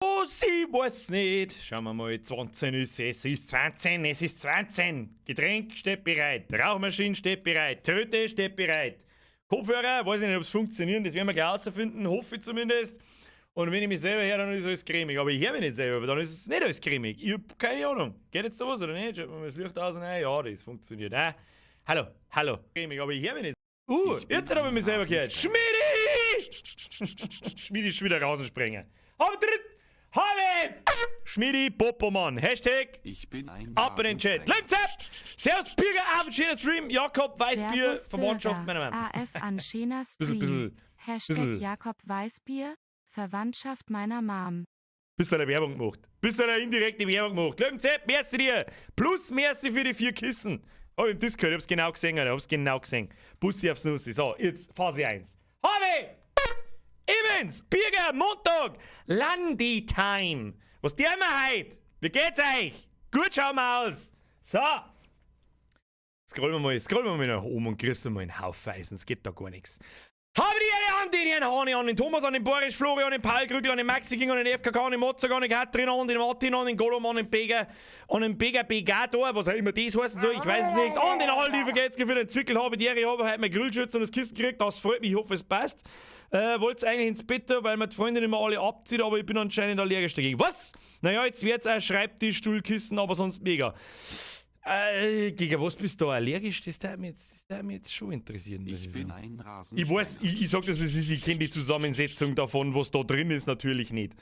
Oh, sie weiß nicht. Schauen wir mal, 20 ist es, ist 20, es ist 20. Getränk steht bereit, Rauchmaschine steht bereit, Tröte steht bereit. Kopfhörer, weiß ich nicht, ob es funktionieren, das werden wir gleich herausfinden, hoffe ich zumindest. Und wenn ich mich selber höre, dann ist alles cremig. Aber ich höre mich nicht selber, dann ist es nicht alles cremig. Ich hab keine Ahnung. Geht jetzt da was oder nicht? Schaut mal das Licht aus? Nein, ja, das funktioniert. Ah, hallo, hallo. Cremig, aber ich höre mich nicht. Jetzt habe ich mich selber gehört. Schmidi! Schmidi ist schon wieder Rasensprenger. Hab dritt! Habe! Schmidi Popomann. Hashtag Ich bin ein ab in den Chat. Rasensprenger. Limzep! Servus, Bürger, Abend, Stream. Jakob Weißbier, Servus Verwandtschaft Bürger, meiner Mama. AF an Schena Bisschen, Stream. bisschen, Hashtag bisschen. Jakob Weißbier, Verwandtschaft meiner Mom. Bisschen eine Werbung gemacht. Bisschen eine indirekte Werbung gemacht. Limzep, merci dir. Plus merci für die vier Kissen. Hab ich im Discord, ich hab's genau gesehen, Alter. Hab's genau gesehen. Bussi aufs Nussi. So, jetzt Phase 1. Habe! Evans, Birger, Montag, Landi Time. Was tun wir heute? Wie geht's euch? Gut schauen wir aus. So. Scrollen wir mal nach oben und grüßen mal einen Haufen Eisen. Es geht da gar nichts. Habe die Ehre an den Herrn Hane, an den Thomas, an den Boris, Florian, an den Paul Krügel, an den Maxi King, an den FKK, an den Mozart, an den Katrin, an den Martin, an den Gollum, an den Beger, an den Beger Begator, was auch immer das heißen soll, ich weiß es nicht. An den Aldi, vergeht's für den Zwickel, habe die Ehre, habe heute mein Grillschürze und das Kissen gekriegt, das freut mich, ich hoffe, es passt. Wollte eigentlich ins Bett, weil mir die Freundin immer alle abzieht, aber ich bin anscheinend allergisch dagegen. Was? Naja, jetzt wird's ein Schreibtisch, Stuhl, Kissen, aber sonst mega. Gegen was bist du allergisch? Das darf mich jetzt schon interessieren, muss Ich ich bin sagen. ein Rasensprenger. Ich weiß, ich sag das, wie es ist, ich kenne die Zusammensetzung davon, was da drin ist, natürlich nicht.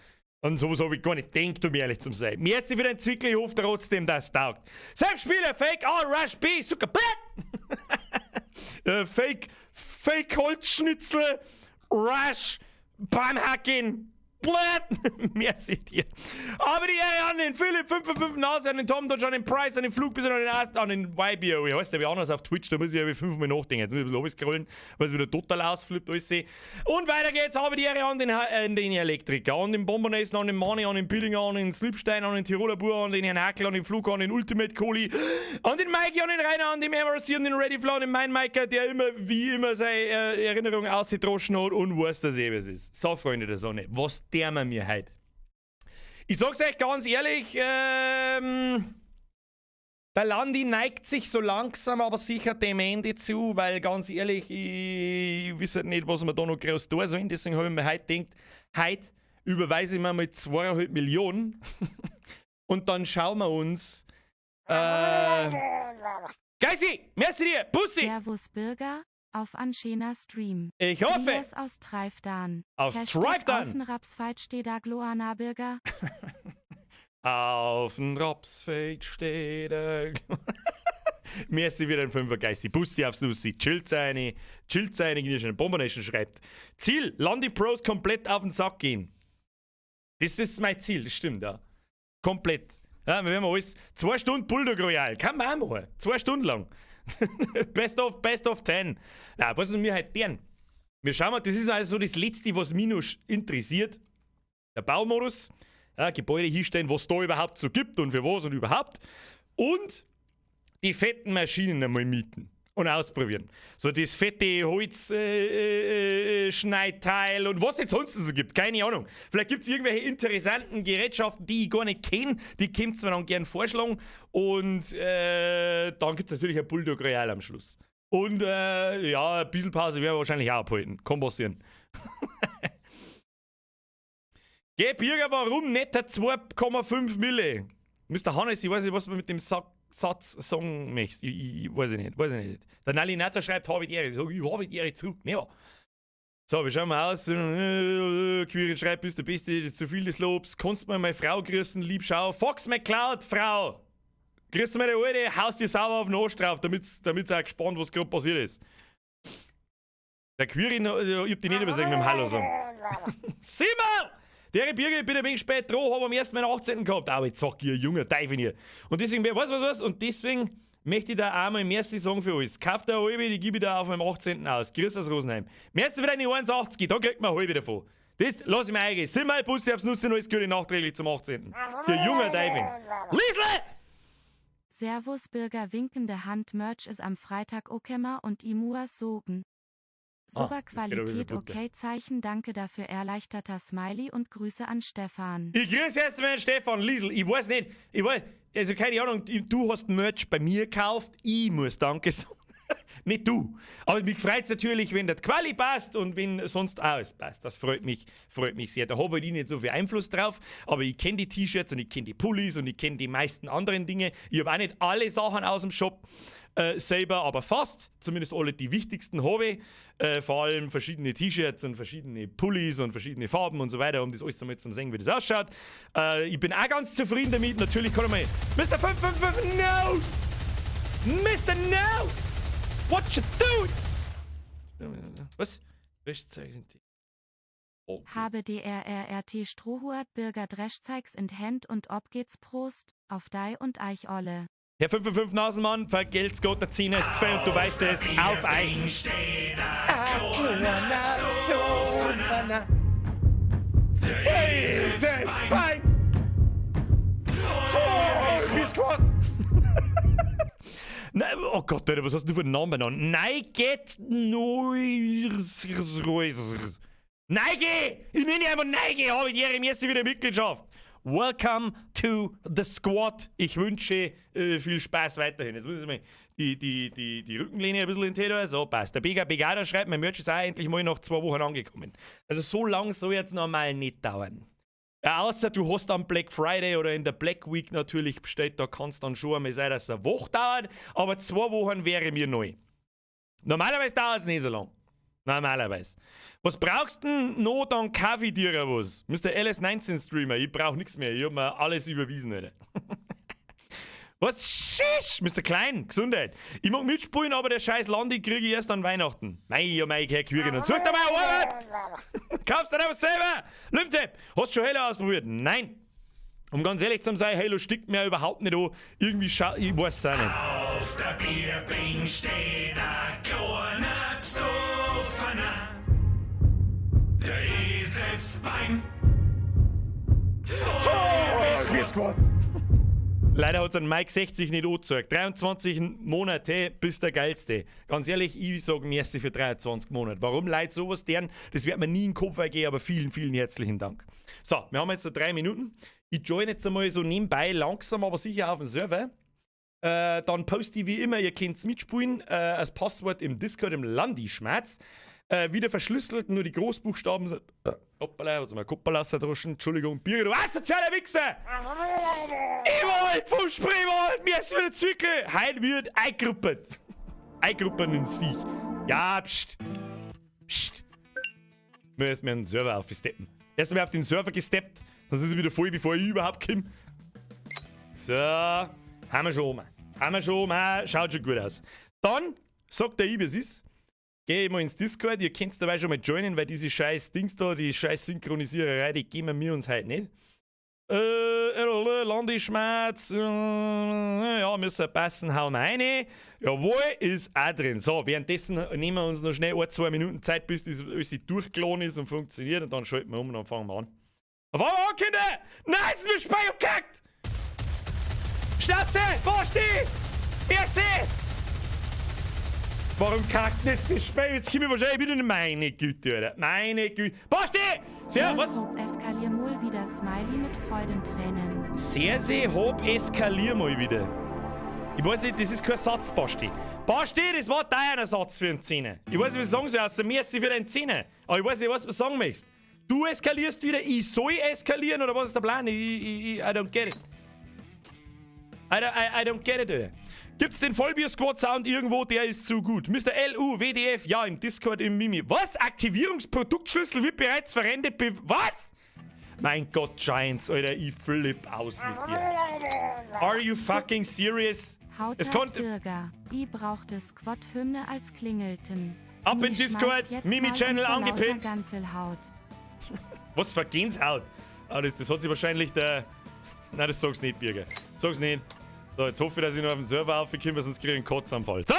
An sowas habe ich gar nicht gedacht, um ehrlich zu sein. Merci für den Zwickel, ich hoffe trotzdem, dass es taugt. Selbstspieler, Fake, R, Rush, B, Zucker, Fake, Fake Holzschnitzel, Rush, Bamhacken, Blöd. Merci dir. Aber die Ehre an den Philipp 555 Nase, an den Tom Dodge, an den Price, an den Flug bis an den Ast, an den YBO. Wie heißt der wie anders auf Twitch? Da muss ich ja fünfmal nachdenken. Jetzt muss ich ein bisschen scrollen, weil es wieder total ausflippt, alles sehe. Und weiter geht's. Aber die Ehre an den Elektriker, an den Bombernason, an den Mani, an den Billinger, an den Slipstein, an den Tiroler Bur, an den Herrn Hakel, an den Flug, an den Ultimate Kohli, an den Mikey, an den Rainer, an den MRC, an den Ready Flow, an den Mein Miker, der immer, wie immer, seine Erinnerung ausgedroschen hat und weiß, dass eh was ist. So, Freunde der Sonne, was der wir mir heute? Ich sag's euch ganz ehrlich, der Landi neigt sich so langsam, aber sicher dem Ende zu, weil ganz ehrlich, ich weiß halt nicht, was wir da noch groß tun sollen. Deswegen habe ich mir heute gedacht, heute überweise ich mir mal 2,5 Millionen und dann schauen wir uns. Geisi, merci dir, Bussi! Servus Bürger, auf an schena Stream. Ich hoffe! Elias aus Treifdan. Aus Hashtag Treifdan. Auf'n Rapsfeld steht da Gloana Bürger. Auf dem Rapsfeld steht er. Merci wieder ein Fünfer Geissi. Bussi aufs Nussi. Chillt seine, die Bombernation schreibt. Ziel, Landi Pros komplett auf den Sack gehen. Das ist mein Ziel, das stimmt, ja. Komplett. Ja, wir werden alles. 2 Stunden Bulldog Royale. Kann man auch machen. 2 Stunden lang. Best of 10. Na, was ist mir halt deren? Wir schauen mal, das ist also so das Letzte, was mich noch interessiert. Der Baumodus. Ja, Gebäude hinstellen, was da überhaupt so gibt und für was und überhaupt. Und die fetten Maschinen einmal mieten und ausprobieren. So das fette Holzschneidteil äh, und was es sonst so gibt, keine Ahnung. Vielleicht gibt es irgendwelche interessanten Gerätschaften, die ich gar nicht kenne, die könnt ihr mir dann gern vorschlagen. Und dann gibt es natürlich ein Bulldog Royale am Schluss. Und ja, ein bisschen Pause werden wir wahrscheinlich auch abhalten. Kann passieren. Geh, Birger, warum nicht 2,5 Mille? Mr. Hannes, ich weiß nicht, was du mit dem Sack Satz sagen möchtest. Ich weiß ich nicht, weiß ich nicht. Der Nalinator schreibt, habe ich die Ehre. Ich sag, ich habe die Ehre zurück. Nee, so, wir schauen mal aus. Quirin schreibt, bist der Beste, zu viel des Lobs. Kannst mal meine Frau grüßen, lieb schau. Fox McCloud, Frau. Grüß mal die Alte, haust dir sauber auf den Arsch drauf, damit's auch gespannt, was gerade passiert ist. Der Quirin, ich hab die nicht übersehen mit dem Hallo sagen. Simon! Der Birger, ich bin ein wenig spät dran, hab am ersten meinen 18. gehabt. Aber jetzt sag ich, ihr junger Teufel hier. Und deswegen, was, was, was? Und deswegen möchte ich da einmal Merci sagen für alles. Kauf dir eine halbe, die gebe ich da auf meinem 18. aus. Grüß aus Rosenheim. Merci für deine 1,80, da kriegt man eine halbe davon. Das lass ich mir eingehen. Simon, Bussi aufs Nussi, alles Gute nachträglich zum 18. Ihr junger Teufel. Liesle! Servus Bürger, winkende Hand, Merch ist am Freitag okemmer und i muas sogn. Ah, Super das geht aber über Qualität, Butter. Okay Zeichen, danke dafür, erleichterter Smiley und Grüße an Stefan. Ich grüße erst einmal den Stefan Liesel. Ich weiß nicht, ich weiß, also keine Ahnung, du hast Merch bei mir gekauft, ich muss Danke sagen. Nicht du. Aber mich freut es natürlich, wenn das Quali passt und wenn sonst auch alles passt. Das freut mich sehr. Da habe ich nicht so viel Einfluss drauf, aber ich kenne die T-Shirts und ich kenne die Pullis und ich kenne die meisten anderen Dinge. Ich habe auch nicht alle Sachen aus dem Shop selber, aber fast. Zumindest alle die wichtigsten habe ich. Vor allem verschiedene T-Shirts und verschiedene Pullis und verschiedene Farben und so weiter, um das alles einmal zu sehen, wie das ausschaut. Ich bin auch ganz zufrieden damit. Natürlich kann ich mal. Mr. 555 Nose! Mr. Nose! What you doing? Was? Dreschzeichen sind die. Okay. Habe DRRRT Strohuat Bürger Dreschzeigs in Hand und ob geht's, Prost, auf dei und eich olle. Herr 555 Nasenmann, vergelt's Gott, der 10 ist 2 und du weißt es, auf euch. Dieses Bein! Voll Nein, oh Gott, Alter, was hast du für einen Namen an? Neiget Neige! Ich nenne einfach Neige, habe ich die erste wieder Mitgliedschaft. Welcome to the squad. Ich wünsche viel Spaß weiterhin. Jetzt muss ich mal die Rückenlehne ein bisschen in den. So, passt. Der Bega Begada schreibt, mein Merch ist auch endlich mal nach 2 Wochen angekommen. Also so lang soll jetzt normal nicht dauern. Ja, außer du hast am Black Friday oder in der Black Week natürlich bestellt, da kann es dann schon einmal sein, dass es eine Woche dauert, aber 2 Wochen wäre mir neu. Normalerweise dauert es nicht so lang. Normalerweise. Was brauchst du denn noch? Dann kauf ich dir was. Mr. LS19 Streamer, ich brauch nichts mehr. Ich hab mir alles überwiesen, Alter. Was? Shish! Mr. Klein, Gesundheit. Ich mag mitspielen, aber der scheiß Landi kriege ich erst an Weihnachten. Mei, oh mei, Herr Quirgen. Und such dir mal Arbeit! Kaufst du dir was selber! Lümzep, hast du schon Halo ausprobiert? Nein! Um ganz ehrlich zu sein, Halo stickt mir überhaupt nicht an. Irgendwie ich weiß es auch nicht. Auf der Bierbing steht ein kleiner Besoffener. Der Eselsbein. Voll. Leider hat es ein Mike 60 nicht angezeigt. 23 Monate, bist der Geilste. Ganz ehrlich, ich sage merci für 23 Monate. Warum Leute sowas deren, das wird mir nie in den Kopf eingehen, aber vielen, vielen herzlichen Dank. So, wir haben jetzt noch 3 Minuten. Ich join jetzt einmal so nebenbei langsam, aber sicher auf den Server. Dann poste ich wie immer, ihr könnt's mitspielen, als Passwort im Discord im Landi-Schmerz. Wieder verschlüsselt, nur die Großbuchstaben sind. Hoppala, hat's mal Koppala droschen. Entschuldigung, Birger, du asozialer Wichser! Ewald vom Spreewald, mir ist wieder Zwickel! Heute wird eingruppert. Eingruppert ins Viech. Ja, pst. Psst. Wir erst mal einen Server aufsteppen. Erst einmal auf den Server gesteppt, sonst ist er wieder voll, bevor ich überhaupt komme. So, haben wir schon mal. Haben wir schon mal, schaut schon gut aus. Dann sagt der ich, wie es ist. Geh ich mal ins Discord, ihr könnt dabei schon mal joinen, weil diese scheiß Dings da, die scheiß Synchronisiererei, die geben wir uns heute nicht. Landeschmerz, ja, müssen passen, hauen wir rein. Jawohl, ist auch drin. So, währenddessen nehmen wir uns noch schnell ein, 2 Minuten Zeit, bis das alles durchgeladen ist und funktioniert, und dann schalten wir um und dann fangen wir an. Dann fangen wir an, Kinder! Nein, es ist mir Spei abgekackt! Schnauze! Basti! Merci! Warum kackt denn jetzt das Spiel? Jetzt komme ich wahrscheinlich wieder in, meine Güte, Alter. Meine Güte. Basti! Sehr, was? Hopp eskalier mal wieder Smiley mit Freudentränen. Sehr, sehr hopp eskalier mal wieder. Ich weiß nicht, das ist kein Satz, Basti. Basti, das war dein Satz für einen Zehner. Ich weiß nicht, was ich sagen soll, außer merci für deinen Zehner. Aber ich weiß nicht, was du sagen möchtest. Du eskalierst wieder, ich soll eskalieren oder was ist der Plan? Ich, I don't get it. I don't get it, Alter. Gibt's den Vollbier-Squad-Sound irgendwo? Der ist zu gut. Mr. LU, WDF, ja, im Discord, im Mimi. Was? Aktivierungsproduktschlüssel wird bereits verwendet. Be was? Mein Gott, Giants, Alter, ich flipp aus mit dir. Are you fucking serious? Haut Es konnte. Bürger. I brauchte Squad-Hymne als Klingelton. Ab in Mi Discord, schmeißt jetzt Mimi-Channel mal um vor lauter angepinnt. Ganzelhaut. Was für Gänsehaut? Ah, das hat sich wahrscheinlich der. Nein, das sag's nicht, Birger. Sag's nicht. So, jetzt hoffe ich, dass ich noch auf den Server aufkomme, sonst kriege ich einen Kotzanfall. So!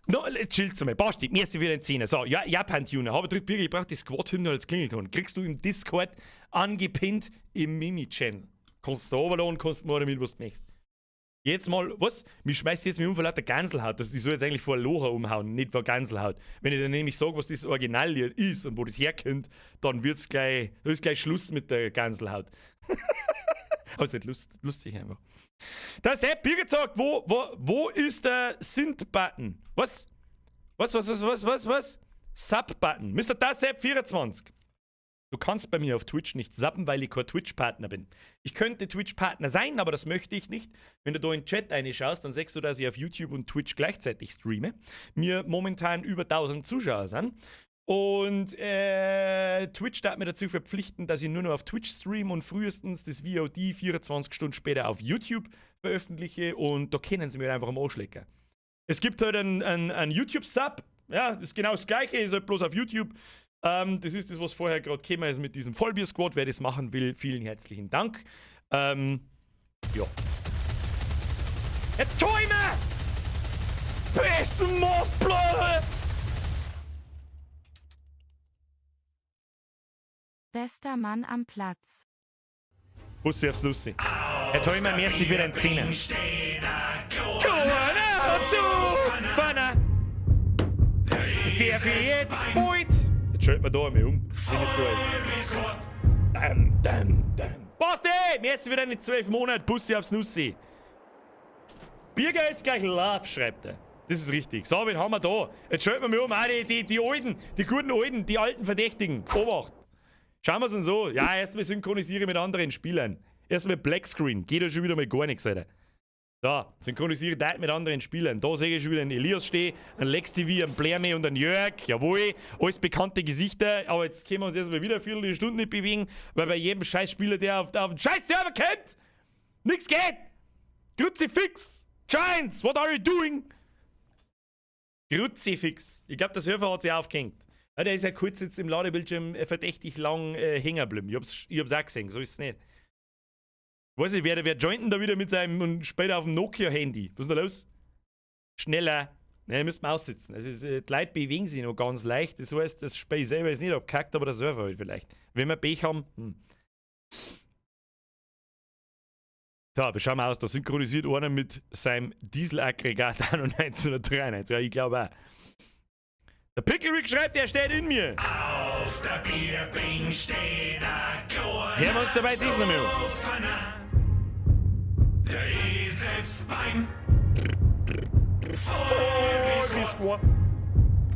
No, chill's mal. Basti, mir ist wieder ein Zehner. So, ja, Japan-Tuner. Habe drückt Birger, ich brauche die Squad-Hymne als Klingelton. Kriegst du im Discord angepinnt im Mimi-Channel. Kannst du da runterladen, kannst du mal damit, was du möchtest. Jetzt mal, was? Mich schmeißt jetzt mit um vor lauter Ganselhaut. Das, ich soll jetzt eigentlich vor Locher umhauen, nicht vor Ganselhaut. Wenn ich dann nämlich sage, was das Originallied ist und wo das herkommt, dann wird's gleich, dann ist gleich Schluss mit der Ganselhaut. Aber es ist halt lustig einfach. Der Sepp Birgit sagt, wo ist der Synth-Button? Was? Was, was, was, was, was, was? Sub-Button. Mr. Sepp 24. Du kannst bei mir auf Twitch nicht subben, weil ich kein Twitch-Partner bin. Ich könnte Twitch-Partner sein, aber das möchte ich nicht. Wenn du da in den Chat reinschaust, dann siehst du, dass ich auf YouTube und Twitch gleichzeitig streame. Mir momentan über 1000 Zuschauer sind. Und Twitch darf mir dazu verpflichten, dass ich nur noch auf Twitch streame und frühestens das VOD 24 Stunden später auf YouTube veröffentliche. Und da können sie mir einfach am Arsch lecken. Es gibt halt einen YouTube-Sub. Ja, ist genau das Gleiche, ist halt bloß auf YouTube. Das ist das, was vorher gerade gekommen ist mit diesem Vollbier-Squad. Wer das machen will, vielen herzlichen Dank. Ja. Herr Täume! Bester Mann am Platz. Bussi aufs Nussi. Herr Täumer, merci für den Zehner. Der für jetzt bald. Jetzt schalten wir da einmal um. Dam, dam, dam. Basti! Merci für deine 12 Monate. Bussi aufs Nussi. Birger ist gleich Love, schreibt er. Das ist richtig. So, wen haben wir da? Jetzt schalten wir mal um. Ah, die Alten, die guten Alten, die alten Verdächtigen. Obacht. Schauen wir es uns so. Ja, erstmal synchronisiere mit anderen Spielern. Erstmal Black Screen. Geht ja schon wieder mal gar nichts, Alter. So, synchronisiere das mit anderen Spielern. Da sehe ich schon wieder einen Elias stehen, einen Lex TV, einen Blärme und einen Jörg. Jawohl, alles bekannte Gesichter. Aber jetzt können wir uns erstmal wieder eine Viertelstunde nicht bewegen, weil bei jedem Scheißspieler, der auf den Scheiß-Server kommt, nichts geht. Kruzifix! Giants, what are you doing? Kruzifix. Ich glaube, der Server hat sich aufgehängt. Ja, der ist ja kurz jetzt im Ladebildschirm verdächtig lang hängen geblieben. Ich hab's auch gesehen, so ist es nicht. Ich weiß nicht, wer joint denn da wieder mit seinem und später auf dem Nokia-Handy? Was ist denn da los? Schneller. Ne, müssen wir aussitzen. Also, die Leute bewegen sich noch ganz leicht. Das heißt, das Spiel selber ist nicht abgekackt, aber der Server halt vielleicht. Wenn wir Pech haben. So, wir schauen mal aus. Da synchronisiert einer mit seinem Dieselaggregat an und 1993. Ja, ich glaube auch. Der Pickle Rick schreibt, er steht in mir. Auf der Bierbing steht ein kleiner Hören wir uns dabei diesen noch mal an. Der Eselsbein.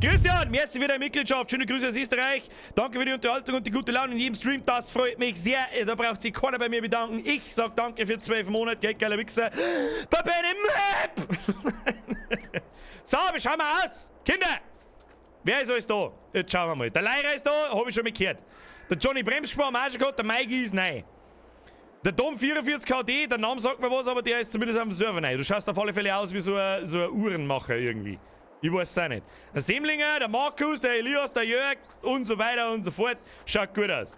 Christian, merci für deine Mitgliedschaft. Schöne Grüße aus Österreich. Danke für die Unterhaltung und die gute Laune in jedem Stream. Das freut mich sehr. Da braucht sich keiner bei mir bedanken. Ich sag danke für 12 Monate. Gell, geiler Wichser. Bei Map! So, wir schauen mal aus. Kinder! Wer ist alles da? Jetzt schauen wir mal. Der Leira ist da, hab ich schon mal gehört. Der Johnny Bremsspar haben wir auch schon gehabt, der Maigi ist neu. Der Dom 44 KD, der Name sagt mir was, aber der ist zumindest am Server neu. Du schaust auf alle Fälle aus wie so ein Uhrenmacher irgendwie. Ich weiß es auch nicht. Der Semlinger, der Markus, der Elias, der Jörg und so weiter und so fort. Schaut gut aus.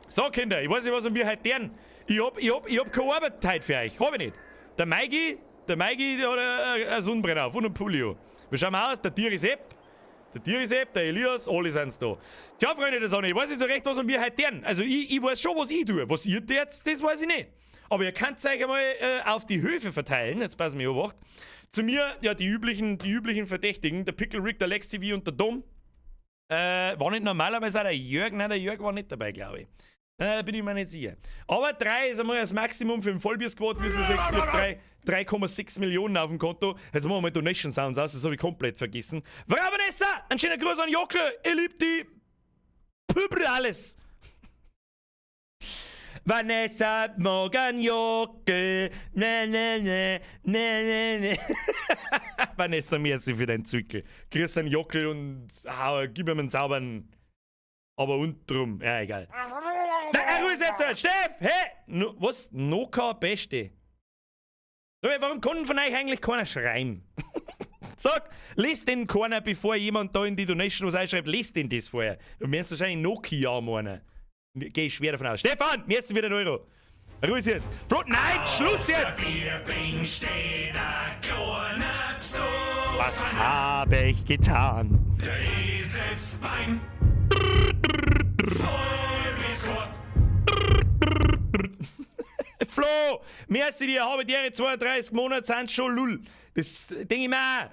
So, Kinder, ich weiß nicht, was wir heute tun. Ich hab keine Arbeit heute für euch. Hab ich nicht. Der Maigi, der hat einen Sonnenbrenner auf und einen Pulio. Wir schauen mal aus, der Tieri Sepp. Der Tieri Sepp, der Elias, alle sind's da. Tja, Freunde der Sonne, ich weiß nicht so recht, was wir heute tun. Also ich weiß schon, was ich tue. Was ihr tut, das weiß ich nicht. Aber ihr könnt euch einmal auf die Höfe verteilen. Jetzt passen wir auf. Zu mir, ja, die üblichen Verdächtigen. Der Pickle Rick, der Lex TV und der Dom. War nicht normalerweise auch der Jörg? Nein, der Jörg war nicht dabei, glaube ich. Bin ich mir nicht sicher. Aber 3 ist einmal das Maximum für den Vollbier-Squad. Wir sind jetzt 3,6 Millionen auf dem Konto. Jetzt machen wir mal Donation Sounds aus, das habe ich komplett vergessen. Frau Vanessa, ein schöner Gruß an Jockel. Ich lieb die Pübel alles. Vanessa morgen Jockel. Ne, ne, ne, ne, ne, ne. Vanessa, merci für deinen Zwickel. Grüß an Jockel und gib ihm einen sauberen. Aber untenrum. Ja, egal. Na, Ruhe jetzt! Steff! Hey! No, was? Noka Beste. Warum kann von euch eigentlich keiner schreien? Sag, lest den keiner, bevor jemand da in die Donation was einschreibt, lest den das vorher. Du wirst wahrscheinlich Nokia meinen. Geh ich schwer davon aus. Stefan, mir ist wieder ein Euro. Ruhe jetzt. Flo, nein, Schluss jetzt! Was habe ich getan? Der Eselsbein. Flo, merci dir, habe die 32 Monate sind schon lull. Das denke ich mir auch.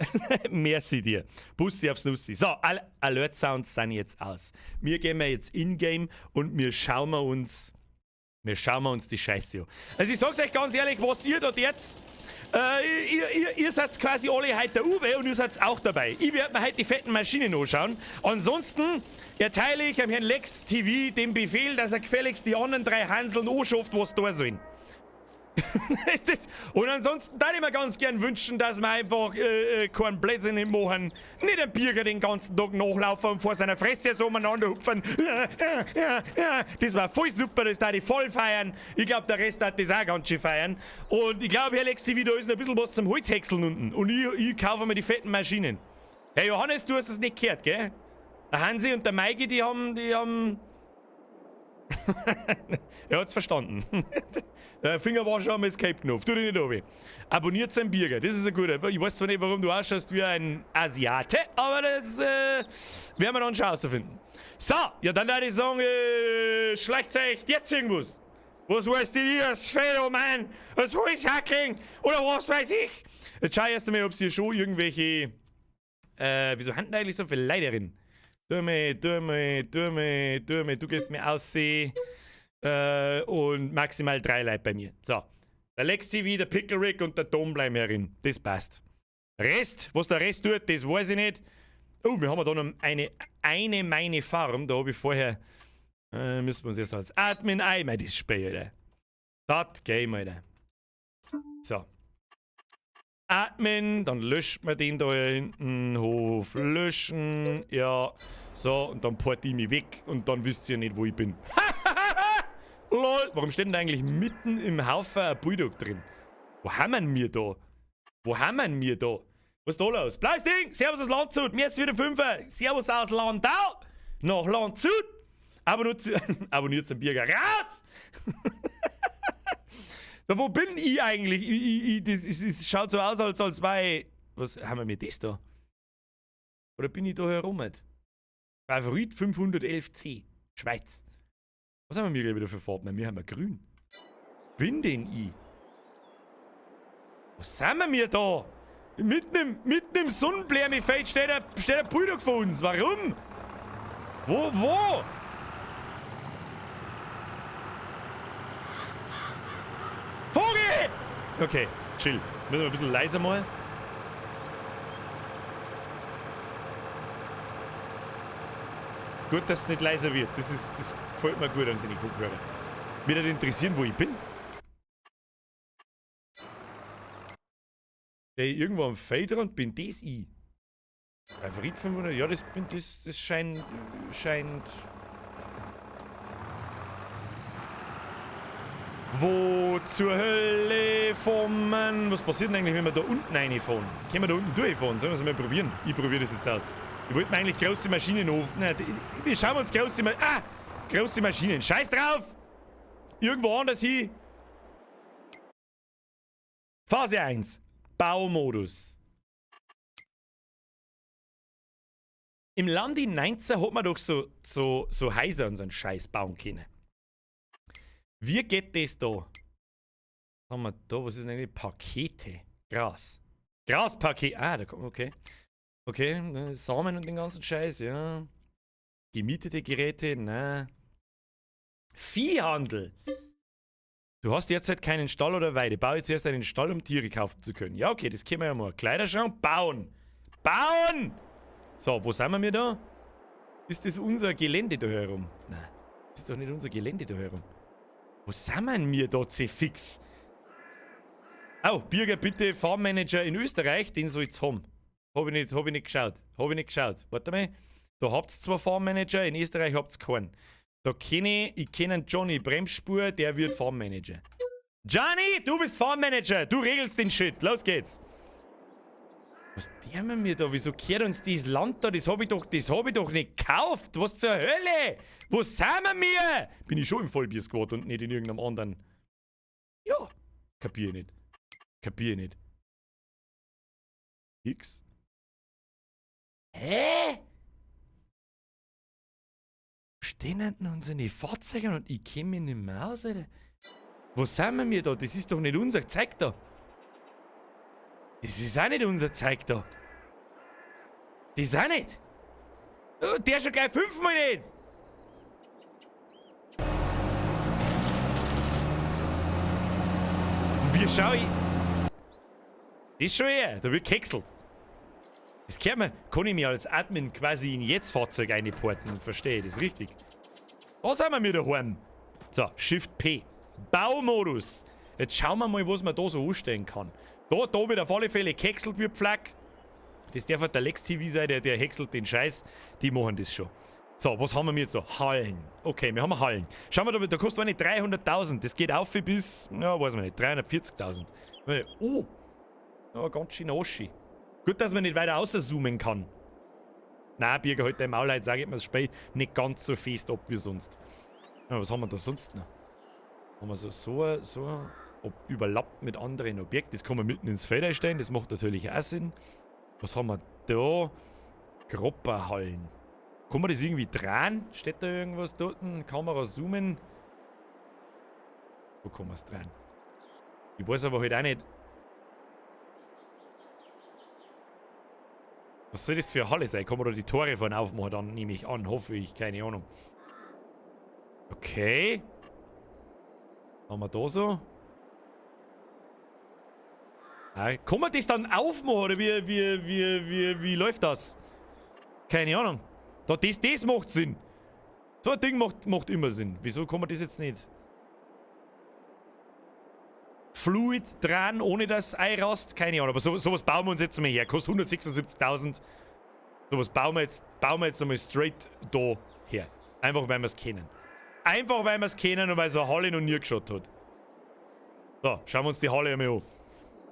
Merci dir. Bussi aufs Nussi. So, Alert Sounds sind jetzt aus. Wir gehen jetzt in-game und wir schauen wir uns die Scheiße an. Also ich sag's euch ganz ehrlich, was ihr dort jetzt... Ihr seid quasi alle heute der Uwe und ihr seid auch dabei. Ich werde mir heute die fetten Maschinen anschauen. Ansonsten erteile ich am Herrn Lex TV den Befehl, dass er gefälligst die anderen drei Hanseln anschafft, was da sollen. Und ansonsten würde ich mir ganz gern wünschen, dass wir einfach keinen Blödsinn nicht machen. Nicht den Birger den ganzen Tag nachlaufen und vor seiner Fresse so umeinander hupfen. Das war voll super, das da die voll feiern. Ich glaub, der Rest hat das auch ganz schön feiern. Und ich glaub, Herr Lexi, da ist noch ein bisschen was zum Holzhäckseln unten. Und ich kaufe mir die fetten Maschinen. Hey Johannes, du hast es nicht gehört, gell? Der Hansi und der Maiki, die haben... Er hat's verstanden. Der Finger war schon am Escape-Knopf. Tu dich nicht runter. Abonniert seinen Birger. Das ist ein guter. Ich weiß zwar nicht, warum du ausschaust wie ein Asiate, aber das werden wir dann schon rausfinden. So, ja, dann würde ich sagen, schleicht euch jetzt irgendwas. Was weißt du hier? Das Phänomen, das Holzhacking oder was weiß ich. Jetzt schau ich erst einmal, ob sie schon irgendwelche. Wieso haben denn eigentlich so viele Leute drin? Tu mir, tu mir, tu mir, tu mir, du gehst mir aussehen. Und maximal 3 Leute bei mir. So. Der Lex TV, der Pickle Rick und der Tom bleiben herin. Das passt. Rest, was der Rest tut, das weiß ich nicht. Oh, wir haben da noch eine meine Farm. Da hab ich vorher. Müssen wir uns jetzt als Admin ein. Mei, das Spiel, Alter. Das Game, Alter. So. Admin, dann löscht man den da hinten, Hof löschen, ja, so, und dann port ich mich weg und dann wisst ihr nicht, wo ich bin. Lol, warum steht denn da eigentlich mitten im Haufen ein Bulldog drin? Wo haben wir da? Wo haben wir da? Was ist da los? Blaues Ding! Servus aus Landshut! Mir ist wieder 5. Servus aus Landau! Nach Landshut! Abonniert zum Birger. Raus! So, wo bin ich eigentlich? Es schaut so aus, als war ich... Was haben wir mit das da? Oder bin ich da herum? Favorit 511C. Schweiz. Was haben wir hier wieder für Farben? Wir haben ja grün. Bin denn ich? Was sind wir da? Mitten im Sonnenblärmefeld steht ein Bulldog vor uns. Warum? Wo? Wo? Vogel! Okay, chill. Müssen wir ein bisschen leiser mal. Gut, dass es nicht leiser wird. Das gefällt mir gut an den Kopfhörern. Mich würde interessieren, wo ich bin. Stehe ich irgendwo am Feldrand, bin das ich. Favorit 500, ja, das scheint. Wo zur Hölle fahren? Was passiert denn eigentlich, wenn wir da unten reinfahren? Können wir da unten durchfahren? Sollen wir es mal probieren? Ich probiere das jetzt aus. Ich wollte mir eigentlich große Maschinen auf. Nein, wir schauen uns große Maschinen. Ah! Große Maschinen. Scheiß drauf! Irgendwo anders hin. Phase 1. Baumodus. Im Landi 19 hat man doch so Häuser und so einen Scheiß bauen können. Wie geht das da? Was haben wir da? Was ist denn eigentlich? Pakete. Gras. Graspaket. Ah, da kommt. Okay. Okay, Samen und den ganzen Scheiß, ja. Gemietete Geräte, na. Viehhandel. Du hast derzeit keinen Stall oder Weide. Baue zuerst einen Stall, um Tiere kaufen zu können. Ja, okay, das können wir ja mal. Kleiderschrank bauen. Bauen! So, wo sind wir da? Ist das unser Gelände da herum? Nein, das ist doch nicht unser Gelände da herum. Wo sind wir da, C-Fix? Oh, Birger, bitte, Farmmanager in Österreich, den soll ich haben. Hab ich nicht geschaut. Hab ich nicht geschaut. Warte mal. Da habt ihr zwei Farmmanager, in Österreich habt ihr keinen. Da kenne ich kenne einen Johnny Bremsspur, der wird Farmmanager. Johnny, du bist Farmmanager, du regelst den Shit. Los geht's. Was därmen wir da? Wieso kehrt uns dieses Land da? Das hab ich doch nicht gekauft. Was zur Hölle? Wo sind wir? Bin ich schon im Vollbier-Squad und nicht in irgendeinem anderen. Ja, kapier ich nicht. Kapier ich nicht. X? Hä? Stehen hinten unsere Fahrzeuge und ich käme mir nicht mehr aus, Alter. Wo sind wir da? Das ist doch nicht unser Zeug da. Das ist auch nicht unser Zeug da. Das ist auch nicht. Oh, der schon gleich fünfmal nicht. Und wie schau ich? Das ist schon er. Da wird gehäckselt. Das kann man, kann ich mir als Admin quasi in jedes Fahrzeug einporten. Verstehe, das ist richtig. Da sind wir mir daheim. So, Shift P. Baumodus. Jetzt schauen wir mal, was man da so anstellen kann. Da wird auf alle Fälle gehäckselt wie Pflack. Das darf halt der Lex TV sein, der häckselt den Scheiß. Die machen das schon. So, was haben wir jetzt so? Hallen. Okay, wir haben Hallen. Schauen wir da, da kostet eine 300.000. Das geht auf bis, ja, weiß man nicht, 340.000. Oh, ja, ganz schön Oschi. Gut, dass man nicht weiter außerzoomen kann. Na, Birger, halt dein Maul, heute sage ich mir das Spiel nicht ganz so fest ab wie sonst. Ja, was haben wir da sonst noch? Haben wir so überlappt mit anderen Objekten. Das kann man mitten ins Feld einstellen, das macht natürlich auch Sinn. Was haben wir da? Gropperhallen. Kann man das irgendwie drehen? Steht da irgendwas dort? Kamera zoomen? Wo kann man es drehen? Ich weiß aber halt auch nicht. Was soll das für eine Halle sein? Kann man da die Tore vorne aufmachen? Dann nehme ich an, hoffe ich, keine Ahnung. Okay. Haben wir da so? Kann man das dann aufmachen oder wie läuft das? Keine Ahnung. Das macht Sinn. So ein Ding macht immer Sinn. Wieso kann man das jetzt nicht? Fluid dran, ohne dass einrast? Keine Ahnung. Aber sowas bauen wir uns jetzt mal her. Kostet 176.000. Sowas bauen wir jetzt einmal straight da her. Einfach, weil wir es kennen. Einfach, weil wir es kennen und weil so eine Halle noch nie geschaut hat. So, schauen wir uns die Halle einmal an.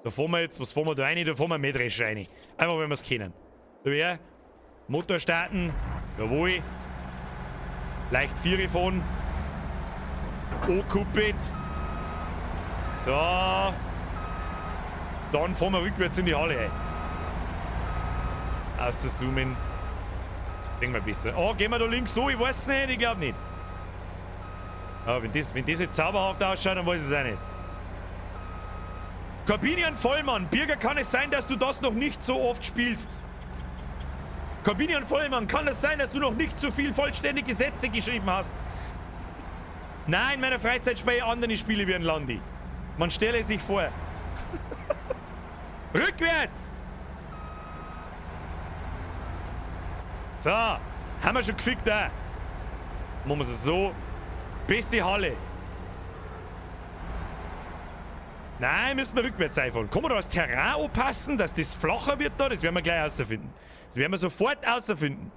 Da fahren wir jetzt, was fahren wir da rein? Da fahren wir Mähdrescher rein. Einfach, weil wir es kennen. Da wäre Motor starten. Jawohl. Leicht Viere fahren. Ankuppelt. So. Dann fahren wir rückwärts in die Halle ein. Außer zoomen. Denk mal besser. Oh, gehen wir da links so? Ich weiß nicht, ich glaube nicht. Aber wenn das jetzt zauberhaft ausschaut, dann weiß ich es auch nicht. Corbinian Vollmann, Birger, kann es sein, dass du das noch nicht so oft spielst? Corbinian Vollmann, kann es sein, dass du noch nicht so viel vollständige Sätze geschrieben hast? Nein, in meiner Freizeit spiele ich andere Spiele wie ein Landi. Man stelle sich vor. Rückwärts! So, haben wir schon gefickt da. Machen wir es so. Beste Halle. Nein, müssen wir rückwärts einfahren. Kann man da das Terrain anpassen, dass das flacher wird da? Das werden wir gleich herausfinden. Das werden wir sofort herausfinden.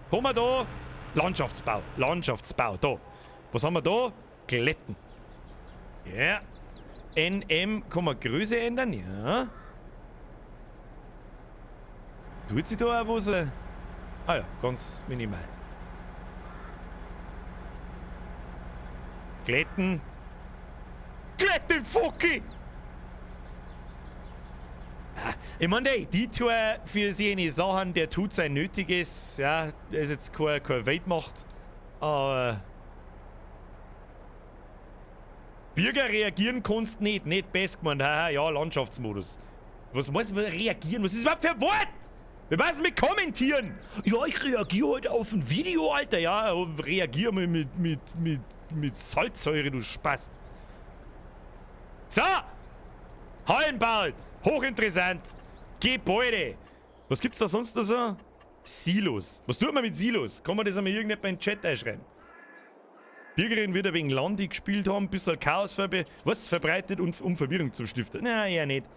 Kommen wir da? Landschaftsbau. Landschaftsbau. Da. Was haben wir da? Glätten. Ja. Yeah. NM. Kann man Größe ändern? Ja. Tut sich da auch was? Ah ja, ganz minimal. Glätten. Glätten, Fucki! Ich meine, der Editor für seine Sachen, der tut sein Nötiges. Ja, der ist jetzt keine Weltmacht. Aber. Bürger reagieren kannst nicht. Nicht best gemeint. Haha, ja, Landschaftsmodus. Was meinst du mit reagieren? Was ist das überhaupt für ein Wort? Wir müssen mit kommentieren. Ja, ich reagiere heute auf ein Video, Alter. Ja, reagier mal mit Salzsäure, du Spast. So! Hallenbad! Hochinteressant! Gebäude! Was gibt's da sonst noch so? Silos. Was tut man mit Silos? Kann man das einmal irgendjemand in den Chat einschreiben? Bürgerin wieder wegen Landi gespielt haben, bisschen Chaos was verbreitet und um Verwirrung zu stiften. Na, eher nicht.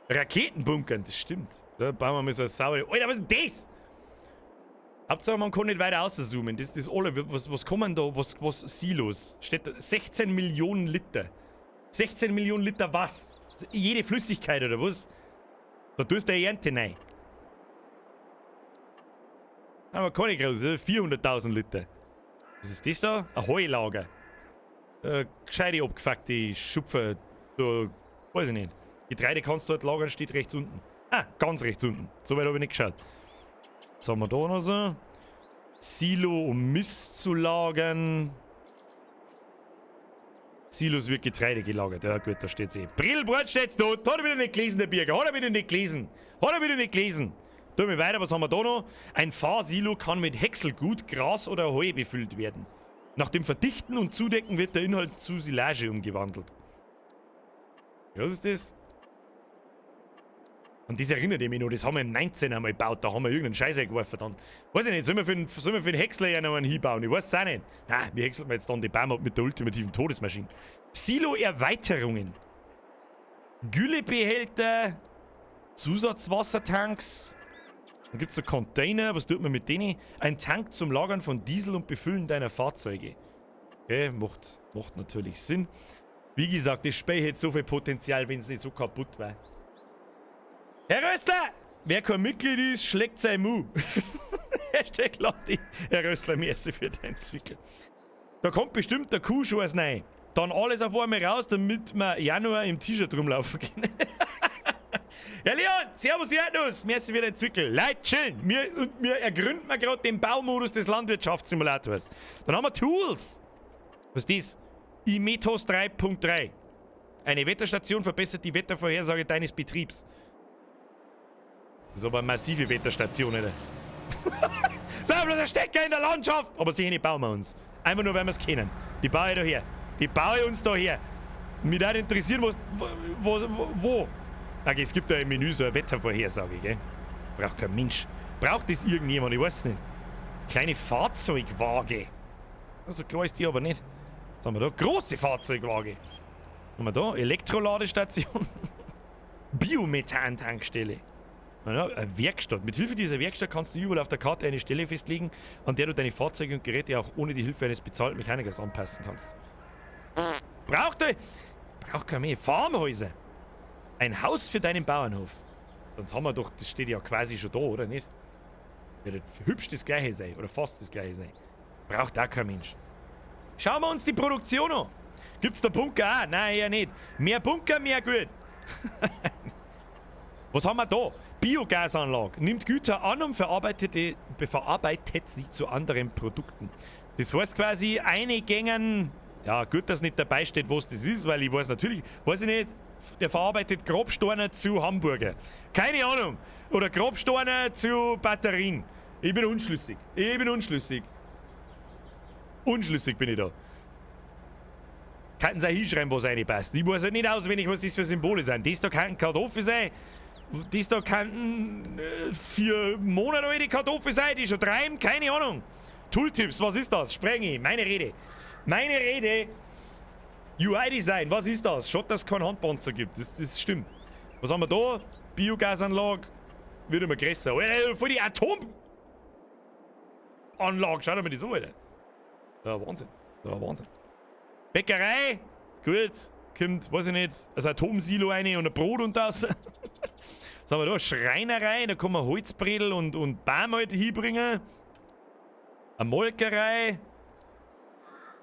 Raketenbunkern, das stimmt. Da bauen wir mal so eine saure. Alter, was ist denn das? Hauptsache, man kann nicht weiter auszoomen. Das ist das alle. Was kann man da? Was Silos? Steht da 16 Millionen Liter. 16 Millionen Liter was? Jede Flüssigkeit oder was? Da tust du eine Ernte rein. Aber keine große, 400.000 Liter. Was ist das da? Ein Heulager. Gescheite abgefuckte Schupfer. Da, weiß ich nicht. Getreide kannst du dort lagern, steht rechts unten. Ah, ganz rechts unten. So weit habe ich nicht geschaut. Was haben wir da noch so? Silo, um Mist zu lagern. Silos wird Getreide gelagert. Ja gut, da steht sie. Brillbrot steht's da. Hat er wieder nicht gelesen, der Birger. Hat er wieder nicht gelesen. Hat er wieder nicht gelesen. Tun wir weiter, was haben wir da noch? Ein Fahrsilo kann mit Häckselgut, Gras oder Heu befüllt werden. Nach dem Verdichten und Zudecken wird der Inhalt zu Silage umgewandelt. Was ist das? Und das erinnert ich mich noch, das haben wir im 19 einmal gebaut, da haben wir irgendeinen Scheiß eingeworfen dann. Weiß ich nicht, sollen wir für den Häcksler ja noch einen hinbauen? Ich weiß es auch nicht. Ah, wie häckselt man jetzt dann die Bäume ab mit der ultimativen Todesmaschine? Silo-Erweiterungen. Güllebehälter, Zusatzwassertanks. Dann gibt es so Container, was tut man mit denen? Ein Tank zum Lagern von Diesel und Befüllen deiner Fahrzeuge. Okay, macht natürlich Sinn. Wie gesagt, das Spiel hätte so viel Potenzial, wenn es nicht so kaputt wäre. Herr Rössler! Wer kein Mitglied ist, schlägt sein Mu. #Landi. Herr Rössler, merci für deinen Zwickel. Da kommt bestimmt der Kuhschuss rein. Dann alles auf einmal raus, damit wir Januar im T-Shirt rumlaufen können. Ja, Leon, servus Erdnuss, merci für den Zwickel. Leute, chillen. Wir ergründen gerade den Baumodus des Landwirtschaftssimulators. Dann haben wir Tools. Was ist das? Imetos 3.3. Eine Wetterstation verbessert die Wettervorhersage deines Betriebs. Das ist aber eine massive Wetterstation, oder? So, bloß ein Stecker in der Landschaft! Aber sicher nicht bauen wir uns. Einfach nur, weil wir es kennen. Die baue ich da her. Die baue ich uns da her. Mich würde interessieren, was, wo. Okay, es gibt da im Menü so eine Wettervorhersage, gell? Braucht kein Mensch. Braucht das irgendjemand? Ich weiß nicht. Kleine Fahrzeugwaage. So klar ist die aber nicht. Was haben wir da? Große Fahrzeugwaage. Was haben wir da? Elektroladestation. Biomethan-Tankstelle. Ja, eine Werkstatt. Mit Hilfe dieser Werkstatt kannst du überall auf der Karte eine Stelle festlegen, an der du deine Fahrzeuge und Geräte auch ohne die Hilfe eines bezahlten Mechanikers anpassen kannst. Braucht kein mehr. Farmhäuser. Ein Haus für deinen Bauernhof. Sonst haben wir doch, das steht ja quasi schon da, oder nicht? Wird hübsch das gleiche sein, oder fast das gleiche sein. Braucht auch kein Mensch. Schauen wir uns die Produktion an. Gibt's da Bunker auch? Nein, eher nicht. Mehr Bunker, mehr gut. Was haben wir da? Biogasanlage. Nimmt Güter an und verarbeitet sie zu anderen Produkten. Das heißt quasi, eine gängen. Ja, gut, dass nicht dabei steht, was das ist, weil ich weiß natürlich, weiß ich nicht, der verarbeitet Grobsteine zu Hamburger. Keine Ahnung. Oder Grobsteine zu Batterien. Ich bin unschlüssig. Ich bin unschlüssig. Unschlüssig bin ich da. Könnten sie auch hinschreiben, was reinpasst. Ich weiß halt nicht auswendig, was das für Symbole sind. Das da könnten Kartoffeln sein. Das da könnten 4 Monate alte Kartoffeln sein, die schon treiben, keine Ahnung. Tooltips, was ist das? Spreng ich. Meine Rede. Meine Rede. UI-Design, was ist das? Schaut, dass es keinen Handpanzer gibt. Das stimmt. Was haben wir da? Biogasanlage. Wird immer größer. Alter, voll die Atomanlage. Schau dir mal das an, Alter. Ja, Wahnsinn. Ja, Wahnsinn. Bäckerei. Gut. Kommt, weiß ich nicht, also Atomsilo rein und ein Brot und das. Was haben wir da? Schreinerei, da kann man Holzbredel und Baum halt hinbringen. Eine Molkerei.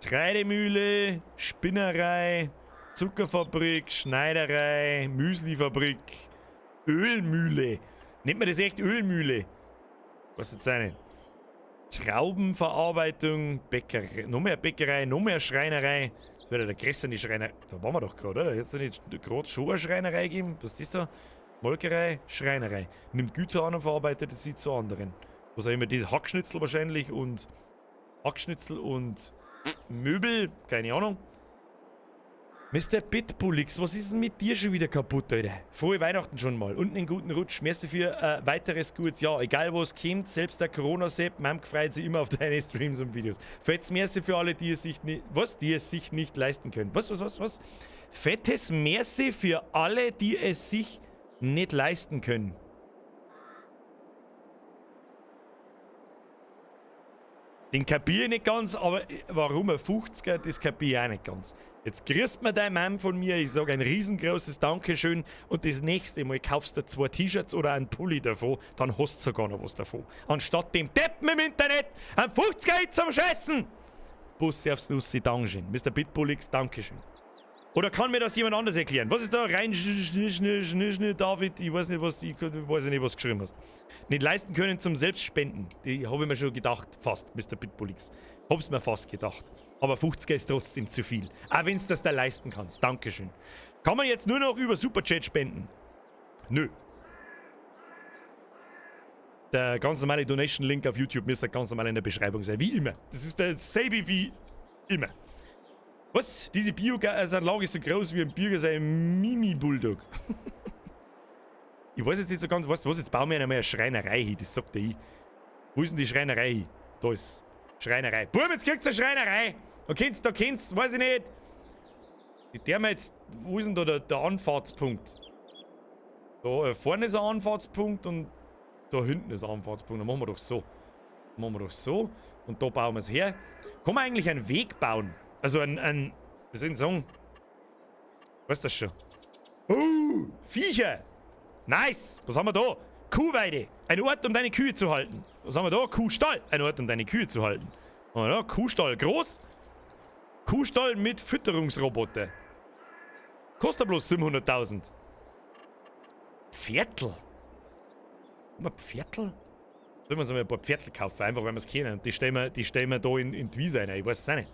Getreidemühle, Spinnerei, Zuckerfabrik, Schneiderei, Müslifabrik, Ölmühle. Nennt man das echt Ölmühle? Was jetzt auch nicht. Traubenverarbeitung, Bäckerei, noch mehr Bäckerei, noch mehr Schreinerei. Das wäre der größere Schreiner. Da waren wir doch gerade, oder? Jetzt nicht gerade schon eine Schreinerei geben. Was ist das da? Molkerei, Schreinerei. Nimmt Güter an und verarbeitet sie zu anderen. Was auch immer, dieses Hackschnitzel wahrscheinlich und Hackschnitzel und Möbel, keine Ahnung. Mr. Bitbullix, was ist denn mit dir schon wieder kaputt, Alter? Frohe Weihnachten schon mal und einen guten Rutsch. Merci für weiteres gutes Jahr. Egal was kommt, selbst der Corona-Sepp, Mom freut sich immer auf deine Streams und Videos. Fettes Merci für alle, die es sich nicht, was? Die es sich nicht leisten können. Was? Fettes Merci für alle, die es sich nicht leisten können. Den kapiere ich nicht ganz, aber warum ein 50er, das kapiere ich auch nicht ganz. Jetzt grüßt mir deine Mom von mir, ich sage ein riesengroßes Dankeschön und das nächste Mal kaufst du 2 T-Shirts oder einen Pulli davon, dann hast du sogar noch was davon. Anstatt dem Deppen im Internet ein 50er zum Scheißen! Bussi aufs Nussi, Dankeschön. Mr. Bitbullix, Dankeschön. Oder kann mir das jemand anders erklären? Was ist da rein, David? Ich weiß nicht, was, ich weiß nicht, was du geschrieben hast. Nicht leisten können zum Selbstspenden. Die habe ich mir schon gedacht, fast, Mr. Pitbullix. Hab's mir fast gedacht. Aber 50 ist trotzdem zu viel. Auch wenn du das da leisten kannst. Dankeschön. Kann man jetzt nur noch über Superchat spenden? Nö. Der ganz normale Donation-Link auf YouTube müsste ganz normal in der Beschreibung sein. Wie immer. Das ist derselbe wie immer. Was? Diese Biogasanlage ist so groß wie ein Bürger sein Mimi-Bulldog. Ich weiß jetzt nicht so ganz, was, was jetzt bauen wir einmal eine Schreinerei hin, das sagt der ich. Wo ist denn die Schreinerei hin? Da ist Schreinerei. Bub, jetzt kriegt's eine Schreinerei! Da kennst, da kennst, weiß ich nicht. Die der mir jetzt, wo ist denn da der Anfahrtspunkt? Da vorne ist ein Anfahrtspunkt und da hinten ist ein Anfahrtspunkt. Dann machen wir doch so. Machen wir doch so. Und da bauen wir's her. Kann man eigentlich einen Weg bauen? Also ein, wie soll ich denn sagen? Weißt du das schon? Oh, Viecher! Nice! Was haben wir da? Kuhweide! Ein Ort, um deine Kühe zu halten. Was haben wir da? Kuhstall! Ein Ort, um deine Kühe zu halten. Was haben wir da? Kuhstall groß. Kuhstall mit Fütterungsroboter. Kostet bloß 700.000. Pferdl. Haben wir Pferdl? Sollen wir uns mal ein paar Pferdl kaufen, einfach weil wir es kennen. Und die stellen wir da in die Wiese rein. Ich weiß es auch nicht.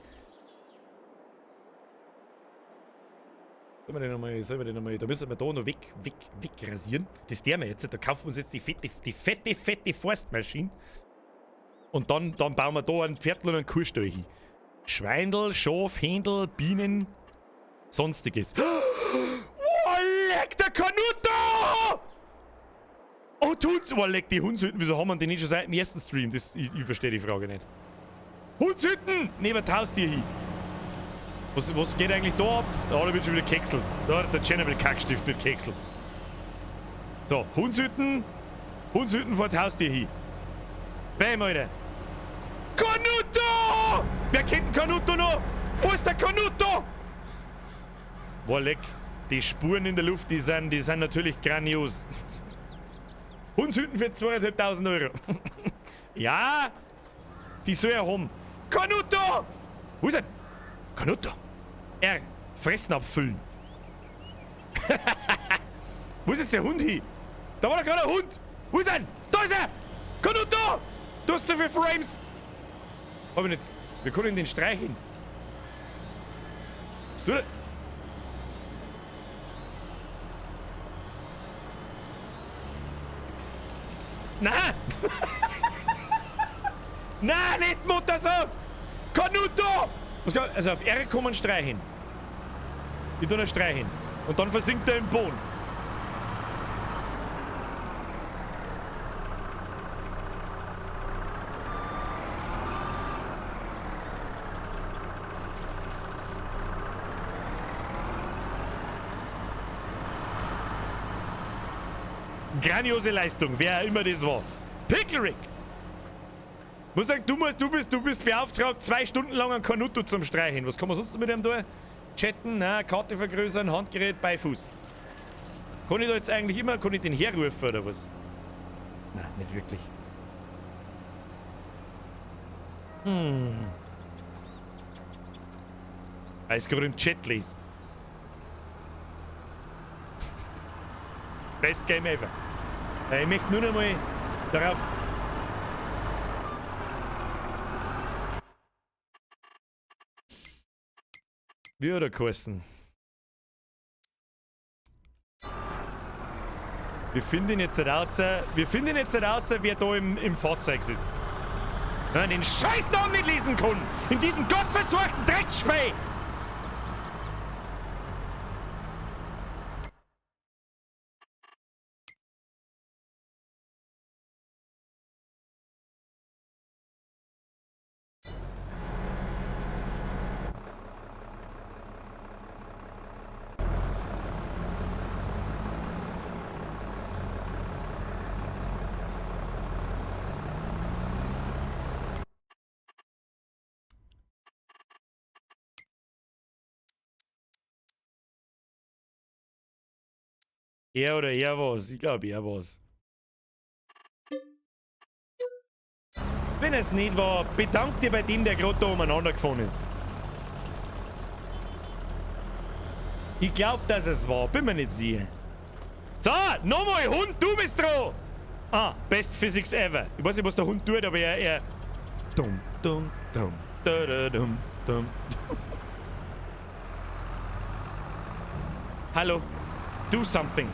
Sollen wir den nochmal, sollen wir den nochmal, da müssen wir da noch wegrasieren. Das der wir jetzt. Da kaufen wir uns jetzt die fette, fette Forstmaschine. Und dann bauen wir da einen Pferdl und einen Kuhstall hin. Schweindel, Schaf, Händel, Bienen, sonstiges. Oh, leck, der Kanuto! Oh, tut's! Oh, leck, die Hundshütten. Wieso haben wir den nicht schon seit dem ersten Stream? Ich verstehe die Frage nicht. Hundshütten! Neben das Haustier hin. Was geht eigentlich da ab? Da wird schon wieder gehäckselt. Da, der Chernobyl Kackstift wird gehäckselt. So, Hundshütten. Hundshütten vor das Haustier hin. Bäm, Alter. Kanuto! Wer kennt den Kanuto noch? Wo ist der Kanuto? Boah, leck. Die Spuren in der Luft, die sind natürlich grandios. Hundshütten für 2.500 Euro. Ja, die soll er haben. Kanuto! Wo ist er? Kanuto. R. Fressen abfüllen. Wo ist jetzt der Hund hin? Da war doch gerade ein Hund. Wo ist er? Da ist er! Kanuto! Du hast zu viele Frames! Hab ihn jetzt. Wir können den streicheln. Was tut er? Nein! Nein, nicht Mutter so! Kanuto! Was kann, also auf R kommen streicheln. Ich tu noch streicheln. Und dann versinkt er im Boden. Grandiose Leistung, wer immer das war. Pickle Rick! Muss sagen, du bist beauftragt, 2 Stunden lang einen Kanuto zum Streicheln. Was kann man sonst mit dem tun? Chatten, na, Karte vergrößern, Handgerät bei Fuß. Kann ich da jetzt eigentlich immer, kann ich den herrufen oder was? Nein, nicht wirklich. Er ist gerade im Chat lesen. Best Game ever. Ich möchte nur noch mal darauf. Wie hat er geheißen? Wir finden jetzt raus, wir finden jetzt raus, wer da im Fahrzeug sitzt. Wenn man den Scheißnamen nicht lesen kann! In diesem gottversorgten Drecksspiel! Er oder er was? Ich glaub, er was. Wenn es nicht war, bedank dich bei dem, der gerade da umeinander gefahren ist. Ich glaub, dass es war. Bin mir nicht sicher. So, nochmal, Hund, du bist dran! Ah, best physics ever. Ich weiß nicht, was der Hund tut, aber er. Dum, dum, dum, da, da, dum, dum. Hallo, do something.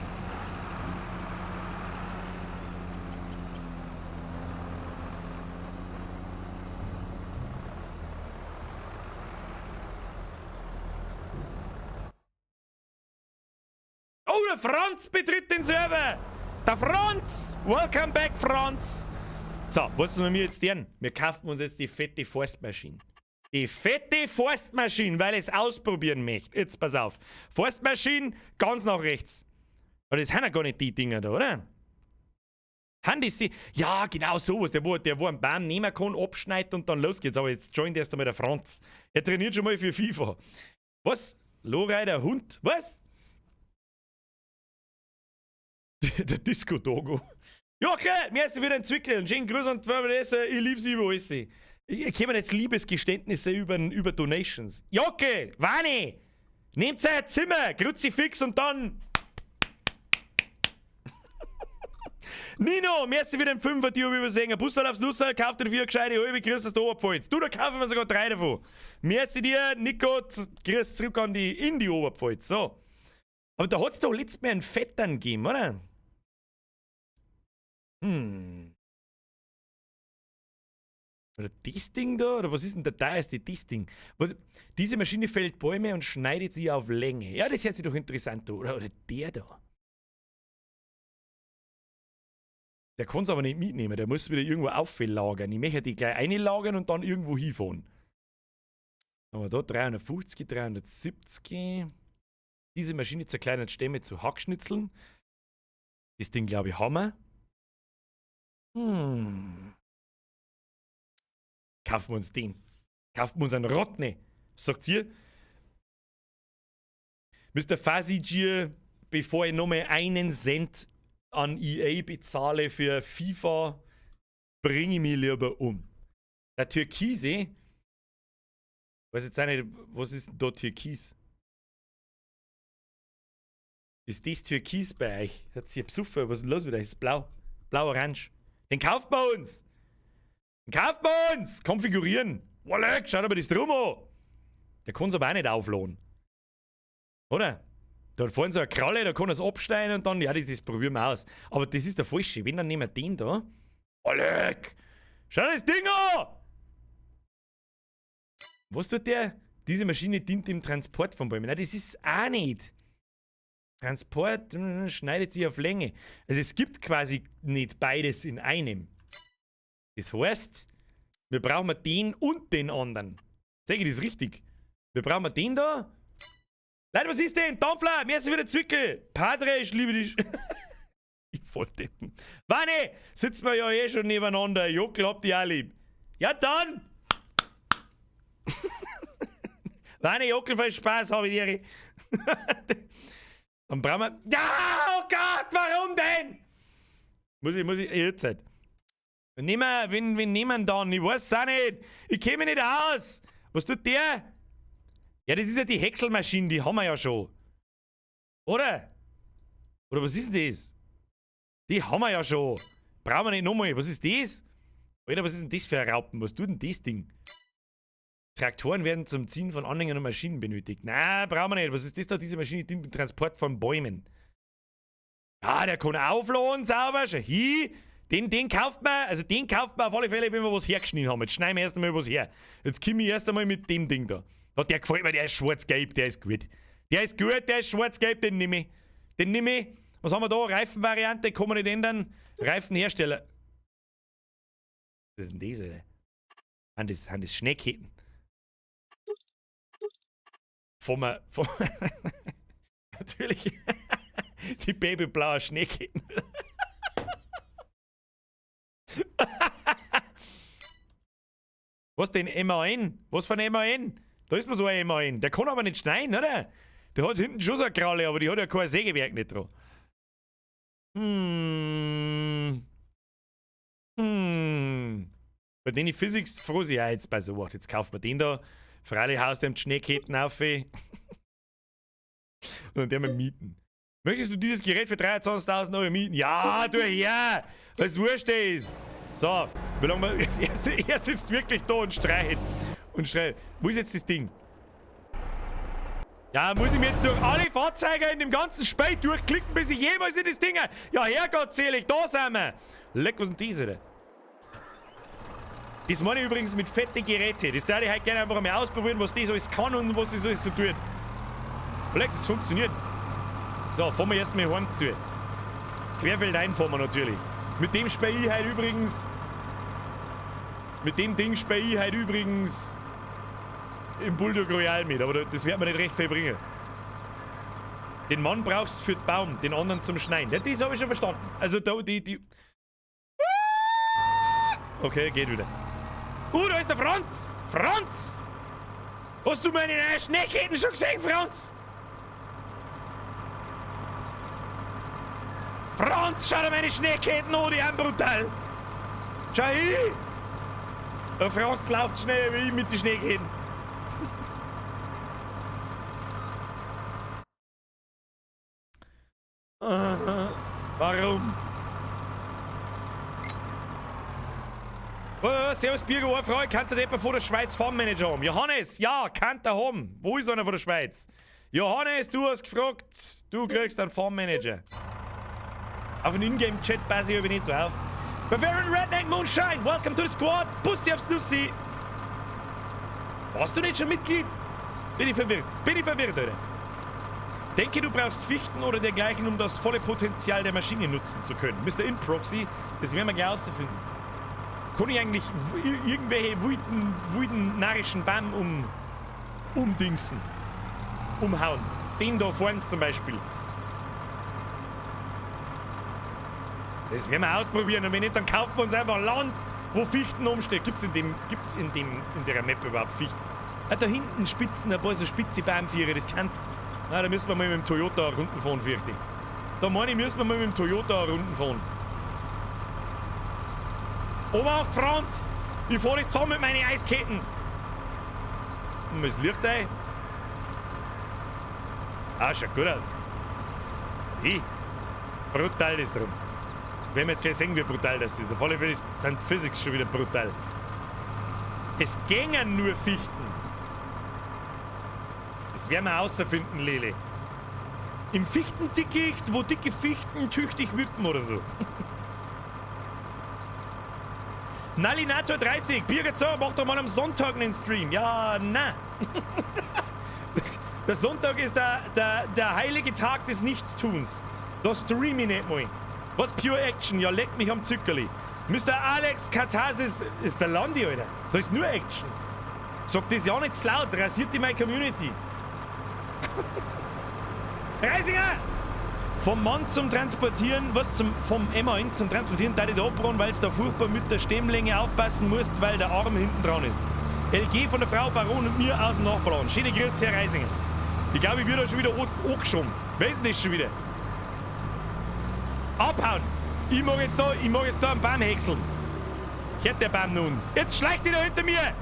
Oh, der Franz betritt den Server! Der Franz! Welcome back, Franz! So, was sollen wir jetzt tun? Wir kaufen uns jetzt die fette Forstmaschine. Die fette Forstmaschine, weil ich es ausprobieren möchte. Jetzt pass auf. Forstmaschine, ganz nach rechts. Aber das sind ja gar nicht die Dinger da, oder? Haben die sie? Ja, genau sowas. Der, wo einen Baum nehmen kann, abschneidet und dann los geht's. Aber jetzt joint erst einmal der Franz. Er trainiert schon mal für FIFA. Was? Lowrider Hund? Was? Der Disco Dogo. Ja, okay, mir ist wieder entwickelt. Schönen Gruß an die Firma, ich liebe sie über alles. Ich komme jetzt Liebesgeständnisse über Donations. Jocke, Wani, nehmt euer Zimmer, Kruzifix und dann. Nino, merci für den Fünfer, die hab ich übersehen. Ein Busserl aufs Nusserl, kauft dir vier gescheite halbe, kriegst aus der Oberpfalz. Du, da kaufen wir sogar drei davon. Merci dir, Nico, kriegst zurück in die Oberpfalz. So. Aber da hat's doch letztes Mal einen Vettern gegeben, oder? Hm. Oder das Ding da? Oder was ist denn der teuerste? Das Ding. Diese Maschine fällt Bäume und schneidet sie auf Länge. Ja, das hört sich doch interessant an. Oder der da. Der kann's aber nicht mitnehmen. Der muss wieder irgendwo auflagern. Ich möchte die gleich einlagern und dann irgendwo hinfahren. Aber da 350, 370. Diese Maschine zerkleinert Stämme zu Hackschnitzeln. Das Ding, glaube ich, haben wir. Hm. Kaufen wir uns den. Kaufen wir uns einen Rottne. Sagt ihr? Mr. Fazzy, bevor ich nochmal einen Cent an EA bezahle für FIFA, bringe ich mich lieber um. Der Türkise, weiß jetzt auch nicht, was ist denn da Türkis? Ist das Türkis bei euch? Hat sich besoffen? Was ist denn los mit euch? Ist blau. Blau-orange. Den kauft man uns! Den kauft man uns! Konfigurieren! Walleck, schaut aber das drum an! Der kann's aber auch nicht aufladen. Oder? Da hat vorne so eine Kralle, da kann er's abschneiden und dann, ja, das probieren wir aus. Aber das ist der falsche. Wenn, dann nehmen wir den da. Walleck! Schau das Ding an! Was tut der? Diese Maschine dient dem Transport von Bäumen. Nein, das ist auch nicht. Transport schneidet sich auf Länge. Also es gibt quasi nicht beides in einem. Das heißt, wir brauchen den und den anderen. Sag ich das richtig? Wir brauchen den da. Leute, was ist denn? Dampfler, mir ist wieder Zwickel. Padre, ich liebe dich. Ich Volldeppen. Wanne, sitzen wir ja eh schon nebeneinander. Jockel, habt ihr auch lieb. Ja, dann. Wanne, Jockel, viel Spaß hab ich dir. Dann brauchen wir. Ja, oh Gott, warum denn? Muss ich, jetzt halt. Wen nehmen wir dann? Ich weiß es auch nicht. Ich kenn mich nicht aus. Was tut der? Ja, das ist ja die Häckselmaschine, die haben wir ja schon. Oder? Oder was ist denn das? Die haben wir ja schon. Brauchen wir nicht nochmal. Was ist das? Alter, was ist denn das für ein Raupen? Was tut denn das Ding? Traktoren werden zum Ziehen von Anhängern und Maschinen benötigt. Nein, brauchen wir nicht. Was ist das da? Diese Maschine dient dem Transport von Bäumen. Ja, der kann aufladen, sauber. Schau hin. Den kauft man, also den kauft man auf alle Fälle, wenn wir was hergeschnitten haben. Jetzt schneiden wir erst einmal was her. Jetzt komme ich erst einmal mit dem Ding da. Ja, der gefällt mir, der ist schwarz-gelb, der ist gut. Der ist gut, der ist schwarz-gelb, den nehme ich. Den nehme ich. Was haben wir da? Reifenvariante, kann man nicht ändern. Reifenhersteller. Was ist denn das, Alter? Sind das Schneeketten? Vom natürlich. Die babyblauen Schneeketten. Was denn MAN? Was für ein MAN? Da ist mir so ein MAN. Der kann aber nicht schneiden, oder? Der hat hinten schon so eine Kralle, aber die hat ja kein Sägewerk nicht dran. Bei den Physics froh sich auch jetzt bei so was. Jetzt kauft man den da. Freilich haust dem die Schneeketten auf. Und dann der mal mieten. Möchtest du dieses Gerät für 23.000 Euro mieten? Ja, du her! Was wurscht ist! So, wie lange wir, er sitzt wirklich da und schreit. Und schreit. Wo ist jetzt das Ding? Ja, muss ich mir jetzt durch alle Fahrzeuge in dem ganzen Spiel durchklicken, bis ich jemals in das Ding... Ja, herrgottselig, da sind wir! Leck, was ist denn das, Alter? Das meine ich übrigens mit fetten Geräten. Das würde ich halt gerne einfach mal ausprobieren, was das alles kann und was das alles so tut. Leck, das funktioniert. So, fahren wir erstmal heim zu. Querfeldein fahren wir natürlich. Mit dem spiele ich halt übrigens... Mit dem Ding spiele ich halt übrigens... im Bulldog Royale mit, aber das wird mir nicht recht viel bringen. Den Mann brauchst du für den Baum, den anderen zum Schneiden. Ja, das habe ich schon verstanden. Also da, die... Okay, geht wieder. Da ist der Franz! Franz! Hast du meine neuen Schneeketten schon gesehen, Franz? Franz, schau dir meine Schneeketten an, die sind brutal! Schau hin! Der Franz läuft schnell wie ich mit den Schneeketten. Warum? Oh, servus Birger, eine Frage, kann der jemand von der Schweiz Farmmanager haben? Johannes, ja, kann der haben. Wo ist einer von der Schweiz? Johannes, du hast gefragt, du kriegst einen Farmmanager. Auf den Ingame-Chat passe ich aber nicht so auf. Bavarian Redneck Moonshine, welcome to the squad. Pussy aufs Nussi. Warst du nicht schon Mitglied? Bin ich verwirrt? Bin ich verwirrt, oder? Denke, du brauchst Fichten oder dergleichen, um das volle Potenzial der Maschine nutzen zu können. Mr. Inproxy, das werden wir gleich herausfinden. Kann ich eigentlich irgendwelche wüten, narrischen Baum umdingsen? Umhauen? Den da vorne zum Beispiel. Das werden wir ausprobieren und wenn nicht, dann kaufen wir uns einfach Land, wo Fichten umstehen. Gibt's in der Map überhaupt Fichten? Ah, da hinten Spitzen, ein paar so spitze Baumviere, das kann. Na, da müssen wir mal mit dem Toyota Runden fahren, fürchte ich. Da meine ich, müssen wir mal mit dem Toyota Runden fahren. Obacht, Franz! Ich fahre jetzt zusammen mit meinen Eisketten! Und das Licht ein. Ah, schaut gut aus. Hey, brutal ist drum. Werden wir jetzt gleich sehen, wie brutal das ist. Auf alle Fälle sind Physics schon wieder brutal. Es gängen nur Fichten. Das werden wir außerfinden, Lele. Im Fichtendickicht, wo dicke Fichten tüchtig wüten oder so. Nalinator 30, Birgit, so, mach doch mal am Sonntag einen Stream. Ja, na. Der Sonntag ist der heilige Tag des Nichtstuns. Da stream ich nicht mal. Was Pure Action? Ja, leck mich am Zückerli. Mr. Alex Katharsis ist der Landi, Alter. Da ist nur Action. Sag das ja nicht zu laut, rasiert die meine Community. Reisinger! Vom Mann zum Transportieren, was zum, vom MAN zum Transportieren, da ich da abbauen, weil es da furchtbar mit der Stemmlänge aufpassen musst, weil der Arm hinten dran ist. LG von der Frau Baron und mir aus dem Nachbarland. Schöne Grüße, Herr Reisinger. Ich glaube, ich werde da schon wieder angeschoben. Wer ist denn das schon wieder? Abhauen! Ich mag jetzt da einen Baum häckseln. Kehrt der Baum nun uns. Jetzt schleicht die da hinter mir!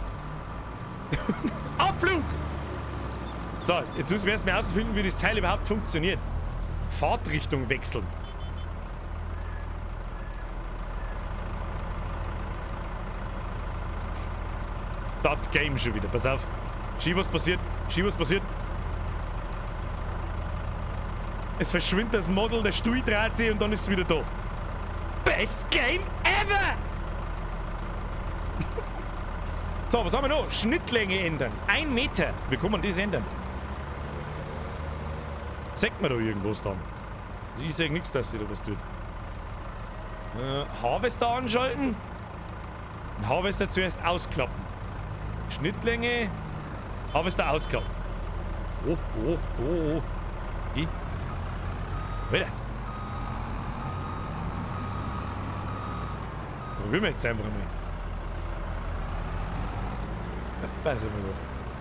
Abflug! So, jetzt müssen wir erstmal herausfinden, wie das Teil überhaupt funktioniert. Fahrtrichtung wechseln. Das Game schon wieder. Pass auf. Schau, was passiert. Schau, was passiert. Es verschwindet das Model, der Stuhl dreht sich und dann ist es wieder da. Best Game ever! So, was haben wir noch? Schnittlänge ändern. 1 Meter. Wie kann man das ändern? Sagt man da irgendwas dann? Also ich sag nichts, dass sie da was tut. Harvester anschalten. Den Harvester zuerst ausklappen. Schnittlänge. Harvester ausklappen. Oh, oh, oh, oh. Ich. Wieder. Probieren wir jetzt einfach mal. Jetzt pass ich mal gut.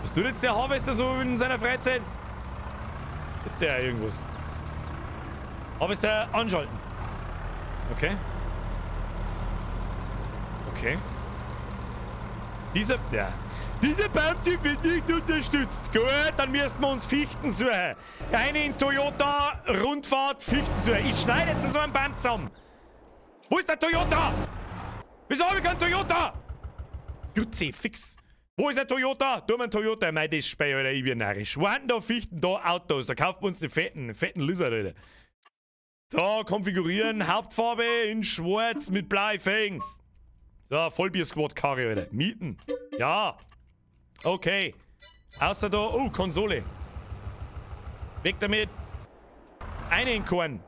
Was tut jetzt der Harvester so in seiner Freizeit? Der irgendwas. Harvester anschalten. Okay. Okay. Dieser, ja. Dieser Baumtyp wird nicht unterstützt. Gut, dann müssen wir uns Fichten suchen. Eine in Toyota Rundfahrt Fichten suchen. Ich schneide jetzt so einen Baum zusammen. Wo ist der Toyota? Wieso habe ich keinen Toyota? Grüezi, fix. Wo ist der Toyota? Tu mir einen Toyota. Mei, das Spiel, Alter, ich bin narrisch. Wo sind da Fichten, da Autos? Da kauft man uns den fetten Lizard, Alter. So, konfigurieren. Hauptfarbe in schwarz mit blauen Felgen. So, Vollbier-Squad-Karre, Alter. Mieten. Ja. Okay. Außer da. Oh, Konsole. Weg damit. Einen Korn.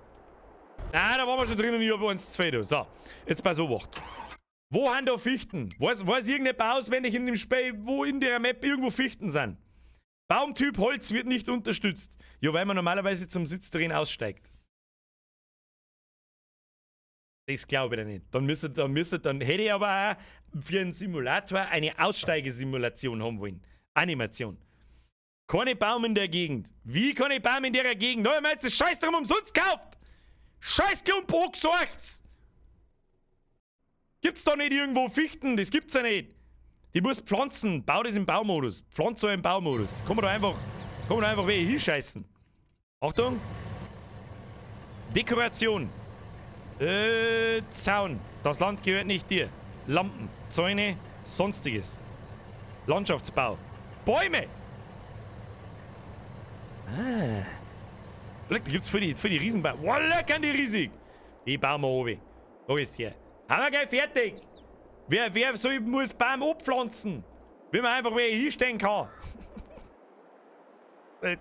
Ah, da waren wir schon drinnen. Ich hab 1, 2 da. So, jetzt pass auf. Wo haben da Fichten? Weiß irgendjemand auswendig in dem Spiel, wo in der Map irgendwo Fichten sind? Baumtyp Holz wird nicht unterstützt. Ja, weil man normalerweise zum Sitz drin aussteigt. Das glaube ich nicht. Dann hätte ich aber auch für einen Simulator eine Aussteigesimulation haben wollen. Animation. Keine Baum in der Gegend. Wie keine Baum in der Gegend? Da haben wir jetzt das Scheiß drum umsonst gekauft! Scheiß Klump angesorgt! Gibt's da nicht irgendwo Fichten? Das gibt's ja nicht. Die muss pflanzen. Bau das im Baumodus. Pflanze im Baumodus. Kann man da einfach welche hinscheißen. Achtung. Dekoration. Zaun. Das Land gehört nicht dir. Lampen, Zäune, sonstiges. Landschaftsbau. Bäume! Ah. Leck, da gibt's für die Riesenbäume. Wallah, kann die riesig! Die bauen wir oben. Da ist hier. Haben wir gleich fertig! Wer soll, muss Baum abpflanzen? Wie man einfach welche hinstellen kann.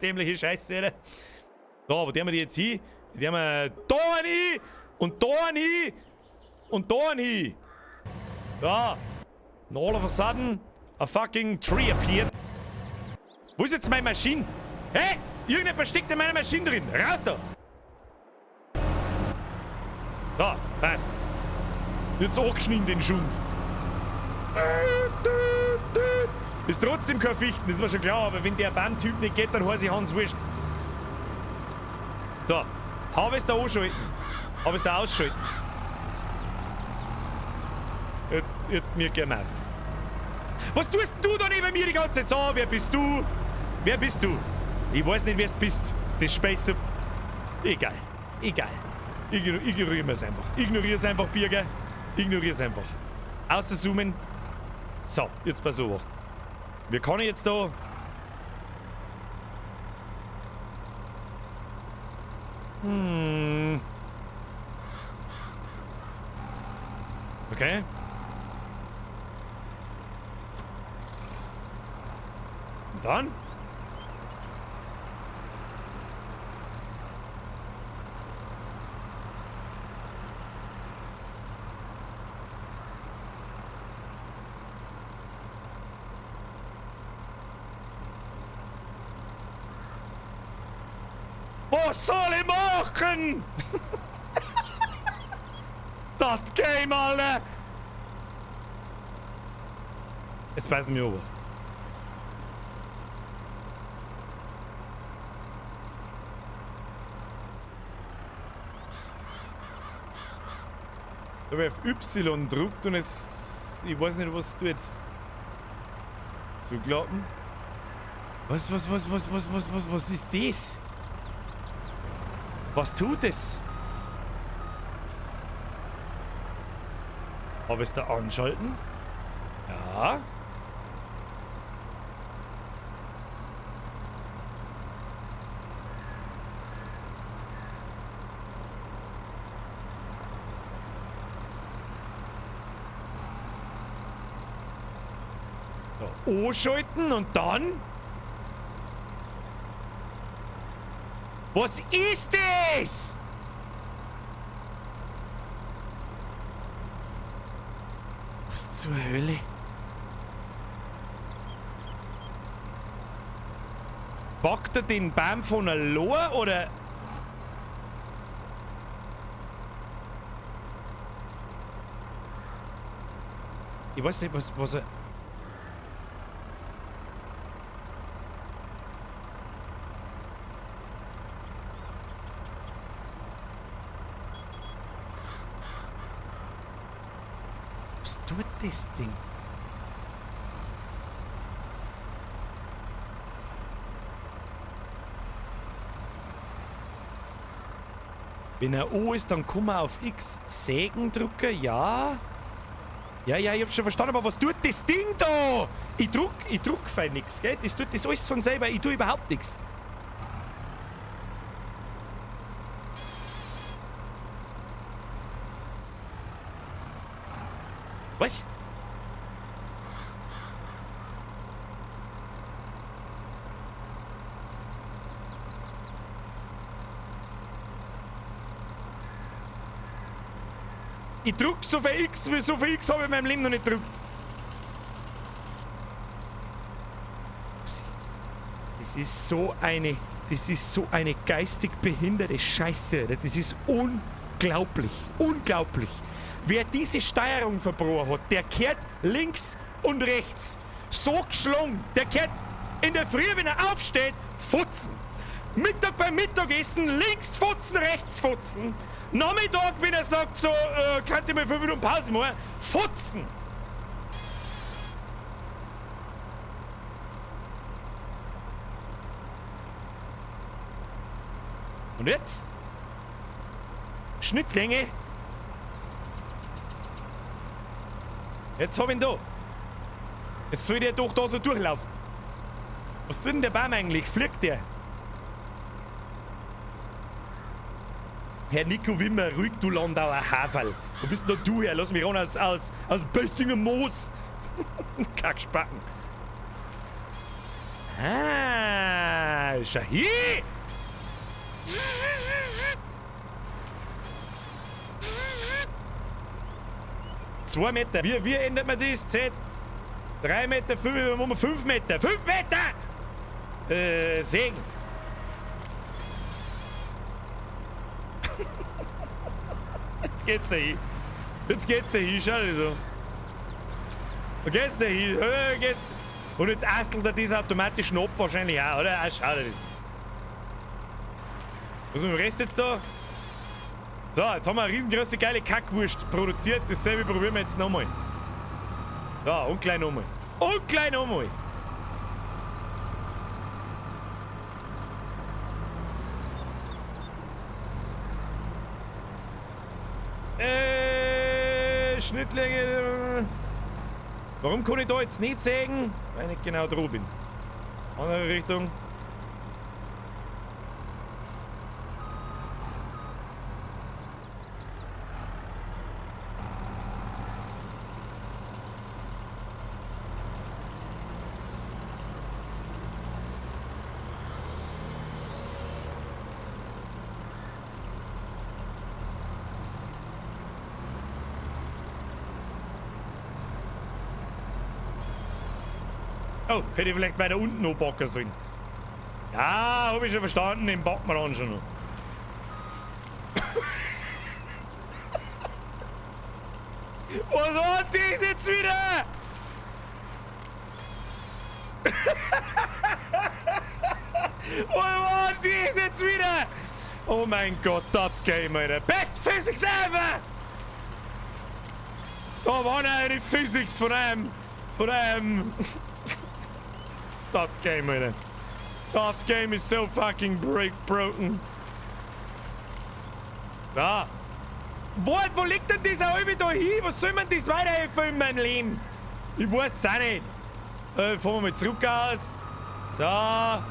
Dämliche Scheiße, oder? So, aber die haben wir die jetzt hin. Die haben wir da hin! Und da hin! Und da hin! Ja! And all of a sudden, a fucking tree appeared. Wo ist jetzt meine Maschine? Hä? Irgendjemand steckt in meiner Maschine drin! Raus da! So, passt. Jetzt angeschnitten den Schund. Ist trotzdem kein Fichten, das ist mir schon klar, aber wenn der Baumtyp nicht geht, dann heiße ich Hans Wurscht. So, Harvester anschalten. Harvester ausschalten. Jetzt mir gern auf. Was tust du da neben mir die ganze Zeit? So, wer bist du? Wer bist du? Ich weiß nicht, wer du bist. Das Space so. Egal. Egal. Ignorieren wir es einfach. Ignorier es einfach, Birger. Ignorier es einfach. Außerzoomen. So, jetzt pass auf. Wir können jetzt da. Okay. Und dann? Was soll ich machen? Das Game, Alter! Jetzt weiß ich mir aber. Da habe ich auf Y gedrückt und es. Ich weiß nicht, was es tut. Zuklappen. Was ist das? Was tut es? Ob es da anschalten? Ja. So, anschalten und dann? Was ist das? Was zur Hölle? Packt er den Baum von allein oder? Ich weiß nicht, was er. Was tut das Ding? Wenn er O ist, dann kann man auf X Sägen drücken, ja. Ja, ja, ich hab's schon verstanden, aber was tut das Ding da? Ich druck fein nix, gell? Das tut das alles von selber, ich tu überhaupt nix. Was? Ich druck so viel X, wie so viel X habe ich in meinem Leben noch nicht gedruckt. Das ist so eine, das ist so eine geistig behinderte Scheiße. Alter. Das ist unglaublich, unglaublich. Wer diese Steuerung verbrochen hat, der kehrt links und rechts. So geschlungen, der kehrt in der Früh, wenn er aufsteht, futzen. Mittag beim Mittagessen, links futzen, rechts futzen. Nachmittag, wenn er sagt, so, könnt ihr mal 5 Minuten Pause machen, futzen. Und jetzt? Schnittlänge. Jetzt hab ich ihn da. Jetzt soll der doch da so durchlaufen. Was tut denn der Baum eigentlich? Fliegt der? Herr Nico Wimmer, ruhig, du Landauer Haferl. Wo bist denn du her? Lass mich ran aus Böstinger Moos. Kackspacken. Ah, schau hier. 2 Meter. Wie ändert man das? Z. 3 Meter, 5, 5 Meter. 5 Meter! Sägen. Jetzt geht's da hin. Jetzt geht's da hin, schau dir so. Da geht's da hin. Geht's. Und jetzt astelt er das automatisch noch ab, wahrscheinlich auch, oder? Ah, schau dir das. Was ist mit dem Rest jetzt da? So, jetzt haben wir eine riesengroße geile Kackwurst produziert. Dasselbe probieren wir jetzt nochmal. So, und gleich nochmal. Und gleich nochmal. Schnittlänge. Warum kann ich da jetzt nicht sägen? Weil ich nicht genau dran bin. Andere Richtung. Oh, hätte ich vielleicht weiter unten noch backen sollen. Ja, hab ich schon verstanden, den backen wir dann schon noch. Was war das jetzt wieder? Was war das jetzt wieder? Oh mein Gott, das Game, Alter. Best Physics ever! Da waren eine Physics von einem. That game, Alter. That game is so fucking broken. Da. Wo liegt denn dieser Albe da hin? Was soll man das weiterhelfen in meinem Leben? Ich weiß es auch nicht. Fahren wir mal zurück aus. So,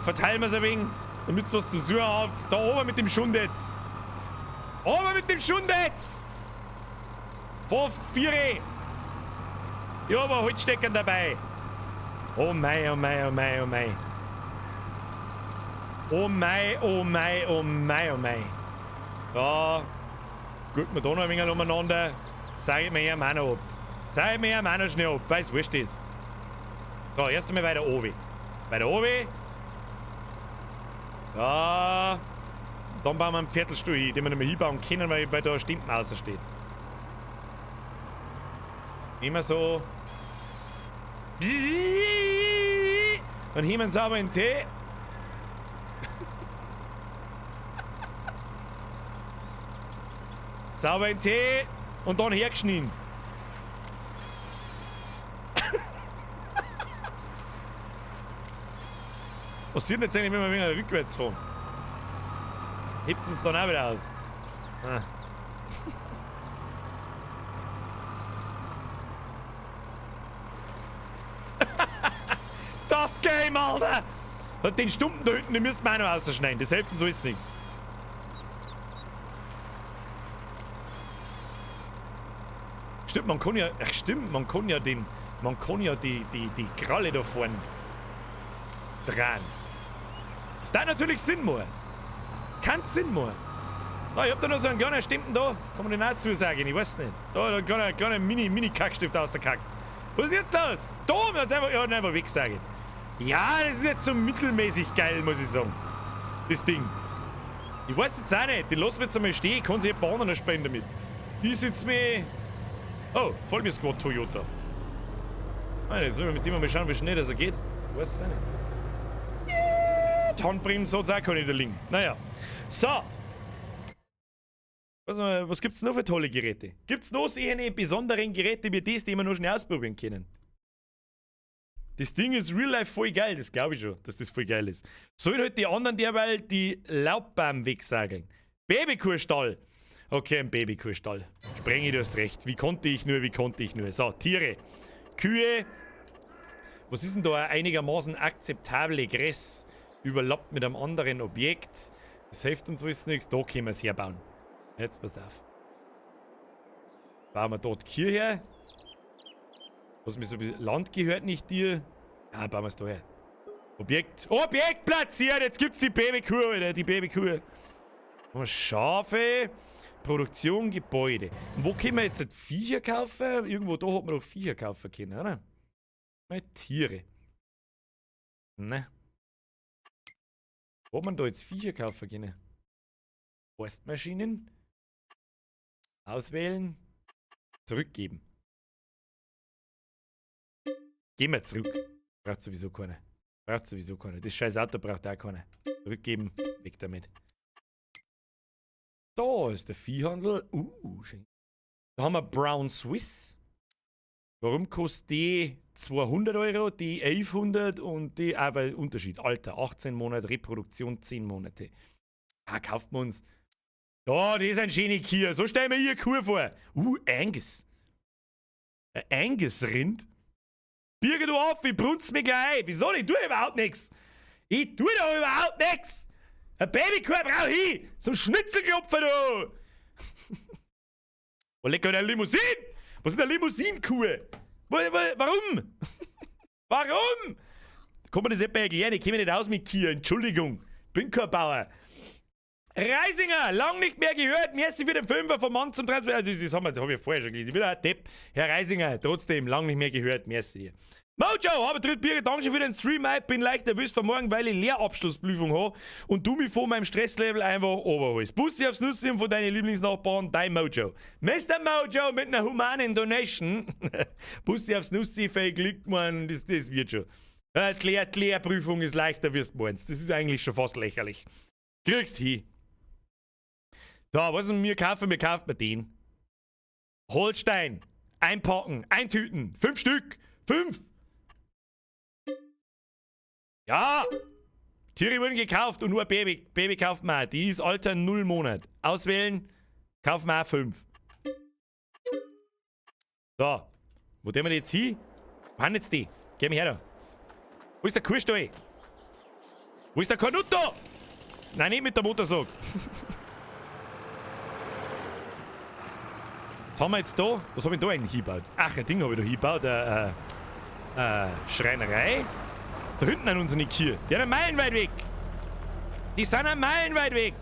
verteilen wir es ein wenig, damit ihr was zum Suchen habt. Da oben mit dem Schund jetzt. Oben mit dem Schund jetzt! Vor 4. Ich hab einen Holzstecker dabei. Oh mei, oh mei, oh mei, oh mei. Oh mei, oh mei, oh mei, oh mei. Ja, gucken wir da noch ein wenig umeinander. Zeig mir ihm auch noch ab. Zeig mir ihm auch noch schnell ab, weil's wurscht ist. So, erst einmal weiter oben. Weiter oben. Ja. Dann bauen wir einen Viertelstuhl hin, den wir nicht mehr hinbauen können, weil da ein Stimpen außer steht. Immer so. Dann heben wir uns aber in den Tee. Sauber in den Tee und dann hergeschnitten. Was passiert denn jetzt eigentlich, wenn wir ein wenig rückwärts fahren? Hebt es uns dann auch wieder aus. Ah. Das Game, Alter! Und den Stumpen da hinten, den müssen wir auch noch rausschneiden. Das hilft uns alles nichts. Stimmt, man kann ja. Ach stimmt, man kann ja den. Man kann ja die Kralle da vorne dran. Das da natürlich Sinn machen. Kann Sinn machen. Ah, ich hab da noch so einen kleinen Stimpen da. Kann man den auch zusagen? Ich weiß nicht. Da, da ein kleiner Mini-Kackstift ausgekackt. Was ist denn jetzt los? Da, mir hat's einfach, ja, einfach weggesagt. Ja, das ist jetzt so mittelmäßig geil, muss ich sagen. Das Ding. Ich weiß jetzt auch nicht. Den lassen wir jetzt einmal stehen. Ich kann sich ein paar anderen spielen damit. Ich sitz mir. Oh, voll mir Squad Toyota. Nein, jetzt sollen wir mit dem mal schauen, wie schnell das er geht. Ich weiß es auch nicht. Yeah, die Handbremse hat's auch keine da liegen. Naja. So. Was gibt's noch für tolle Geräte? Gibt's noch solche besonderen Geräte wie das, die wir noch schnell ausprobieren können? Das Ding ist real life voll geil, das glaube ich schon, dass das voll geil ist. Sollen halt die anderen derweil die Laubbaum wegsageln? Babykuhstall. Okay, ein Babykuhstall. Sprengi, du hast recht. Wie konnte ich nur, wie konnte ich nur? So, Tiere. Kühe. Was ist denn da eine einigermaßen akzeptable Größe? Überlappt mit einem anderen Objekt. Das hilft uns alles nichts. Da können wir es herbauen. Jetzt pass auf. Bauen wir dort Kühe her. Was mir so ein bisschen Land gehört nicht dir. Ja, bauen wir es da her. Objekt. Objekt platziert! Jetzt gibt's die Babykuh, Alter. Die Babykuh. Schafe. Produktion, Gebäude. Und wo können wir jetzt Viecher kaufen? Irgendwo da hat man doch Viecher kaufen können, oder? Mal Tiere. Ne. Wo hat man da jetzt Viecher kaufen können? Forstmaschinen. Auswählen. Zurückgeben. Gehen wir zurück. Braucht sowieso keiner. Braucht sowieso keiner. Das scheiß Auto braucht auch keiner. Zurückgeben. Weg damit. Da ist der Viehhandel. Schön. Da haben wir Brown Swiss. Warum kostet die 200 Euro, die 1100 und die, aber Unterschied. Alter, 18 Monate, Reproduktion 10 Monate. Ah, kauft man uns. Da, das ist ein schöner Kier. So stellen wir hier Kuh vor. Angus. Ein Angus-Rind. Birger, du auf, ich brunz mich gleich ein. Wieso? Ich tue überhaupt nichts. Ich tue doch überhaupt nichts. Ein Babykuh brauch ich. Zum Schnitzelklopfen, du. Oh, lecker, eine Limousine. Was ist eine Limousinenkuh? Warum? Warum? Kann man das etwa erklären? Ich kenne mich nicht aus mit Kier. Entschuldigung. Bin kein Bauer. Reisinger, lang nicht mehr gehört. Merci für den Fünfer vom Mann zum Transfer. Also, das hab ich vorher schon gelesen. Ich bin ein Depp. Herr Reisinger, trotzdem, lang nicht mehr gehört. Merci dir. Mojo, habe dritt Bier, danke für den Stream. Ich bin leicht nervös vor morgen, weil ich Lehrabschlussprüfung habe und du mich von meinem Stresslevel einfach oberholst. Bussi aufs Nüsschen von deinen Lieblingsnachbarn, dein Mojo. Mr. Mojo mit einer humanen Donation. Bussi aufs Nüssi, viel Glück, Mann, das wird schon. Die Lehrprüfung ist leichter, wirst du meinst. Das ist eigentlich schon fast lächerlich. Kriegst hin. Da, was wir kaufen? Wir kaufen den. Holstein. Einpacken. Eintüten. 5 Stück. 5. Ja! Tiere wurden gekauft und nur ein Baby. Baby kauft man auch. Die ist Alter 0 Monat. Auswählen. Kaufen wir auch 5. So. Wo gehen wir jetzt hin? Wo sind jetzt die? Geh mir her da. Wo ist der Kuhstall? Wo ist der Cornutto? Nein, nicht mit der Motorsog. Was haben wir jetzt da? Was hab ich da eigentlich hingebaut? Ach, ein Ding hab ich da hingebaut. Schreinerei. Da hinten an unsere Kühe. Die sind meilenweit weg. Die sind meilenweit weg.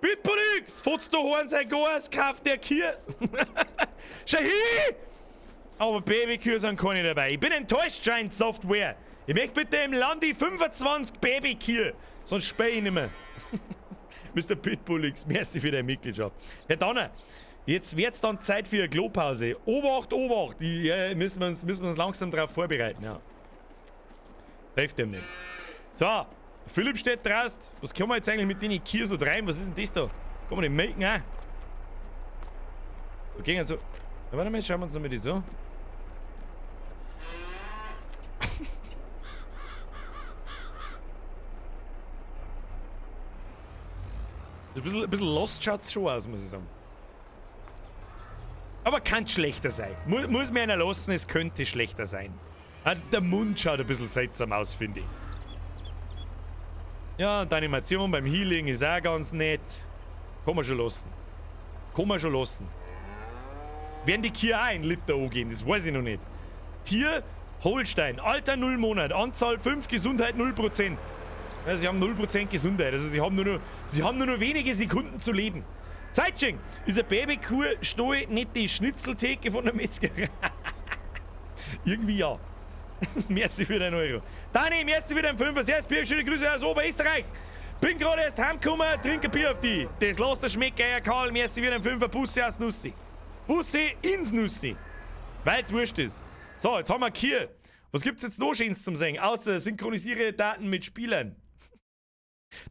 Bitpolix! Futz du Horn sein Gas, kauft der Kühe. Schau hin! Aber Babykühe sind keine dabei. Ich bin enttäuscht, scheint Software. Ich möchte bitte im Landi 25 Babykühe. Sonst spähe ich nicht mehr. Mr. Pitbullix, merci für deine Mitgliedschaft. Herr Danner, jetzt wird's dann Zeit für eine Klopause. Obacht, Obacht! Die, müssen wir uns langsam darauf vorbereiten, ja. Hilft dem nicht. So, Philipp steht draußen. Was kann man jetzt eigentlich mit den Kühen so treiben? Was ist denn das da? Kann man den melken auch? Okay, also. Na, warte mal, schauen wir uns nochmal das an. Ein bisschen lost schaut's schon aus, muss ich sagen. Aber kann schlechter sein. Muss mir einer lassen, es könnte schlechter sein. Ah, der Mund schaut ein bisschen seltsam aus, finde ich. Ja, und die Animation beim Healing ist auch ganz nett. Kann man schon lassen. Kann man schon lassen. Werden die Kühe auch 1 Liter angehen? Das weiß ich noch nicht. Tier, Holstein, Alter 0 Monat, Anzahl 5, Gesundheit 0%. Ja, sie haben 0% Gesundheit, also sie haben nur noch wenige Sekunden zu leben. Zeitsching, ist eine Babykuh Stall nicht die Schnitzeltheke von der Metzgerei? Irgendwie ja. Merci für deinen Euro. Dani, merci für deinen Fünfer. Servus, Bier, schöne Grüße aus Oberösterreich. Bin gerade erst heimgekommen, trink ein Bier auf die. Das lasst dir schmecken, Karl. Merci für deinen Fünfer. Bussi aus Nussi. Bussi ins Nussi. Weil's wurscht ist. So, jetzt haben wir Kühe. Was gibt's jetzt noch Schönes zum Sehen? Außer synchronisiere Daten mit Spielern.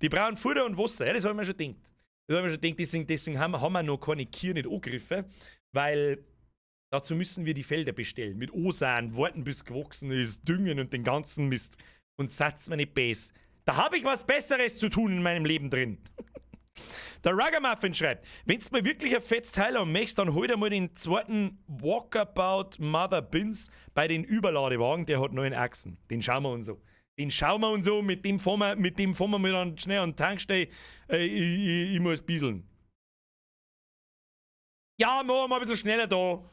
Die brauchen Futter und Wasser. Ja, das habe ich mir schon gedacht. Das habe ich mir schon gedacht. Deswegen haben wir noch keine Kühe nicht angegriffen, weil dazu müssen wir die Felder bestellen. Mit Osan, warten, bis gewachsen ist, düngen und den ganzen Mist. Und satz mir nicht bes. Da habe ich was Besseres zu tun in meinem Leben drin. Der Ragamuffin schreibt, wenn's mal wirklich ein fettes Teil haben möchtest, dann hol dir mal den zweiten Walkabout Mother Bins bei den Überladewagen, der hat 9 Achsen. Den schauen wir uns so. Den schauen wir uns so, mit dem fahren wir mal dann schnell an die Tankstelle. Ich muss bieseln. Ja, machen wir mal ein bisschen schneller da.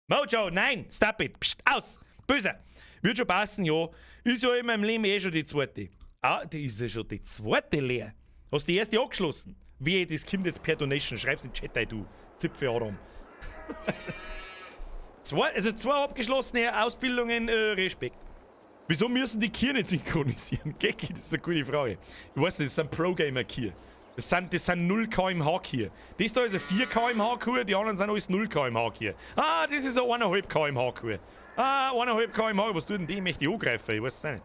Mojo, nein, stop it. Psst, aus. Böse. Wird schon passen, ja. Ist ja in meinem Leben eh schon die zweite. Ah, die ist ja schon die zweite leer. Hast die erste angeschlossen? Wie, das kommt jetzt per Donation. Schreib's in den Chat ein, du. Zipfe Adam. Zwei, also zwei abgeschlossene Ausbildungen, Respekt. Wieso müssen die Kühe nicht synchronisieren? Gecki, das ist eine gute Frage. Ich weiß nicht, das sind Pro-Gamer-Kühe. Das sind 0 kmh Kühe. Das da ist eine 4 kmh Kuh, die anderen sind alles 0 kmh Kühe. Ah, das ist eine 1,5 kmh Kuh. Ah, 1,5 kmh, was tut denn die? Möchte ich angreifen? Ich weiß es nicht.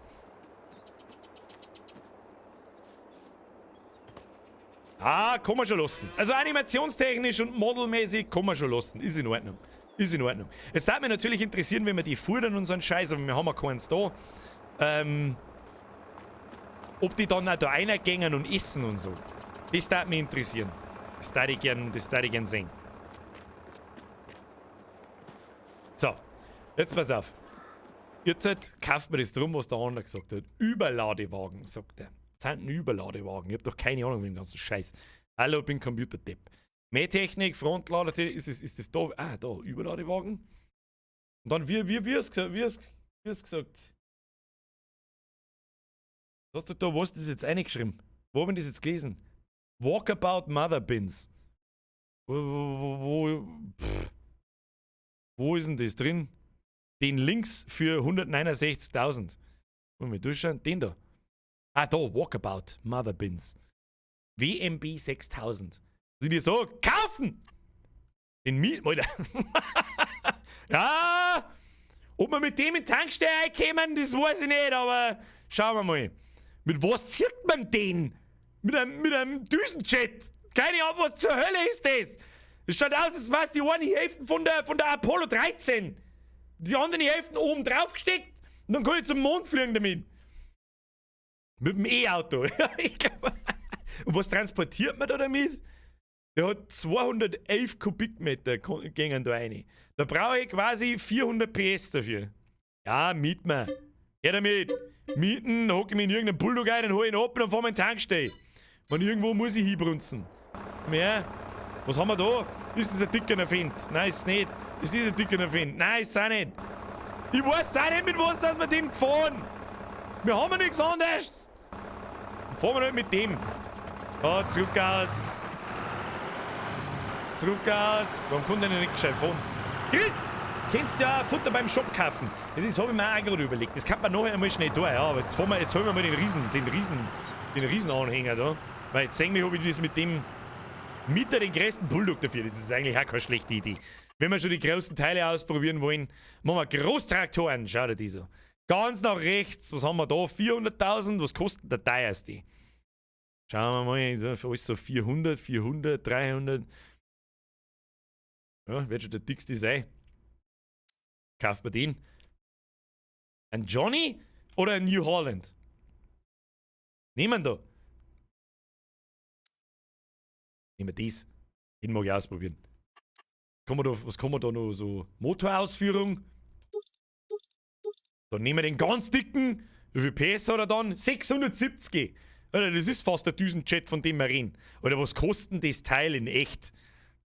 Ah, kann man schon lassen. Also animationstechnisch und modelmäßig kann man schon lassen. Ist in Ordnung. Ist in Ordnung. Es würde mich natürlich interessieren, wenn wir die futtern und so einen Scheiß, aber wir haben ja keins da. Ob die dann auch da reingehen und essen und so. Das würde mich interessieren. Das würde ich gern sehen. So, jetzt pass auf. Jetzt kauft man das drum, was der andere gesagt hat. Überladewagen, sagt er. Was sind denn Überladewagen? Ich hab doch keine Ahnung von dem ganzen Scheiß. Hallo, bin Computerdepp. Mähtechnik, Frontlader, ist das da? Ah, da, Überladewagen. Und dann, wie hast gesagt? Was hast du da, wo hast du das jetzt eingeschrieben? Wo haben wir das jetzt gelesen? Walkabout Mother Bins. Wo, pff. Wo ist denn das drin? Den links für 169.000. Wollen wir durchschauen? Den da. Ah, da, Walkabout Mother Bins. WMB 6000. Was ich dir so kaufen! Den Mieten, Alter. Ja! Ob wir mit dem in die Tankstelle reinkommen, das weiß ich nicht, aber schauen wir mal. Mit was zieht man den? Mit einem Düsenjet. Keine Ahnung, was zur Hölle ist das? Es schaut aus, als wäre die eine Hälfte von der Apollo 13. Die andere Hälfte oben drauf gesteckt und dann kann ich zum Mond fliegen damit. Mit dem E-Auto. Ich glaub, und was transportiert man da damit? Der hat 211 Kubikmeter gängen da rein. Da brauche ich quasi 400 PS dafür. Ja, miet mir. Her damit. Mieten, hocke ich mich in irgendeinen Bulldog ein, dann hol ich ihn ab und dann fahren wir in die Tankstelle. Und irgendwo muss ich hinbrunzen. Mehr. Was haben wir da? Ist das ein dicker Fendt? Nein, ist es nicht. Es ist ein dicker Fendt. Nein, ist es auch nicht. Ich weiß auch nicht, mit was dass wir dem gefahren. Wir haben ja nichts anderes. Dann fahren wir halt mit dem. Ah, zurück aus. Zurück aus. Warum konnte der nicht gescheit fahren? Chris! Kennst ja auch Futter beim Shop kaufen. Das habe ich mir auch gerade überlegt. Das kann man nachher einmal schnell tun. Ja, aber jetzt holen wir mal den Riesenanhänger da. Weil jetzt sehen wir, ob ich das mit dem mit den größten Bulldog dafür. Das ist eigentlich auch keine schlechte Idee. Wenn wir schon die großen Teile ausprobieren wollen, machen wir Großtraktoren. Schau dir die so. Ganz nach rechts, was haben wir da? 400.000. Was kostet der teuerste? Schauen wir mal, so, für alles so 400, 400, 300. Ja, wird schon der dickste sein. Kauft man den. Ein Johnny? Oder ein New Holland. Nehmen wir da. Nehmen wir das. Den mag ich ausprobieren. Kann man da, was kann man da noch so? Motorausführung. Dann nehmen wir den ganz dicken. Wie viel PS hat er dann? 670. Alter, das ist fast der Düsenjet, von dem wir reden. Oder was kostet denn das Teil in echt?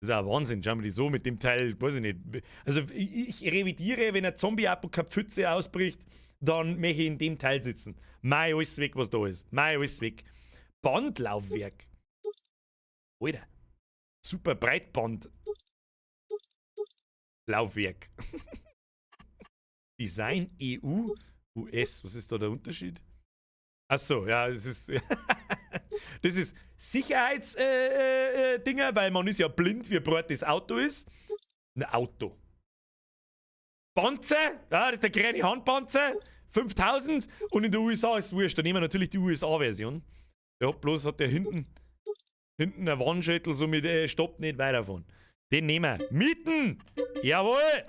Das ist auch Wahnsinn. Schauen wir die so mit dem Teil, weiß ich nicht. Also ich revidiere, wenn eine Zombie-Apokalypse ausbricht, dann möchte ich in dem Teil sitzen. Mei, alles weg, was da ist. Mei, alles weg. Bandlaufwerk. Alter. Super Breitband. Laufwerk. Design EU, US. Was ist da der Unterschied? Achso, ja, es ist. Das ist Sicherheitsdinger, weil man ist ja blind, wie breit das Auto ist. Ein Auto. Panzer, ja, das ist der kleine Handpanzer. 5000. Und in der USA ist es wurscht. Da nehmen wir natürlich die USA-Version. Der hat bloß hat der hinten ein Warnschädel, so mit Stopp, nicht weiterfahren. Den nehmen wir. Mieten! Jawohl!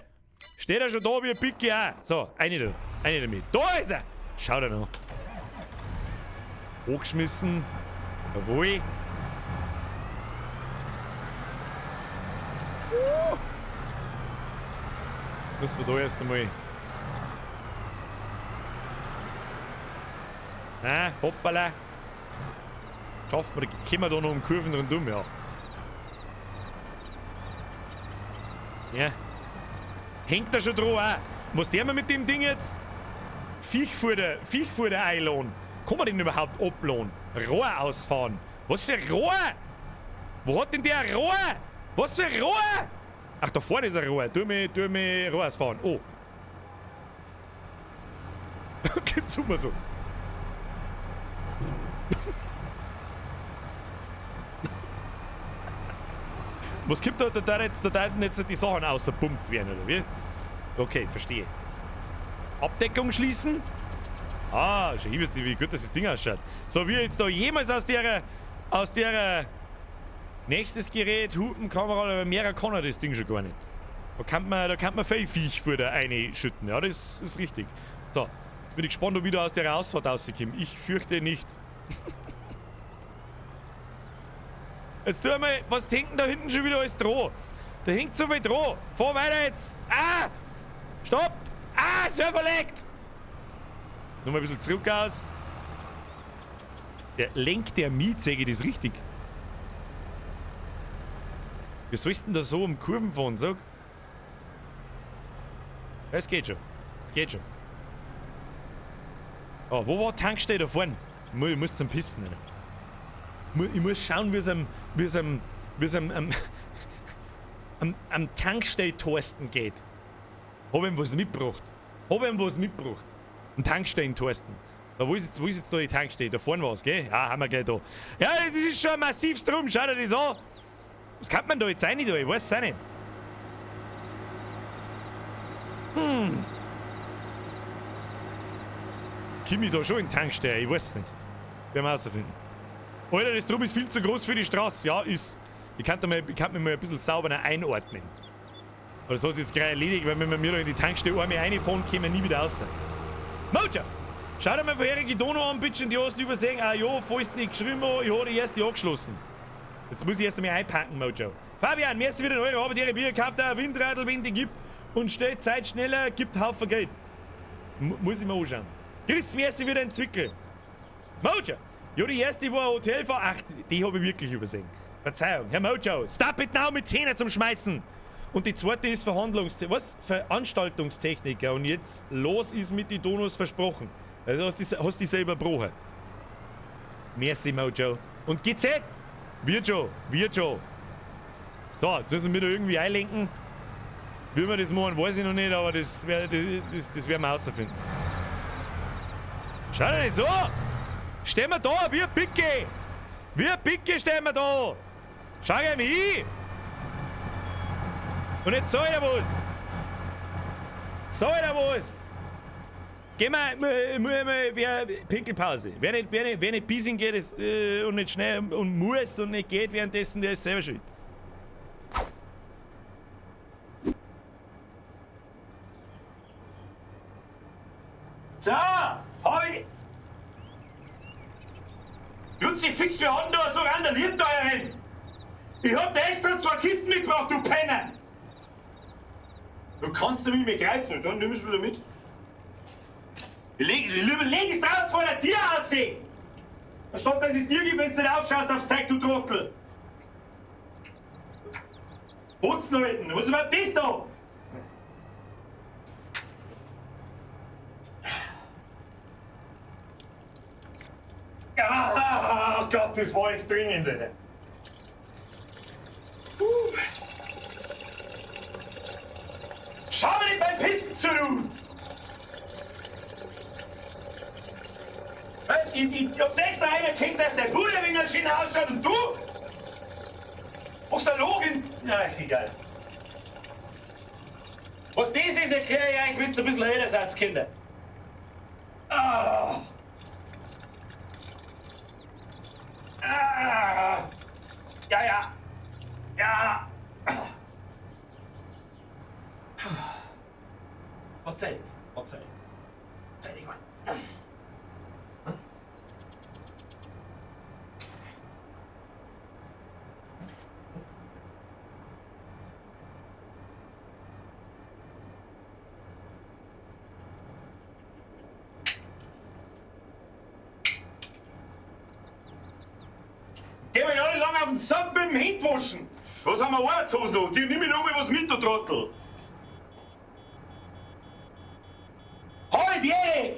Steht er schon da wie ein Picke auch. So, eine da. Eine damit. Da ist er! Schau da noch. Hochgeschmissen. Jawohl. Müssen wir da erst einmal. Ah, hoppala. Schaffen wir, kommen wir da noch um Kurven rundum, ja. Ja. Hängt da schon dran auch. Was der mit dem Ding jetzt? Viechfutter, Viechfutter einladen. Kann man den überhaupt abladen? Rohr ausfahren. Was für Rohr? Wo hat denn der Rohr? Was für Rohr? Ach, da vorne ist ein Rohr. Tu mich Rohr ausfahren. Oh. Gibt's immer so. Was kommt da, da jetzt, da jetzt die Sachen außerpumpt werden, oder wie? Okay, verstehe. Abdeckung schließen? Ah, schau, ich weiß nicht, wie gut das Ding ausschaut. So, wie jetzt da jemals aus der nächstes Gerät, Hupenkamera, aber mehr kann er das Ding schon gar nicht. Da kann man viel Viechfutter reinschütten, ja, das ist richtig. So, jetzt bin ich gespannt, ob ich da aus der Ausfahrt rauskomme. Ich fürchte nicht. Jetzt tu mal, was hängt denn da hinten schon wieder alles dran? Da hängt so viel dran. Fahr weiter jetzt. Ah! Stopp! Ah, Server leckt! Nochmal ein bisschen zurück aus. Der lenkt der Miet, sage ich das richtig? Wie sollst du denn da so um Kurven fahren, sag? Es geht schon. Es geht schon. Oh, wo war die Tankstelle da vorne? Ich muss zum Pissen, Alter. Ich muss schauen, wie es am Tankstell-Thorsten geht. Hab ihm was mitgebracht. Hab ihm was mitgebracht. Ein Tankstellen-Thorsten. Da, wo ist jetzt da die Tankstelle? Da vorne war's, gell? Ja, haben wir gleich da. Ja, das ist schon massiv drum. Schau dir das an. Was kann man da jetzt rein da? Ich weiß es auch nicht. Hm. Komm ich da schon in die Tankstelle? Ich weiß es nicht. Werden wir rausfinden. Alter, das Drum ist viel zu groß für die Straße. Ja, ist. Ich kann mich mal ein bisschen sauber einordnen. Aber das hat sich jetzt gleich erledigt, weil wenn wir mir da in die Tankstelle einmal reinfahren, kommen wir nie wieder raus. Mojo! Schau dir mal vorherige Dono an, bitte, die hast du übersehen. Ah ja, falls nicht geschrieben habe, ich habe die erste angeschlossen. Jetzt muss ich erst einmal einpacken, Mojo. Fabian, mir ist wieder eure Arbeit, ihre Bier kauft ein Windradl, wenn die gibt und stellt Zeit schneller, gibt Haufen Geld. Muss ich mir anschauen. Chris, mir ist wieder ein Zwickel. Mojo! Ja, die erste war ein Hotelfahrer. Ach, die habe ich wirklich übersehen. Verzeihung, Herr Mojo, stop it now mit Zähne zum Schmeißen! Und die zweite ist Veranstaltungstechniker. Und jetzt los ist mit den Donos versprochen. Also hast du die selber gebrochen. Merci, Mojo. Und GZ! Wird schon, wird schon. So, jetzt müssen wir da irgendwie einlenken. Wie wir das machen, weiß ich noch nicht, aber das werden wir rausfinden. Schau dir das so! Stehen wir da, wie ein Picke! Wie ein Picke stehen wir da! Schau dir mich hin! Und jetzt soll er was! Soll er was! Jetzt gehen wir, Pinkelpause. Wer nicht pissen geht ist, und nicht schnell und muss und nicht geht währenddessen, der ist selber schuld. So! Kruzifix, wir hatten da so randaliert da herin! Ich hab dir extra zwei Kisten mitgebracht, du Penner! Du kannst mich mit kreuzen, dann nimm es wieder mit. Leg, leg es raus vor der Tür aussehen! Anstatt dass es dir gibt, wenn du nicht aufschaust aufs Zeug, du Trottel! Putzen halten, was ist überhaupt das da? Ah, oh Gott, das war echt dringend, Alter. Schau mir nicht beim Pissen zu, du! Ich hab extra einer kennt, dass der Bruder wegen der Schiene ausschaut und du? Was da Login? Na, egal. Was das ist, erkläre ich euch, wenn ihr ein bisschen älter seid, Kinder. Ah. Ah. Ja, ja. Ja. Verzeihung, Verzeihung. Verzeihung, Mann. Geh mir ja nicht lange auf den Sack mit dem Händwaschen. Was haben wir Arbeitshosen noch? Die nimm ich noch mal was mit, du Trottel. Halt, je!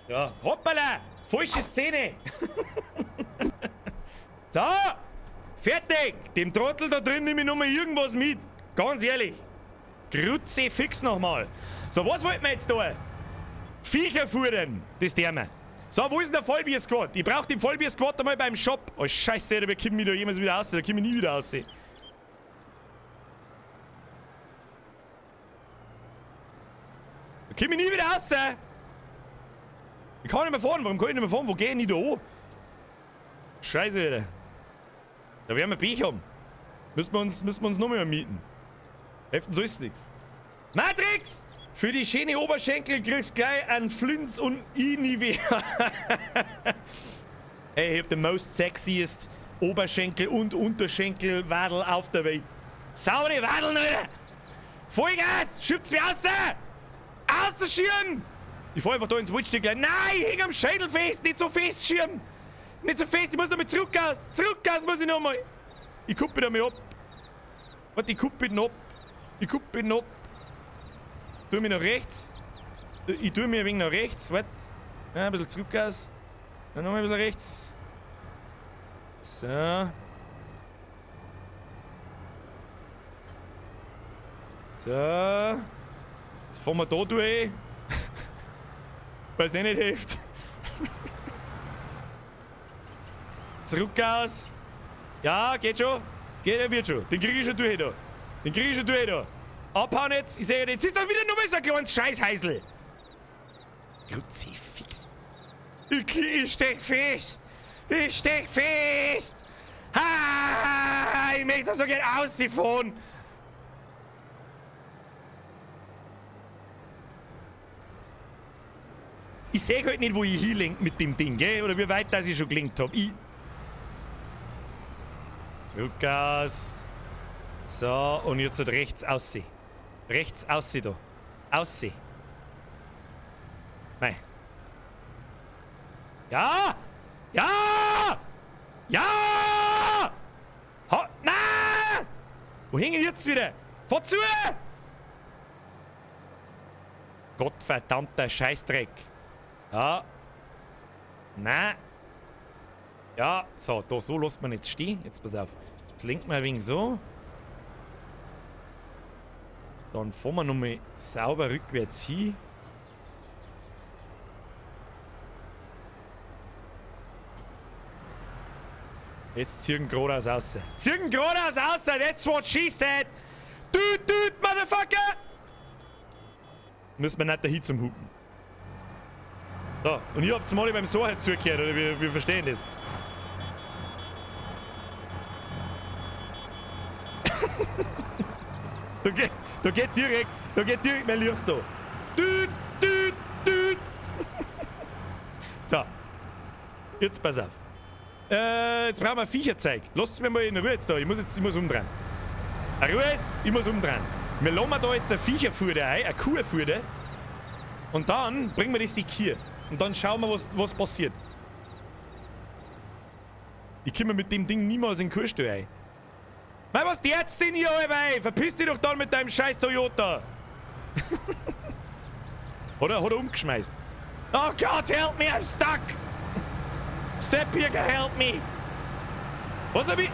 Ja, hoppala! Falsche Szene! So! Fertig! Dem Trottel da drin nehme ich noch mal irgendwas mit. Ganz ehrlich. Kruzifix nochmal. So, was wollten wir jetzt da? Viecher fuhren, das der wir. So, wo ist denn der Vollbier-Squad? Ich brauch den Vollbier-Squad einmal beim Shop. Oh, scheiße, da bekomme ich da jemals wieder raus. Da komme ich nie wieder raus. Da komme ich nie wieder raus. Ich kann nicht mehr fahren. Warum kann ich nicht mehr fahren? Wo geh ich denn da an? Scheiße, Alter. Da werden wir Pech haben. Müssen wir uns noch mehr mieten. Helfen so ist nix. Matrix! Für die schöne Oberschenkel kriegst gleich einen Flins und Nivea. Hey, ich hab den most sexiest Oberschenkel und Unterschenkelwadel auf der Welt. Saure Wadeln, Alter! Vollgas! Schiebt's mir raus! Außerschirm! Ich fahr einfach da ins Waldstück gleich. Nein, ich häng am Schädel fest! Nicht so fest, Schirm! Nicht so fest, ich muss nochmal zurück aus! Zurück aus muss ich nochmal! Ich kuppe da mal ab. Warte, ich kuppe ihn ab. Ich kuppe ihn ab. Tu mich nach rechts. Ich tue mir ein wenig nach rechts. Warte. Ja, ein bisschen zurück aus. Dann nochmal ein bisschen rechts. So. So. Jetzt fahren wir da durch. Weil es eh nicht hilft. Zurück aus. Ja, geht schon. Geht, wird schon. Den krieg ich schon durch da. Den krieg ich schon durch da. Abhauen jetzt. Ich seh jetzt ist doch wieder nur mal so ein kleines Scheißhäusl. Kruzifix. Ich stech fest. Ich stech fest. Ha, ich möchte so gern rausfahren. Ich seh halt nicht, wo ich hinlenk mit dem Ding, gell? Oder wie weit das ich schon gelenkt hab. Ich. Zurück aus. So, und jetzt halt rechts aussehen. Rechts aussehen da. Aussehen. Nein. Ja! Ja! Ja! Ha! Na! Wo hängen jetzt wieder? Fahr zu! Gottverdammter Scheißdreck. Ja. Na. Ja, so, da, so lässt man jetzt stehen. Jetzt pass auf. Jetzt lenkt man ein wenig so. Dann fahren wir nochmal sauber rückwärts hin. Jetzt ziehen geradeaus raus. Ziehen geradeaus raus, that's what she said! Düt, düt, motherfucker! Müssen wir nicht dahin zum Hupen. So, und ihr habt's mal beim Soher zugehört, oder wir verstehen das. Da geht direkt mein Licht da. Düt, düt, düt. So. Jetzt pass auf. Jetzt brauchen wir Viecherzeug. Lasst mich mal in Ruhe jetzt da. Ich muss umdrehen. Ruhe ist, ich muss umdrehen. Wir lassen da jetzt ein Viecherfutter ein, ein Kuhfutter. Und dann bringen wir das die Kühe. Und dann schauen wir, was passiert. Ich komme mit dem Ding niemals in den Kuhstall ein. Mei, was derzt denn hier alle? Verpiss dich doch dann mit deinem scheiß Toyota! Oder hat er umgeschmeißt? Oh God, help me, I'm stuck! Step here, help me! Was hab ich?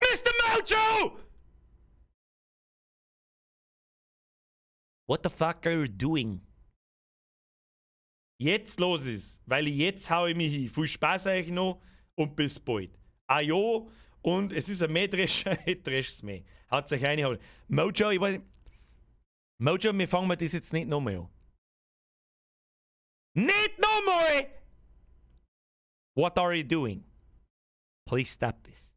Mr. Mojo! What the fuck are you doing? Jetzt los ist, weil jetzt hau ich mich hin. Viel Spaß euch noch und bis bald. Ah ja, und es ist ein Mähdrescher, ich dresch's mehr. Haut euch rein. Mojo, ich weiß nicht. Mojo, wir fangen das jetzt nicht nochmal an. Nicht nochmal! What are you doing? Please stop this.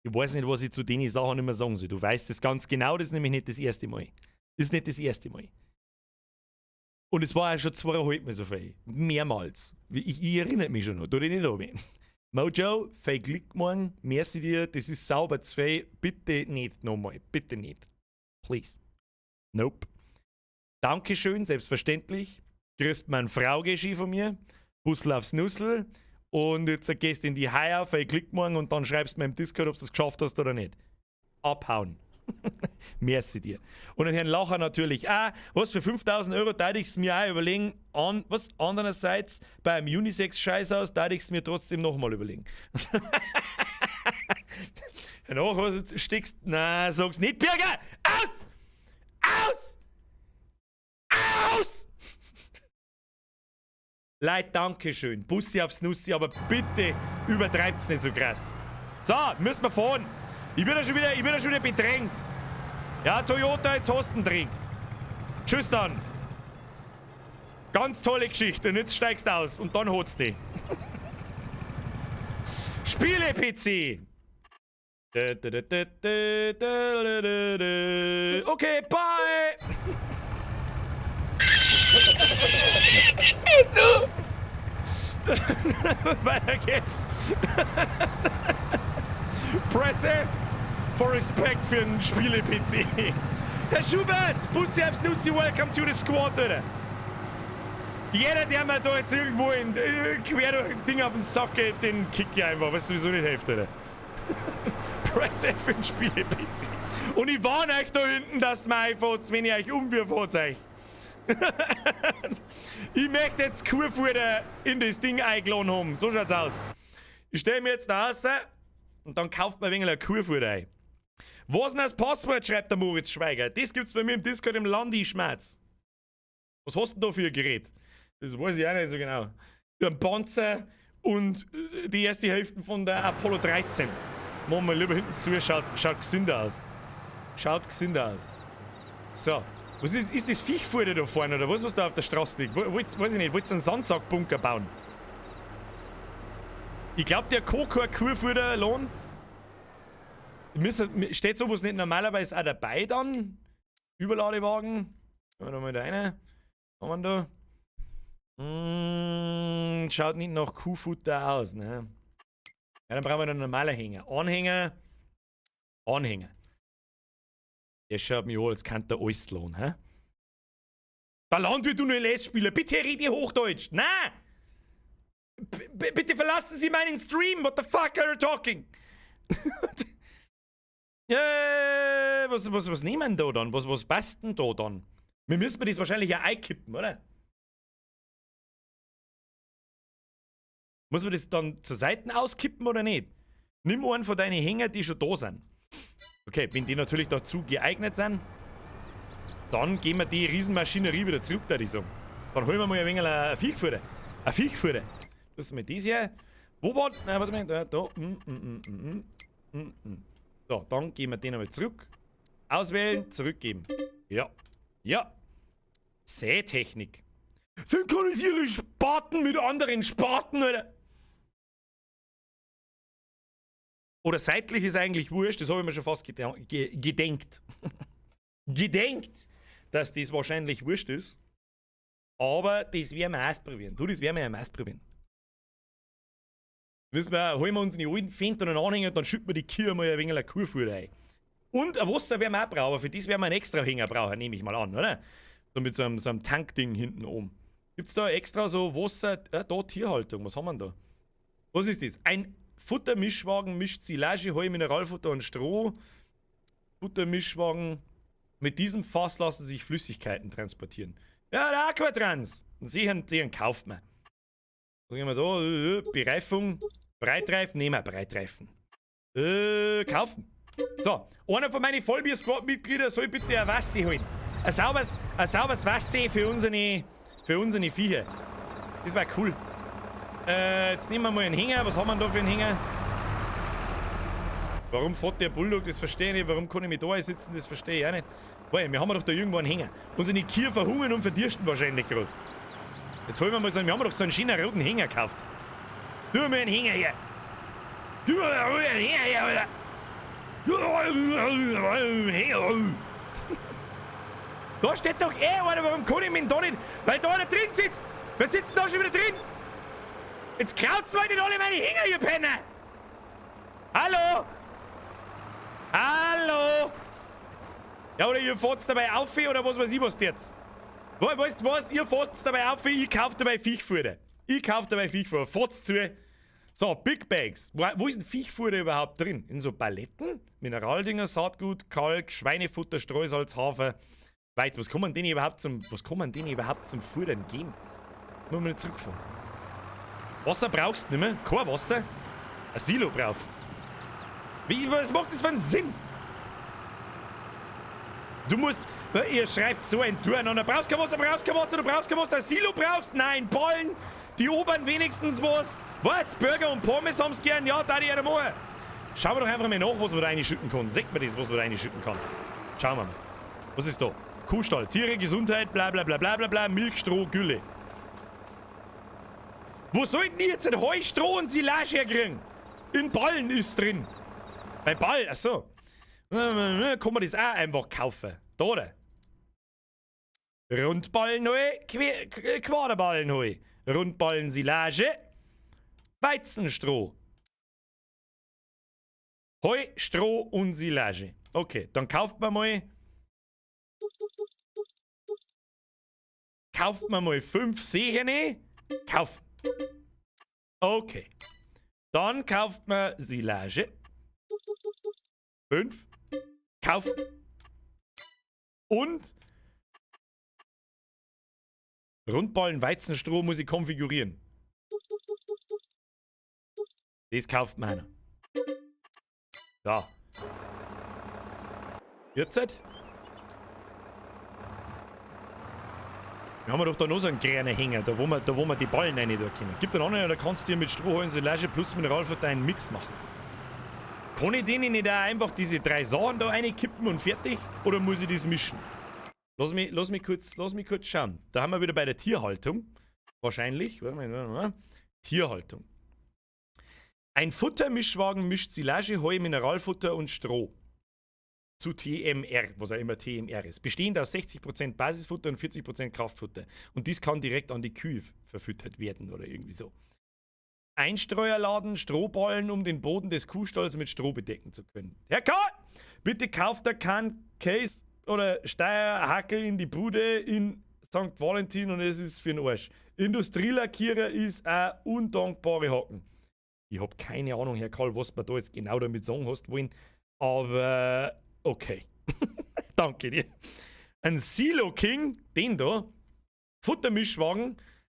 Ich weiß nicht, was ich zu den Sachen immer sagen soll. Du weißt das ganz genau, das ist nämlich nicht das erste Mal. Das ist nicht das erste Mal. Und es war ja schon 2,5 Mal so viel. Mehrmals. Ich erinnere mich schon noch. Tu dich nicht an. Mojo, viel Glück morgen. Merci dir, das ist sauber zwei. Bitte nicht nochmal. Bitte nicht. Please. Nope. Dankeschön, selbstverständlich. Grüßt mein Frau Geschi von mir. Bussel aufs Nussel. Und jetzt gehst in die Haie, viel Glück morgen und dann schreibst du mir im Discord, ob du es geschafft hast oder nicht. Abhauen. Merci dir. Und den Herrn Lacher natürlich auch. Was für 5000 Euro darf ich es mir auch überlegen. An, was andererseits beim Unisex-Scheißhaus darf ich es mir trotzdem nochmal überlegen. Herr Lacher, was jetzt steckst. Na, sag's nicht, Birger! Aus! Aus! Aus! Leute, Dankeschön. Bussi aufs Nussi, aber bitte übertreibt's nicht so krass. So, müssen wir fahren. Ich bin ja schon wieder, ich bin ja schon wieder bedrängt. Ja, Toyota, jetzt hast du einen Drink. Tschüss dann. Ganz tolle Geschichte. Und jetzt steigst du aus und dann holst du dich. Spiele-PC. Okay, bye. Weiter geht's. Press F for respect für einen Spiele-PC. Herr Schubert, Bussi aufs Nussi, welcome to the squad, Alter. Jeder, der mir da jetzt irgendwo in, quer durch ein Ding auf den Sack geht, den kick ich einfach, was sowieso nicht hilft, Alter. Press F für den Spiele-PC. Und ich warne euch da hinten, dass mir einfahrt, wenn ich euch umwürfe, euch. Ich möchte jetzt Kuhfutter in das Ding eingeladen haben. So schaut's aus. Ich stelle mir jetzt da raus und dann kauft man ein wenig ein Kuhfutter ein. Was ist denn das Passwort, schreibt der Moritz Schweiger. Das gibt's bei mir im Discord im Landi-Schmerz. Was hast du denn da für ein Gerät? Das weiß ich auch nicht so genau. Ein Panzer und die erste Hälfte von der Apollo 13. Machen wir lieber hinten zu, schaut gesünder aus. Schaut gesünder aus. So. Was ist das Viechfutter da vorne oder was, was da auf der Straße liegt? Weiß ich nicht, wollt ihr einen Sandsackbunker bauen? Ich glaub, der Koko Kuhfutter Lohn. Steht sowas nicht normalerweise auch dabei dann? Überladewagen. Haben wir da mal da rein. Haben wir da? Schaut nicht nach Kuhfutter aus, ne? Ja, dann brauchen wir einen normalen Hänger. Anhänger. Anhänger. Der schaut mich an, als könnte der alles lohnen, hä? Der Landwirt und LS-Spieler, bitte rede Hochdeutsch! Nein! Bitte verlassen Sie meinen Stream! What the fuck are you talking? Ja, was nehmen da dann? Was passt denn da dann? Wir müssen das wahrscheinlich auch einkippen, oder? Muss man das dann zur Seite auskippen oder nicht? Nimm einen von deinen Hänger, die schon da sind. Okay, wenn die natürlich dazu geeignet sind, dann gehen wir die Riesenmaschinerie wieder zurück, da ich sagen. Dann holen wir mal ein wenig ein Viechfutter. Ein Viechfutter. Das ist mit das hier. Wo war. Nein, warte mal. Da, da. So, dann gehen wir den einmal zurück. Auswählen, zurückgeben. Ja. Ja. Sätechnik. Synchronisiere Spaten mit anderen Spaten, Alter. Oder seitlich ist eigentlich wurscht, das habe ich mir schon fast gedenkt. Gedenkt, dass das wahrscheinlich wurscht ist. Aber das werden wir ausprobieren. Du, das werden wir ausprobieren. Müssen wir, holen wir uns die alten Fendt und einen Anhänger und dann schütten wir die Kühe mal ein wenig ein Kuhfutter ein. Und ein Wasser werden wir auch brauchen, für das werden wir einen extra Hänger brauchen, nehme ich mal an, oder? So mit so einem Tankding hinten oben. Gibt's da extra so Wasser, da Tierhaltung, was haben wir denn da? Was ist das? Ein Futtermischwagen mischt Silage, Heu, Mineralfutter und Stroh. Futtermischwagen. Mit diesem Fass lassen sich Flüssigkeiten transportieren. Ja, der Aquatrans. Den den kauft man. Was gehen wir da? Bereifung. Breitreifen. Nehmen wir Breitreifen. Kaufen. So, einer von meinen Vollbier-Squad-Mitgliedern soll bitte ein Wasser holen. Ein sauberes Wasser für unsere Viecher. Das wär cool. Jetzt nehmen wir mal einen Hänger. Was haben wir denn da für einen Hänger? Warum fährt der Bulldog? Das verstehe ich nicht. Warum kann ich mich da einsitzen? Das verstehe ich auch nicht. Weil, wir haben doch da irgendwo einen Hänger. Unsere Kühe verhungern und verdürsten wahrscheinlich gerade. Jetzt holen wir mal so einen, wir haben doch so einen schönen roten Hänger gekauft. Tu mir einen Hänger her. Tu mir einen Hänger her, Alter. Da steht doch eh einer, warum kann ich mich da nicht? Weil da einer drin sitzt! Wer sitzt denn da schon wieder drin? Jetzt klaut's mir nicht alle meine Hänger, ihr Penner! Hallo! Hallo! Ja, oder ihr fahrt's dabei auf, oder was weiß ich was jetzt? Weißt du was? Ihr fahrt's dabei auf, ich kauf dabei Viechfutter. Ich kauf dabei Viechfutter. Fahrt's zu. So, Big Bags. Wo ist denn Viechfutter überhaupt drin? In so Paletten? Mineraldinger, Saatgut, Kalk, Schweinefutter, Streusalz, Hafer. Weißt du, was kann man denen überhaupt zum, Futtern geben? Muss man nicht zurückfahren. Wasser brauchst du nicht mehr. Kein Wasser. Ein Silo brauchst. Wie, was macht das für einen Sinn? Du musst, ihr schreibt so ein Durcheinander. Brauchst kein Wasser, brauchst kein Wasser, du brauchst kein Wasser. Silo brauchst? Nein, Ballen. Die Obern wenigstens was. Was? Burger und Pommes haben's gern? Ja, da die einer machen. Schauen wir doch einfach mal nach, was man da reinschütten kann. Seht man das, was man da reinschütten kann? Schauen wir mal. Was ist da? Kuhstall, Tiere, Gesundheit, bla bla bla bla bla bla, Milch, Stroh, Gülle. Wo sollten die jetzt ein Heu, Stroh und Silage herkriegen? In Ballen ist drin. Bei Ball, achso. Kann man das auch einfach kaufen. Da, oder? Rundballen neu, Quaderballen neu. Rundballen Silage, Weizenstroh. Heu, Stroh und Silage. Okay, dann kauft man mal. Kauft man mal 5 Sehene. Kaufen. Okay. Dann kauft man Silage. 5. Kaufen. Und Rundballen Weizenstroh muss ich konfigurieren. Das kauft man einer. Da. Jetzt? Wir haben doch da noch so einen kleinen Hänger, da wo wir die Ballen rein tun können. Gibt einen anderen, da kannst du dir mit Stroh, Heu und Silage plus Mineralfutter einen Mix machen. Kann ich denen nicht auch einfach diese 3 Sachen da reinkippen und fertig? Oder muss ich das mischen? Lass mich kurz schauen. Da haben wir wieder bei der Tierhaltung. Wahrscheinlich. Warte mal. Tierhaltung. Ein Futtermischwagen mischt Silage, Heu, Mineralfutter und Stroh. Zu TMR, was auch immer TMR ist. Bestehend aus 60% Basisfutter und 40% Kraftfutter. Und dies kann direkt an die Kühe verfüttert werden oder irgendwie so. Einstreuerladen, Strohballen, um den Boden des Kuhstalls mit Stroh bedecken zu können. Herr Karl, bitte kauft da keinen Case oder Steierhackel in die Bude in St. Valentin und es ist für den Arsch. Industrielackierer ist auch undankbare Hacken. Ich hab keine Ahnung, Herr Karl, was man da jetzt genau damit sagen hast wollen, aber okay. Danke dir. Ein Silo King, den da, Futtermischwagen,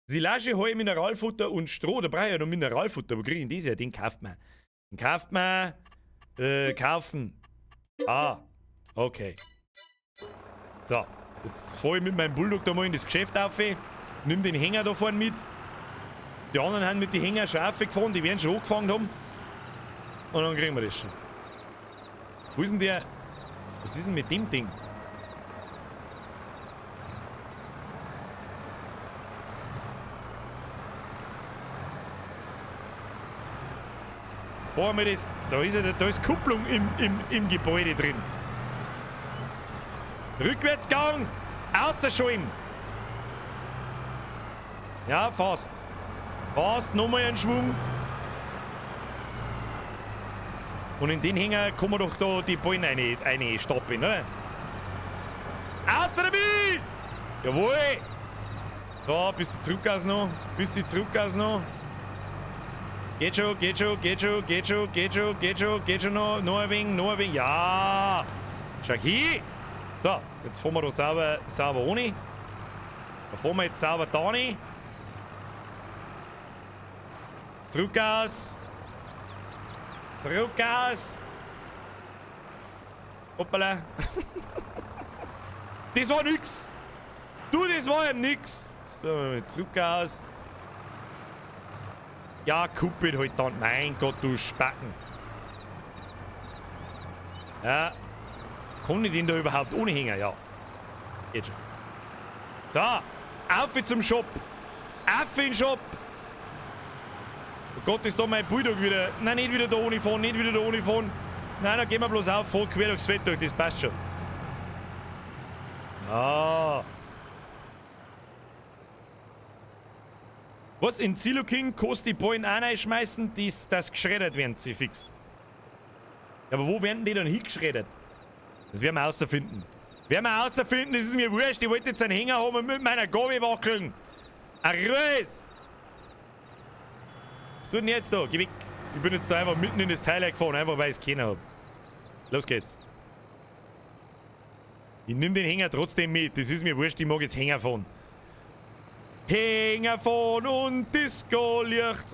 Silage, Heu, Mineralfutter und Stroh. Da brauche ich ja noch Mineralfutter. Wo kriege ich denn das her? Den kauft man. Den kauft man. Kaufen. Ah, okay. So, jetzt fahre ich mit meinem Bulldog da mal in das Geschäft auf. Nimm den Hänger da vorne mit. Die anderen haben mit den Hänger schon aufgefahren, die werden schon angefangen haben. Und dann kriegen wir das schon. Wo ist denn der? Was ist denn mit dem Ding? Fahr mal das. Da ist, ja, da ist Kupplung im Gebäude drin. Rückwärtsgang! Außerschalten! Ja, fast. Fast, nochmal einen Schwung. Und in den Hänger kann man doch da die Ballen eine stapeln, oder? Außer dabei! Jawohl! Da, bisschen zurück aus noch. Bisschen zurück aus noch. Geht schon, geht schon, geht schon, geht schon, geht schon, geht schon, geht schon noch. Noch ein wenig, noch ein wenig. Ja! Schau hier! So, jetzt fahren wir da sauber, sauber ohne. Da fahren wir jetzt sauber da rein. Zurück aus. Zurück aus. Hoppala. Das war nix. Du, das war eben nix. Jetzt tun wir mal zurück aus. Ja, kuppelt halt dann. Mein Gott, du Spacken. Ja. Kann ich den da überhaupt ohne hängen? Ja. Geht schon. So. Auf zum Shop. Auf in den Shop. Oh Gott, ist da mein Bulldog wieder. Nein, nicht wieder da ohne fahren, nicht wieder da ohne fahren. Nein, da gehen wir bloß auf, voll quer durchs Feld durch, das passt schon. Ah. Was? In Silo King kannst du die Ballen auch reinschmeißen, das geschreddert werden sie fix. Ja, aber wo werden die dann hingeschreddert? Das werden wir herausfinden. Werden wir herausfinden, das ist mir wurscht. Ich wollte jetzt einen Hänger haben und mit meiner Gabe wackeln. Ein Ruhe! Was tut denn jetzt da? Geh weg. Ich bin jetzt da einfach mitten in das Teil gefahren, einfach weil ich es kennen hab. Los geht's. Ich nehm den Hänger trotzdem mit. Das ist mir wurscht, ich mag jetzt Hänger fahren. Hänger fahren und Disco-Licht.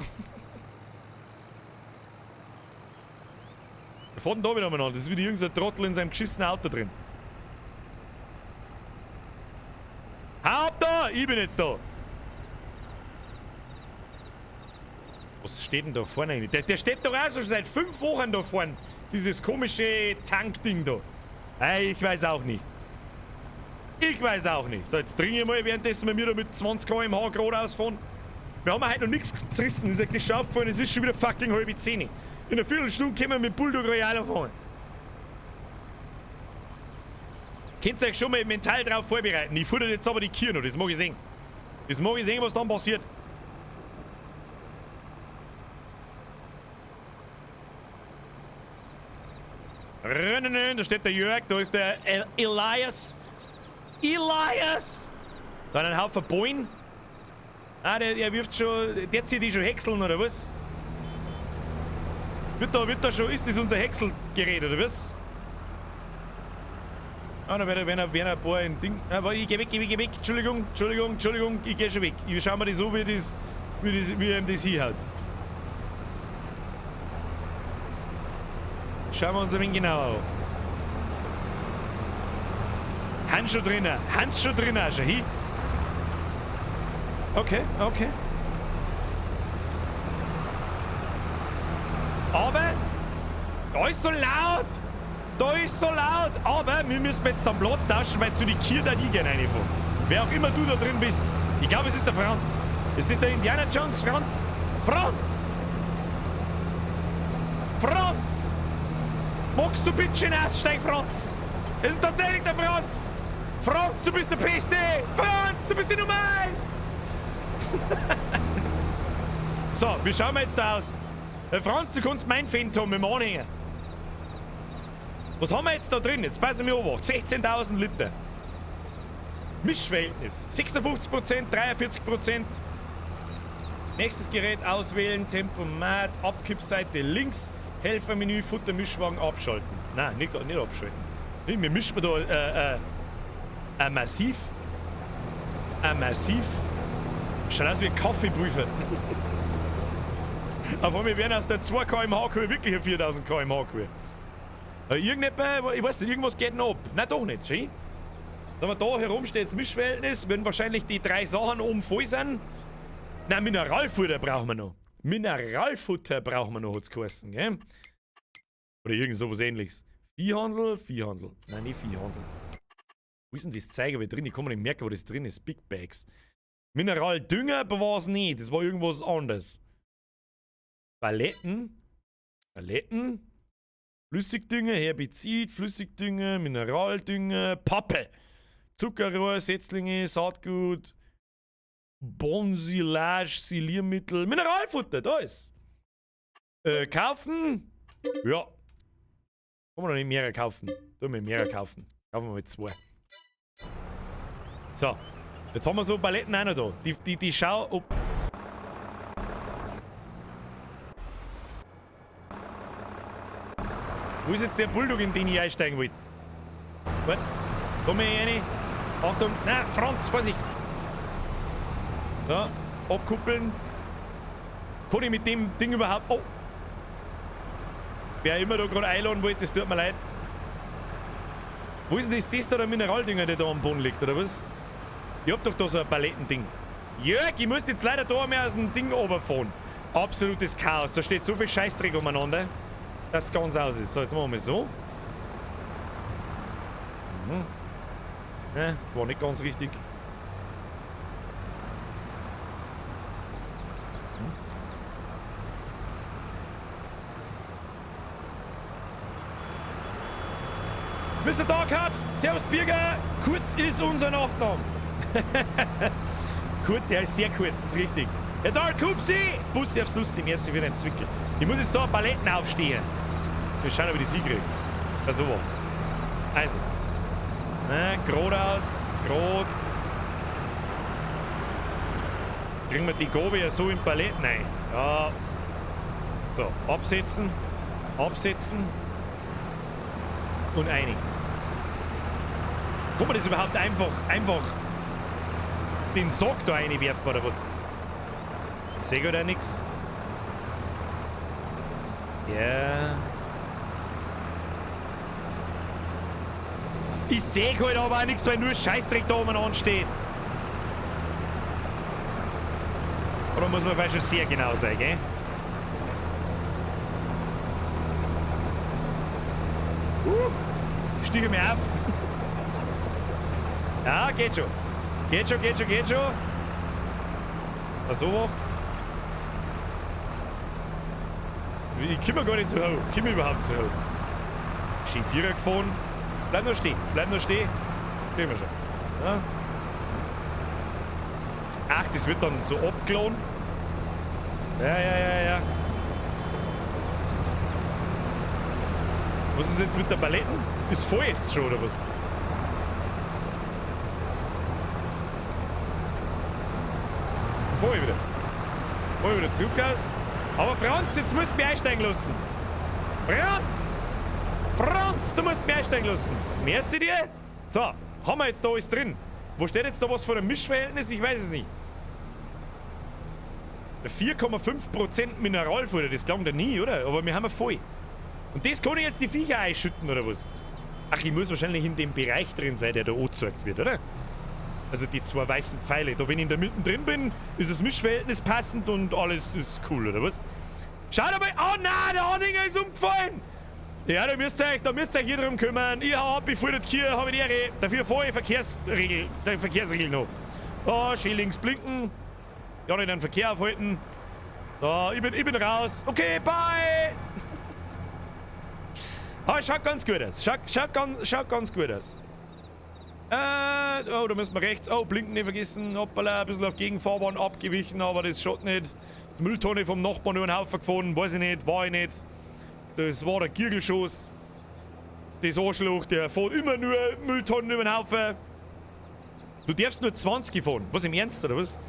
Wir fahren da wieder umeinander. Das ist wieder irgendein Trottel in seinem geschissenen Auto drin. Hau ab da! Ich bin jetzt da. Was steht denn da vorne eigentlich? Der steht doch auch schon seit 5 Wochen da vorne. Dieses komische Tankding da. Ey, ich weiß auch nicht. Ich weiß auch nicht. So, jetzt trinke ich mal, währenddessen wir da mit 20 km/h geradeaus fahren. Wir haben heute noch nichts zerrissen. Ich sag, das ist schon aufgefallen, es ist schon wieder fucking 9:30. In einer Viertelstunde können wir mit Bulldog Royal fahren. Könnt ihr euch schon mal mental drauf vorbereiten. Ich futter jetzt aber die Kühe noch, das mag ich sehen. Das mag ich sehen, was dann passiert. Da steht der Jörg, da ist der Elias. Elias! Da ein Haufen Ballen. Ah, der wirft schon, der zieht die schon häckseln, oder was? Wird da schon, ist das unser Häckselgerät, oder was? Ah, da werden ein paar in Ding. Ah, warte, ich geh weg, ich geh weg. Entschuldigung, Entschuldigung, Entschuldigung, ich geh schon weg. Ich schau mir das an, wie ihm das hinhaut. Schauen wir uns ein wenig genauer an. Hans schon drinnen, Hans schon drinnen, schau hin. Okay, okay. Aber da ist so laut! Da ist so laut! Aber wir müssen jetzt dann Platz tauschen, weil zu die Kier da die gerne reinfahren. Wer auch immer du da drin bist. Ich glaube, es ist der Franz. Es ist der Indiana Jones Franz. Franz! Franz! Magst du bitte schön aussteigen, Franz? Es ist tatsächlich der Franz! Franz, du bist der Beste! Franz, du bist die Nummer 1! So, wie schauen wir jetzt da aus? Franz, du kannst mein Phantom mit dem Anhänger. Was haben wir jetzt da drin? Jetzt passen wir auf. 16.000 Liter. Mischverhältnis. 56%, 43%. Nächstes Gerät auswählen, Tempomat, Abkippseite links, Helfermenü, Futtermischwagen abschalten. Nein, nicht abschalten. Wir mischen da ein Massiv. Ein Massiv. Schaut aus wie ein Kaffeepulver. Aber wir werden aus der 2 km/h Kurve wirklich eine 4000 km/h Kurve. Irgendetwas, ich weiß nicht, irgendwas geht noch ab. Nein, doch nicht, schön. Wenn wir da herumsteht, das Mischverhältnis, wenn wahrscheinlich die 3 Sachen oben voll sind. Nein, Mineralfutter brauchen wir noch. Mineralfutter brauchen wir noch, hat's geheißen, gell? Oder irgend sowas ähnliches. Viehhandel, Viehhandel. Nein, nicht Viehhandel. Wo ist denn das Zeug aber drin? Ich kann mir nicht merken, wo das drin ist. Big Bags. Mineraldünger war es nicht. Das war irgendwas anderes. Paletten. Paletten. Flüssigdünger, Herbizid, Flüssigdünger, Mineraldünger, Pappe. Zuckerrohr, Setzlinge, Saatgut, Bonsilage, Siliermittel, Mineralfutter, da ist. Kaufen. Ja. Kann man noch nicht mehrere kaufen. Tun wir mehrere kaufen. Kaufen wir mit 2. So. Jetzt haben wir so Paletten auch noch da. Die Schau. Ob Wo ist jetzt der Bulldog, in den ich einsteigen wollte? Warte. Komm hier rein. Achtung. Na, Franz, Vorsicht. So, abkuppeln. Kann ich mit dem Ding überhaupt... Oh. Wer immer da gerade einladen wollte, das tut mir leid. Wo ist denn das? Das da der Mineraldünger, der da am Boden liegt, oder was? Ich hab doch da so ein Palettending. Jörg, ich muss jetzt leider da mehr aus dem Ding runterfahren. Absolutes Chaos. Da steht so viel Scheißdreck umeinander, dass es ganz aus ist. So, jetzt machen wir so. Mhm. Ne, das war nicht ganz richtig. Mr. Dark Hubs, Servus Birger, kurz ist unser Nachname. Kurt, der ist sehr kurz, das ist richtig. Herr Dark Hupsi, Bussi aufs Nussi, merci für den Zwickel. Ich muss jetzt da Paletten aufstehen. Wir schauen, ob ich das hinkriege. Also, also. Ne, geradeaus, gerad. Kriegen wir die Gobe ja so in Paletten rein. Ja. So, absetzen, absetzen. Und einig. Kann man das überhaupt einfach den Sack da reinwerfen oder was? Ich seh grad auch nix. Ja. Ich seh halt aber auch nix, weil nur Scheißdreck da oben ansteht. Oder muss man vielleicht schon sehr genau sein, gell? Stiege mir auf. Ja, geht schon. Geht schon, geht schon, geht schon. So wacht. Ich komme gar nicht zu hoch. Ich komme überhaupt zu hoch. Schön Vierer gefahren. Bleib nur stehen, bleib nur stehen. Kriegen wir schon. Ja. Ach, das wird dann so abgeladen. Ja, ja, ja, ja. Was ist jetzt mit der Paletten? Ist voll jetzt schon, oder was? Fahr ich wieder. Fahr ich wieder zurück aus. Aber Franz, jetzt musst du mich einsteigen lassen. Franz! Franz, du musst mich einsteigen lassen. Merci dir. So, haben wir jetzt da alles drin? Wo steht jetzt da was von einem Mischverhältnis? Ich weiß es nicht. 4,5% Mineralfutter, das klang da nie, oder? Aber wir haben ja voll. Und das kann ich jetzt die Viecher einschütten, oder was? Ach, ich muss wahrscheinlich in dem Bereich drin sein, der da angezeigt wird, oder? Also die zwei weißen Pfeile. Da, wenn ich in der Mitte drin bin, ist das Mischverhältnis passend und alles ist cool, oder was? Schaut mal! Oh nein, der Anhänger ist umgefallen! Ja, da müsst ihr euch hier drum kümmern. Ich hau ab, ich fahr nicht hier, hab ich die Ehre. Dafür fahre ich Verkehrsregel, der Verkehrsregel noch. Da, schön links blinken. Ja, nicht den Verkehr aufhalten. Da, ich bin raus. Okay, bye! Ah, schaut ganz gut aus. Schaut ganz gut aus. Oh, da müssen wir rechts. Oh, blinken nicht vergessen. Hoppala, ein bisschen auf Gegenfahrbahn abgewichen, aber das schaut nicht. Die Mülltonne vom Nachbarn über den Haufen gefahren, weiß ich nicht, war ich nicht. Das war der Giergelschoss. Das Arschloch, der fährt immer nur Mülltonnen über den Haufen. Du darfst nur 20 fahren. Was, im Ernst, oder was?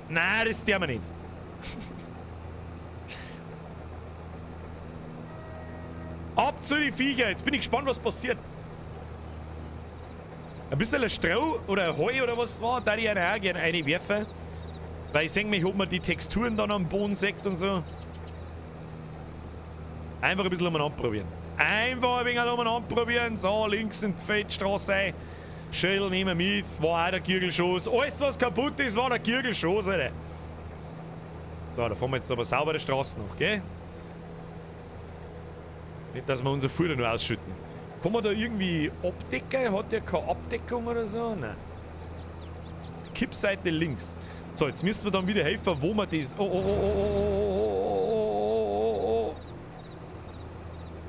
Nein, das darf man nicht. Ab zu den Viecher. Jetzt bin ich gespannt, was passiert. Ein bisschen ein Stroh oder ein Heu oder was war, da ich auch gerne reinwerfen. Weil ich sehe mich, ob man die Texturen dann am Boden sieht und so. Einfach ein bisschen umeinander probieren. Einfach ein wenig umeinander probieren. So, links in die Feldstraße ein. Schädel nehmen wir mit. War auch der Giergelschoss. Alles, was kaputt ist, war der Giergelschoss, Alter. So, da fahren wir jetzt aber sauber die Straße noch, gell? Nicht, dass wir unser Futter nur ausschütten. Kann man da irgendwie abdecken? Hat der keine Abdeckung oder so? Nein. Kippseite links. So, jetzt müssen wir dann wieder helfen, wo man das... Oh, oh, oh, oh, oh, oh, oh, oh, oh, oh.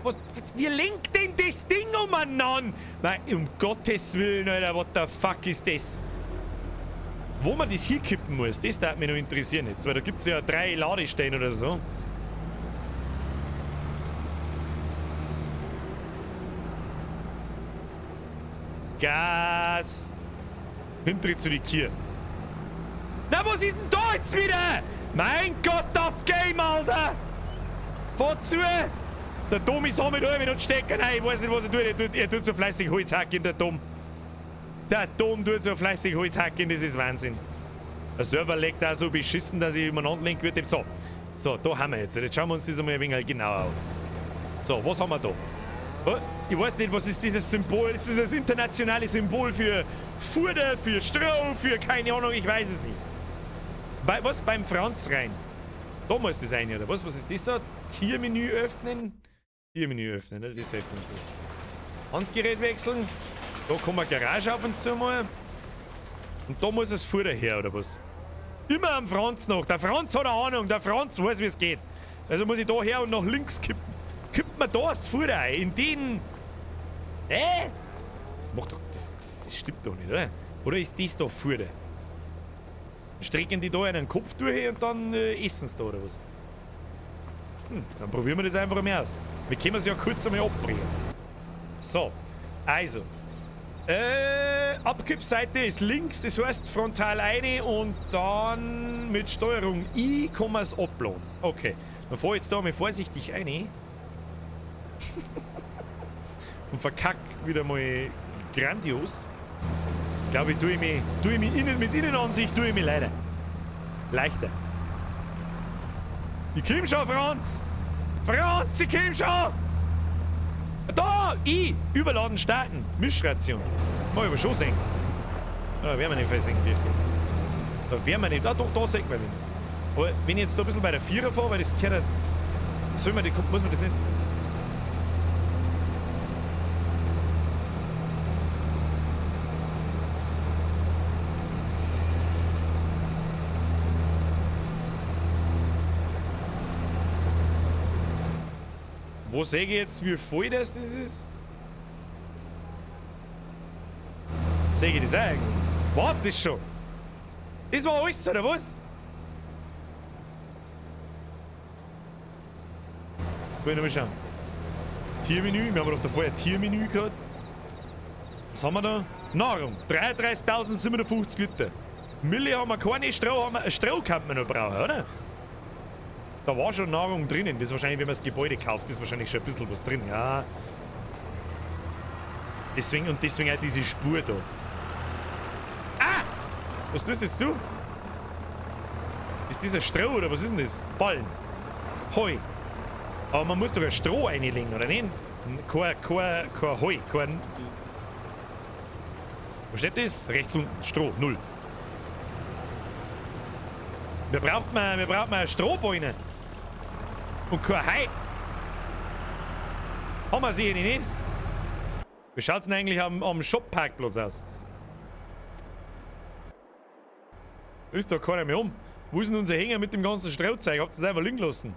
Was, wie lenkt denn das Ding umeinander? Nein, um Gottes Willen, Alter, what the fuck ist das? Wo man das hier kippen muss, das darf mich noch interessieren jetzt, weil da gibt es ja 3 Ladestellen oder so. Gas! Hintritt zu die Kier. Na, was ist denn da jetzt wieder? Mein Gott, das Game, Alter! Fahr zu! Der Dom ist auch mit Armen und Stecker. Nein, ich weiß nicht, was er tut. Er tut so fleißig Holz hacken, der Dom. Der Dom tut so fleißig Holz hacken, das ist Wahnsinn. Der Server legt da so beschissen, dass ich umeinander lenken würde. So, so, da haben wir jetzt. Jetzt schauen wir uns das einmal ein wenig genauer an. So, was haben wir da? Oh, ich weiß nicht, was ist dieses Symbol? Ist das das internationale Symbol für Fuder, für Stroh, für keine Ahnung, ich weiß es nicht. Bei, was? Beim Franz rein. Da muss das rein, oder was? Was ist das da? Tiermenü öffnen. Tiermenü öffnen, ne? Das hilft uns nichts. Handgerät wechseln. Da kommt eine Garage ab und zu mal. Und da muss das Fuder her, oder was? Immer am Franz noch. Der Franz hat eine Ahnung. Der Franz weiß, wie es geht. Also muss ich da her und nach links kippen. Kippt man da das Fuder ein? In den... Hä? Das macht doch... Das stimmt doch nicht, oder? Oder ist das da Fuder? Strecken die da einen Kopf durch und dann essen sie da, oder was? Hm, dann probieren wir das einfach mal aus. Wir können es ja kurz einmal abbringen. So, also. Abkippseite ist links, das heißt frontal eine und dann mit Steuerung I kann man es abladen. Okay, dann fahr ich jetzt da mal vorsichtig rein. Und verkack wieder mal grandios. Ich glaube, ich tue mich innen mit Innenansicht, tue ich mich leider. Leichter. Ich komm schon, Franz! Franz, ich komm schon! Da! I! Überladen starten! Mischration. Mal ich aber schon sehen. Da werden wir nicht versenken, wirklich. Da werden wir nicht. Ah, doch, da sehen wir wenigstens. Aber wenn ich jetzt da ein bisschen bei der Vierer fahre, weil das gehört ja, soll man die, muss man das nicht. Wo sehe ich jetzt, wie voll das ist? Sehe ich das eigentlich? War's das schon? Das war alles, oder was? Will ich noch mal schauen. Tiermenü, wir haben doch davor ein Tiermenü gehabt. Was haben wir da? Nahrung, 33.057 Liter. Mille haben wir keine, Stroh haben wir. Stroh kann man noch brauchen, oder? Da war schon Nahrung drinnen. Das ist wahrscheinlich, wenn man das Gebäude kauft, ist wahrscheinlich schon ein bisschen was drin. Ja. Deswegen und deswegen auch diese Spur da. Ah! Was tust jetzt du? Ist das ein Stroh oder was ist denn das? Ballen. Heu. Aber man muss doch ein Stroh reinlegen, oder nicht? Kein Heu, kein... Wo steht das? Rechts unten. Stroh, 0. Wir brauchen eine Strohbeine. Und kein Hai. Haben wir sie nicht? Wie schaut's denn eigentlich am Shop-Parkplatz aus? Ist da keiner mehr um? Wo ist denn unser Hänger mit dem ganzen Strohzeug? Habt ihr es einfach liegen lassen?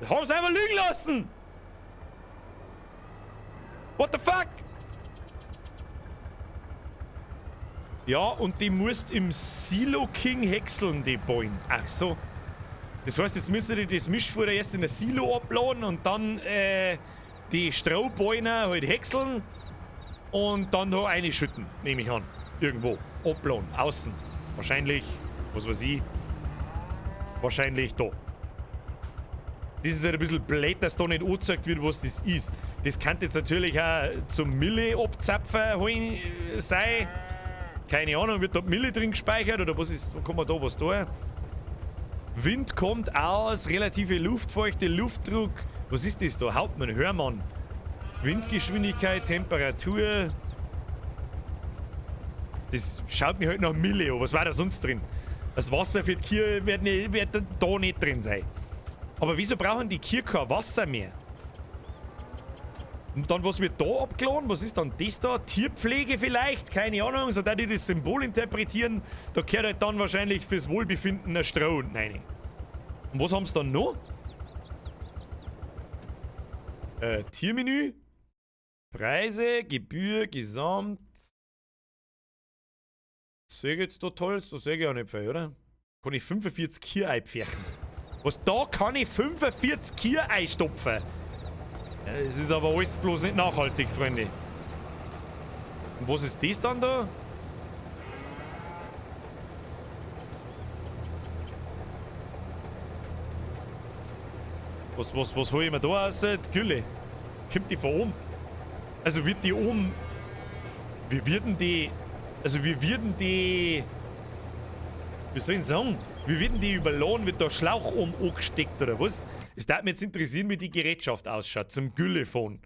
Haben es einfach liegen lassen! What the fuck? Ja, und die musst im Silo King häckseln, die Bäume. Ach so. Das heißt, jetzt müssen die das Mischfutter erst in der Silo abladen und dann die Strohbäume halt häckseln und dann da reinschütten, nehme ich an. Irgendwo. Abladen, außen. Wahrscheinlich, was weiß ich, wahrscheinlich da. Das ist halt ein bisschen blöd, dass da nicht angezeigt wird, was das ist. Das kann jetzt natürlich auch zum Mille abzapfen holen sein. Keine Ahnung, wird da Mille drin gespeichert oder was ist, kann man da was da? Wind kommt aus, relative Luftfeuchte, Luftdruck. Was ist das da? Hauptmann, Hörmann. Windgeschwindigkeit, Temperatur. Das schaut mir halt nach Mille an. Was war da sonst drin? Das Wasser für die Kühe wird da nicht drin sein. Aber wieso brauchen die Kühe kein Wasser mehr? Und dann, was wird da abgeladen? Was ist dann das da? Tierpflege vielleicht? Keine Ahnung. So, da die das Symbol interpretieren, da gehört halt dann wahrscheinlich fürs Wohlbefinden ein Stroh unten rein. Und was haben sie dann noch? Tiermenü. Preise, Gebühr, Gesamt. Sehe ich jetzt da toll, da sehe ich auch nicht viel, oder? Kann ich 45 Kier einpferchen. Was, da kann ich 45 Kier einstopfen? Ja, das ist aber alles bloß nicht nachhaltig, Freunde. Und was ist das dann da? Was hol ich mir da raus? Die Gülle. Kommt die von oben? Also wird die oben... Wie wird denn die... Also wie wird denn die... Wie soll ich denn sagen? Wie wird denn die überladen? Wird da Schlauch oben angesteckt oder was? Es darf mich jetzt interessieren, wie die Gerätschaft ausschaut zum Güllefahren.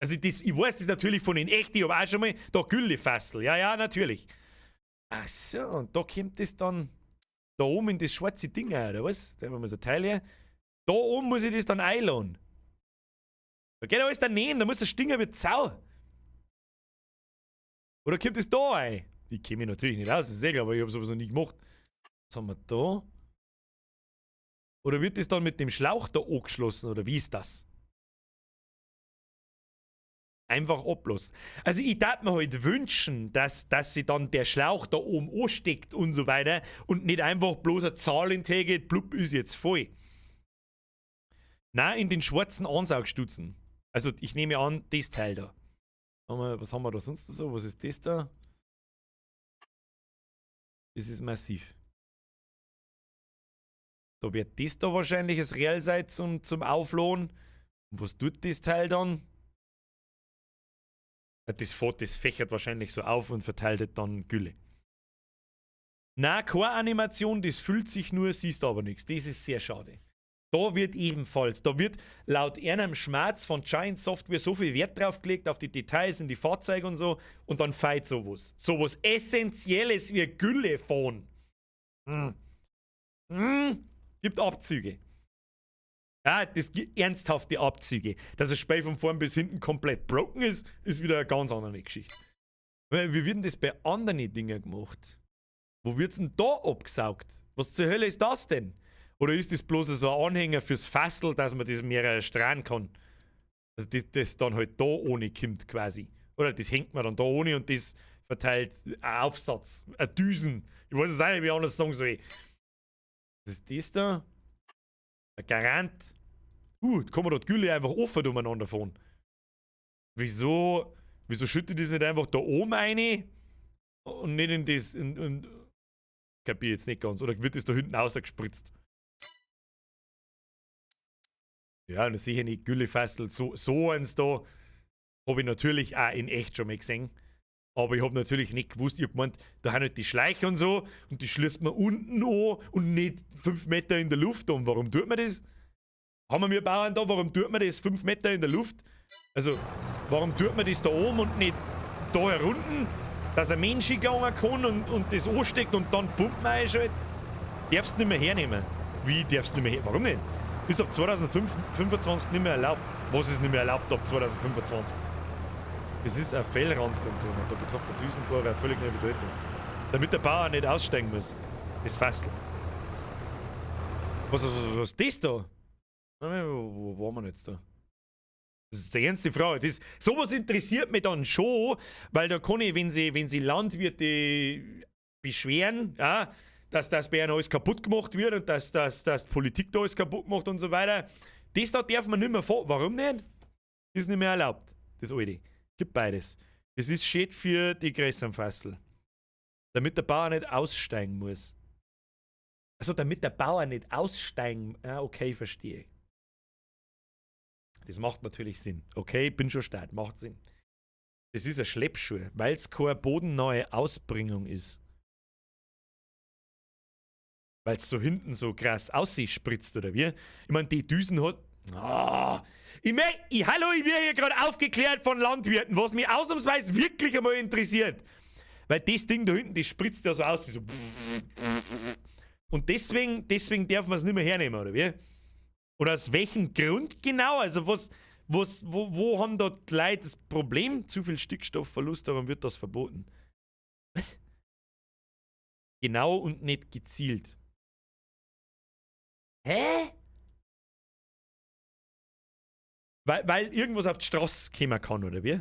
Also das, ich weiß das natürlich von in echt, ich hab auch schon mal da Güllefassel. Ja, ja, natürlich. Ach so, und da kommt das dann da oben in das schwarze Ding rein, oder was? Da haben wir so ein Teil her. Da oben muss ich das dann einladen. Da geht alles daneben, da muss das stinken wie Sau. Oder kommt das da rein? Ich kenne mich natürlich nicht aus, das ist eh klar, aber ich hab sowas noch nie gemacht. Was haben wir da? Oder wird das dann mit dem Schlauch da angeschlossen, oder wie ist das? Einfach ablassen. Also ich darf mir halt wünschen, dass sich dann der Schlauch da oben ansteckt und so weiter und nicht einfach bloß eine Zahl in die geht, blub, ist jetzt voll. Nein, in den schwarzen Ansaugstutzen. Also ich nehme an, das Teil da. Was haben wir da sonst so? Was ist das da? Das ist massiv. Da wird das da wahrscheinlich das Real sein zum Auflohn. Und was tut das Teil dann? Das fächert wahrscheinlich so auf und verteilt dann Gülle. Na, keine Animation, das füllt sich nur, siehst aber nichts. Das ist sehr schade. Da wird ebenfalls, da wird laut einem Schmerz von Giant Software so viel Wert drauf gelegt, auf die Details in die Fahrzeuge und so, und dann feit sowas. Sowas Essentielles wie Gülle fahren. Gibt Abzüge. Ja, das gibt ernsthafte Abzüge. Dass das Spiel von vorn bis hinten komplett broken ist, ist wieder eine ganz andere Geschichte. Wie wird denn das bei anderen Dingen gemacht? Wo wird's denn da abgesaugt? Was zur Hölle ist das denn? Oder ist das bloß so ein Anhänger fürs Fassel, dass man das mehrere strahlen kann? Also das dann halt da ohne kommt quasi. Oder das hängt man dann da ohne und das verteilt einen Aufsatz, eine Düsen. Ich weiß es auch nicht, wie ich anders sagen soll. Was ist das da? Ein Garant. Da kann man dort Gülle einfach offen umeinander fahren. Wieso schüttet das nicht einfach da oben rein und nicht in das... Kapier jetzt nicht ganz. Oder wird das da hinten rausgespritzt? Ja, und das sehe ich nicht. Güllefassel, so eins da habe ich natürlich auch in echt schon mal gesehen. Aber ich habe natürlich nicht gewusst, ich hab gemeint, da haben halt die Schleiche und so und die schließt man unten an und nicht 5 Meter in der Luft an. Warum tut man das? Haben wir Bauern da, warum tut man das 5 Meter in der Luft? Also, warum tut man das da oben und nicht da herunten, dass ein Mensch hingegangen kann und das ansteckt und dann pumpt man einschaltet? Darfst du nicht mehr hernehmen. Wie darfst du nicht mehr hernehmen? Warum nicht? Ist ab 2025 nicht mehr erlaubt. Was ist nicht mehr erlaubt ab 2025? Das ist ein Fellrandcontainer. Da bekommt der Düsenbohrer eine völlig neue Bedeutung. Damit der Bauer nicht aussteigen muss. Das Fassel. Was ist das da? Wo waren wir jetzt da? Das ist die ernste Frage. Sowas interessiert mich dann schon, weil da kann ich, wenn sie Landwirte beschweren, ja, dass das bei ihnen alles kaputt gemacht wird und dass die Politik da alles kaputt macht und so weiter. Das da darf man nicht mehr fahren. Warum nicht? Ist nicht mehr erlaubt. Das alte. Gibt beides. Das ist schön für die Gräsernfassel. Damit der Bauer nicht aussteigen muss. Also damit der Bauer nicht aussteigen. Ah, okay, verstehe. Das macht natürlich Sinn. Okay, bin schon stark. Macht Sinn. Das ist ein Schleppschuh, weil es keine bodennahe Ausbringung ist. Weil es so hinten so krass aussieht, oder wie? Ich meine, die Düsen hat. Oh, hallo, ich werde hier gerade aufgeklärt von Landwirten, was mich ausnahmsweise wirklich einmal interessiert. Weil das Ding da hinten, das spritzt ja so aus. So. Und deswegen darf man es nicht mehr hernehmen, oder wie? Oder aus welchem Grund genau? Also wo haben da die Leute das Problem? Zu viel Stickstoffverlust, darum wird das verboten. Was? Genau und nicht gezielt. Hä? Weil irgendwas auf die Straße kommen kann, oder wie?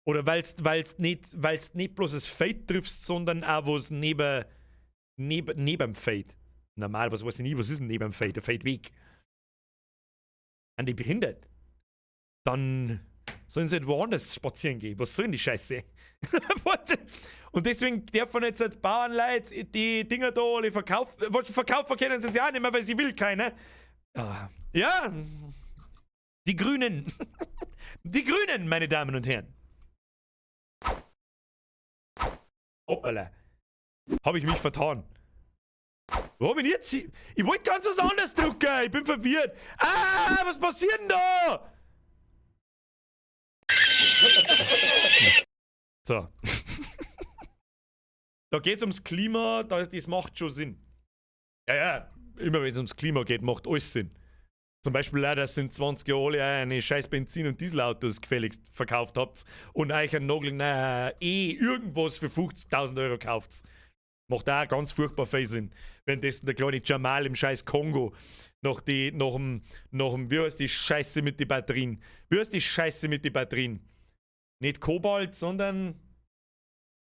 Oder weil's nicht bloß das Feld triffst, sondern auch was neben dem Feld. Normal, was weiß ich nie, was ist denn neben dem Feld? Der Feldweg. Sind die behindert? Dann sollen sie halt woanders spazieren gehen. Was soll denn die Scheiße? Und deswegen dürfen jetzt halt Bauernleute die Dinger da alle verkaufen. Verkaufen können sie es ja auch nicht mehr, weil sie will keiner. Ja, die Grünen. Die Grünen, meine Damen und Herren. Hoppala. Hab ich mich vertan. Wo bin ich jetzt? Ich wollte ganz was anderes drucken. Ich bin verwirrt. Ah, was passiert denn da? So. Da geht's ums Klima, das macht schon Sinn. Ja, ja, immer wenn es ums Klima geht, macht alles Sinn. Zum Beispiel leider sind 20 Jahre alle eine scheiß Benzin- und Dieselautos gefälligst verkauft habt und euch ein Nagel, irgendwas für 50.000 Euro kauft. Macht auch ganz furchtbar viel Sinn. Währenddessen der kleine Jamal im scheiß Kongo nach dem, wie heißt die Scheiße mit den Batterien? Wie heißt die Scheiße mit den Batterien? Nicht Kobalt, sondern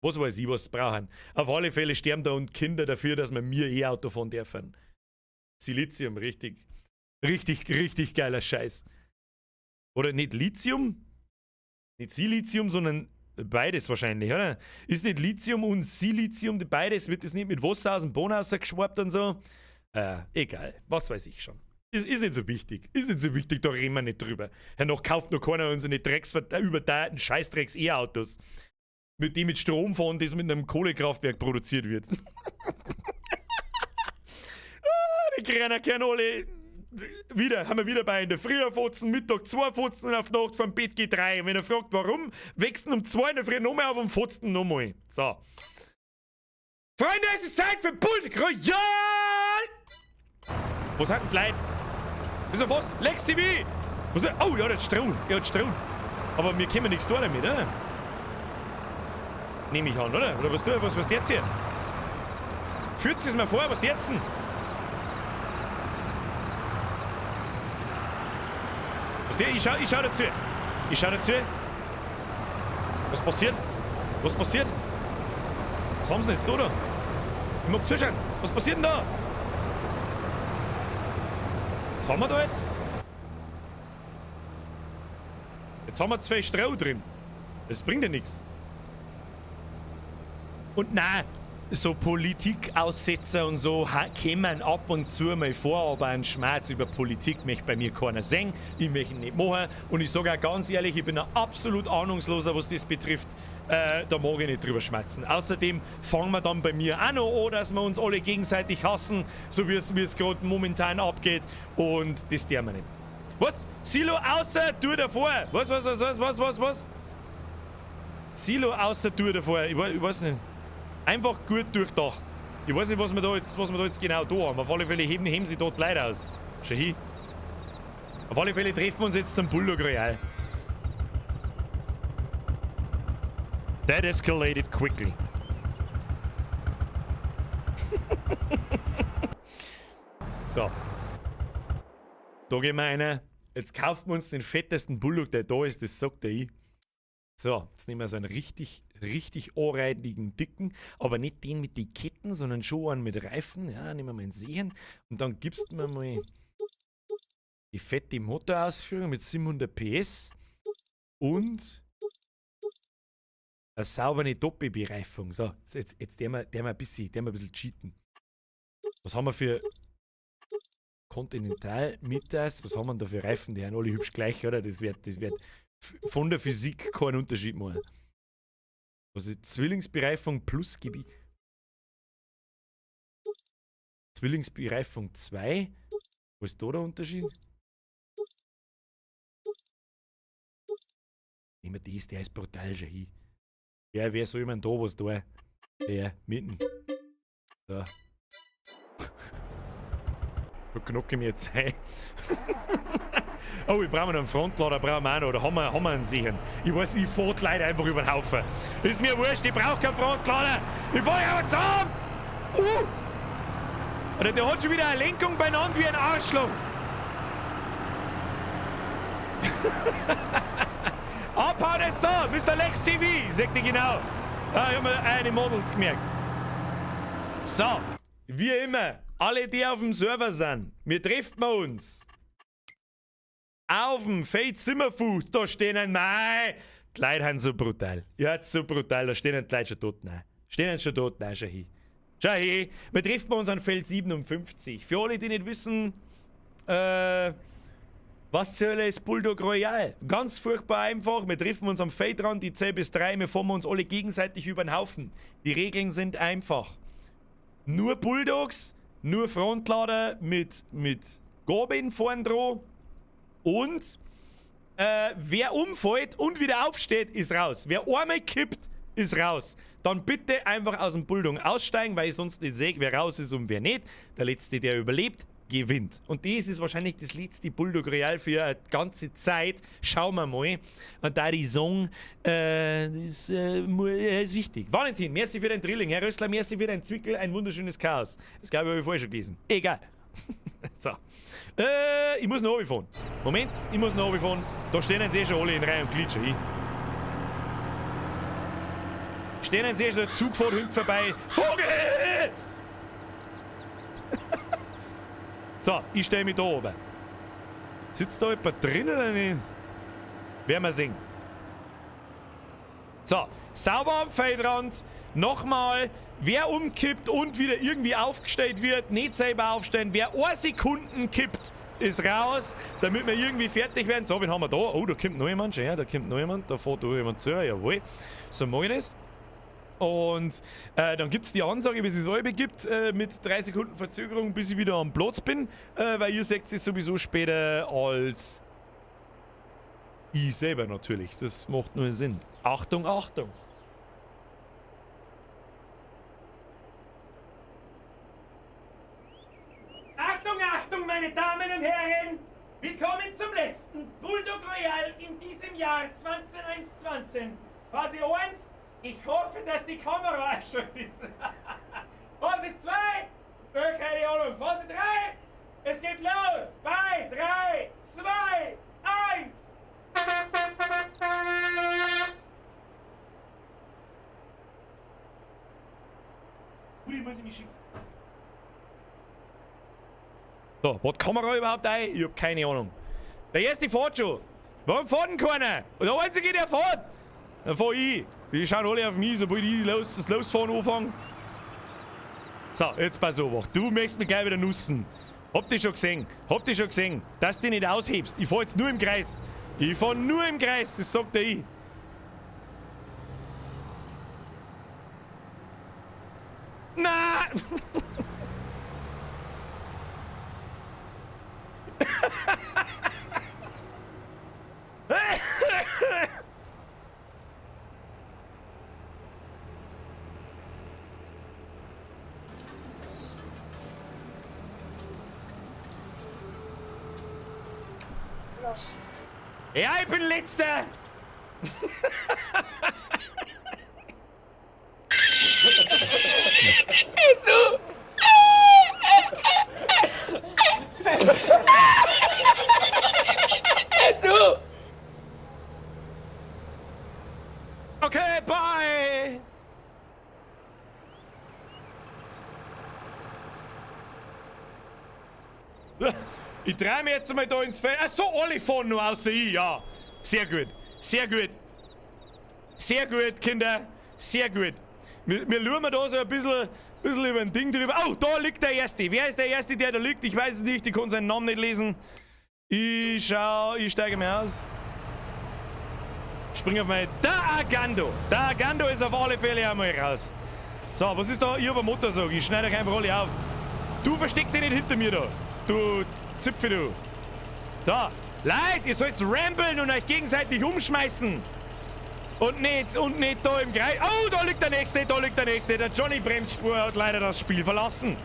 was weiß ich, was sie brauchen. Auf alle Fälle sterben da und Kinder dafür, dass wir mir E-Auto fahren dürfen. Silizium, richtig. Richtig, richtig geiler Scheiß. Oder nicht Lithium? Nicht Silizium, sondern beides wahrscheinlich, oder? Ist nicht Lithium und Silizium, beides, wird das nicht mit Wasser aus dem Boden rausgeschwappt und so? Egal, was weiß ich schon. Ist nicht so wichtig. Ist nicht so wichtig, da reden wir nicht drüber. Ja, noch kauft noch keiner unsere Drecks, überteuerten Scheißdrecks E-Autos. Mit dem mit Strom fahren, das mit einem Kohlekraftwerk produziert wird. Die Kleinen kennen alle. Wieder, haben wir wieder bei in der Früh Fotzen, Mittag 2 Fotzen und auf die Nacht vom Bett geht 3. Und wenn er fragt, warum, wächst um 2 in der Früh nochmal auf und fotzen nochmal. So. Freunde, es ist Zeit für Bulldog Royale! Was hat denn die Leute? Wieso fast? Lex TV! Was ist, oh, ja, der hat Strom. Er hat Strom. Aber wir können nichts tun damit, oder? Nehme ich an, oder? Oder was du, was jetzt hier? Führt es mir vor, was jetzt denn? Ich schau dazu. Ich schau dazu. Was passiert? Was passiert? Was haben sie denn jetzt da, oder? Ich mag zuschauen. Was passiert denn da? Was haben wir da jetzt? Jetzt haben wir 2 Stroh drin. Das bringt ja nichts. Und nein, so Politikaussetzer und so kämen ab und zu mal vor, aber einen Schmerz über Politik möchte bei mir keiner sehen. Ich möchte ihn nicht machen. Und ich sage auch ganz ehrlich, ich bin ein absolut Ahnungsloser, was das betrifft. Da mag ich nicht drüber schmerzen. Außerdem fangen wir dann bei mir auch noch an, dass wir uns alle gegenseitig hassen, so wie es gerade momentan abgeht. Und das dürfen wir nicht. Was? Silo außer Tür davor! Was? Silo außer Tür davor. Ich weiß nicht. Einfach gut durchdacht. Ich weiß nicht, was wir da jetzt genau da haben. Auf alle Fälle heben sie dort Leute aus. Schau hin. Auf alle Fälle treffen wir uns jetzt zum Bulldog Royale. That escalated quickly. So. Da gehen wir einer. Jetzt kaufen wir uns den fettesten Bulldog, der da ist, das sagt der ich. So, jetzt nehmen wir so einen richtig, richtig anreitigen, dicken, aber nicht den mit den Ketten, sondern schon einen mit Reifen. Ja, nehmen wir mal einen Sehen. Und dann gibst du mir mal die fette Motorausführung mit 700 PS und eine saubere Doppelbereifung. So, jetzt der wir ein bisschen cheaten. Was haben wir für Continental, Mitas, was haben wir denn da für Reifen? Die sind alle hübsch gleich, oder? Das wird von der Physik keinen Unterschied machen. Was ist Zwillingsbereifung plus Gebiet? Zwillingsbereifung 2? Wo ist da der Unterschied? Nehmen wir das, der ist brutal schon hin. Ja, wer soll man da was da? Der, mitten. Da. Da knocke ich mir jetzt ein. Oh, ich brauche noch einen Frontlader, brauchen wir auch noch. Oder haben wir einen sicheren? Ich weiß, ich fahr die Leute einfach über den Haufen. Ist mir wurscht, ich brauche keinen Frontlader. Ich fahr aber zusammen! Oder der hat schon wieder eine Lenkung beieinander wie ein Arschloch. Abhauen jetzt da, Mr. Lex TV, sagt die genau. Ah, ich hab mir eine Models gemerkt. So, wie immer, alle, die auf dem Server sind, wir treffen uns. Auf dem Feld Zimmerfuß, da stehen ein Mei. Die Leute sind so brutal. Ja, so brutal, da stehen die Leute schon tot. Nein. Stehen schon tot, nein, schau hin. Schau hin, wir treffen uns an Feld 57. Für alle, die nicht wissen, was zur Hölle ist Bulldog Royale? Ganz furchtbar einfach. Wir treffen uns am Feldrand, die 10 bis 3, wir fahren uns alle gegenseitig über den Haufen. Die Regeln sind einfach. Nur Bulldogs, nur Frontlader mit Gobin vorn dran und wer umfällt und wieder aufsteht, ist raus. Wer einmal kippt, ist raus. Dann bitte einfach aus dem Bulldog aussteigen, weil ich sonst nicht sehe, wer raus ist und wer nicht. Der Letzte, der überlebt, gewinnt. Und das ist wahrscheinlich das letzte Bulldog Royale für eine ganze Zeit. Schauen wir mal. Und da die Song ist wichtig. Valentin, merci für dein Drilling. Herr Rössler, merci für dein Zwickel. Ein wunderschönes Chaos. Das glaube ich, habe ich vorher schon gelesen. Egal. So. Ich muss noch runterfahren. Moment, ich muss noch runterfahren. Da stehen jetzt eh schon alle in Reihe und Glied schon hin. Stehen jetzt eh schon der Zug fährt hinten vorbei. Vogel! So, ich stelle mich da oben. Sitzt da jemand drin oder nicht? Werden wir sehen. So, sauber am Feldrand. Nochmal, wer umkippt und wieder irgendwie aufgestellt wird, nicht selber aufstellen. Wer 1 Sekunde kippt, ist raus, damit wir irgendwie fertig werden. So, wen haben wir da? Oh, da kommt noch jemand. Ja, da kommt noch jemand. Da fährt da jemand zu. Jawohl. So, mag ich das. Und dann gibt es die Ansage, wie es es gibt, mit 3 Sekunden Verzögerung, bis ich wieder am Platz bin, weil ihr seht es sowieso später als ich selber natürlich. Das macht nur Sinn. Achtung, Achtung! Achtung, Achtung, meine Damen und Herren! Willkommen zum letzten Bulldog Royale in diesem Jahr 2021. Phase 1. Ich hoffe, dass die Kamera eingeschaltet ist. Phase 2, keine Ahnung. Phase 3, es geht los. Bei 3, 2, 1. Uli, muss ich mich schicken. So, war die Kamera überhaupt ein? Ich hab keine Ahnung. Der erste fährt schon. Warum fährt denn keiner? Und der einzige, der fährt. Dann fahr ich. Die schauen alle auf mich, sobald ich das Losfahren anfange. So, jetzt pass auf. Du möchtest mich gleich wieder nussen. Hab dich schon gesehen. Hab dich schon gesehen. Dass du dich nicht aushebst. Ich fahr jetzt nur im Kreis. Ich fahr nur im Kreis, das sagt der ich. Na! Los. Ja, ich bin Letzter! Okay, bye! Ich drehe mich jetzt einmal da ins Feld. Ach so, alle fahren nur außer ich, ja. Sehr gut, sehr gut. Sehr gut, Kinder. Sehr gut. Wir schauen da so ein bisschen über ein Ding drüber. Oh, da liegt der Erste. Wer ist der Erste, der da liegt? Ich weiß es nicht, ich kann seinen Namen nicht lesen. Ich schau, ich steige mir aus. Spring auf meine... Der Agando. Der Agando ist auf alle Fälle einmal raus. So, was ist da? Ich hab eine Motorsäge. Ich schneide euch einfach alle auf. Du versteck dich nicht hinter mir da. Du Zipfel, du. Da. Leute, ihr sollt rambeln und euch gegenseitig umschmeißen. Und nicht da im Kreis. Oh, da liegt der Nächste, da liegt der Nächste. Der Johnny Bremsspur hat leider das Spiel verlassen.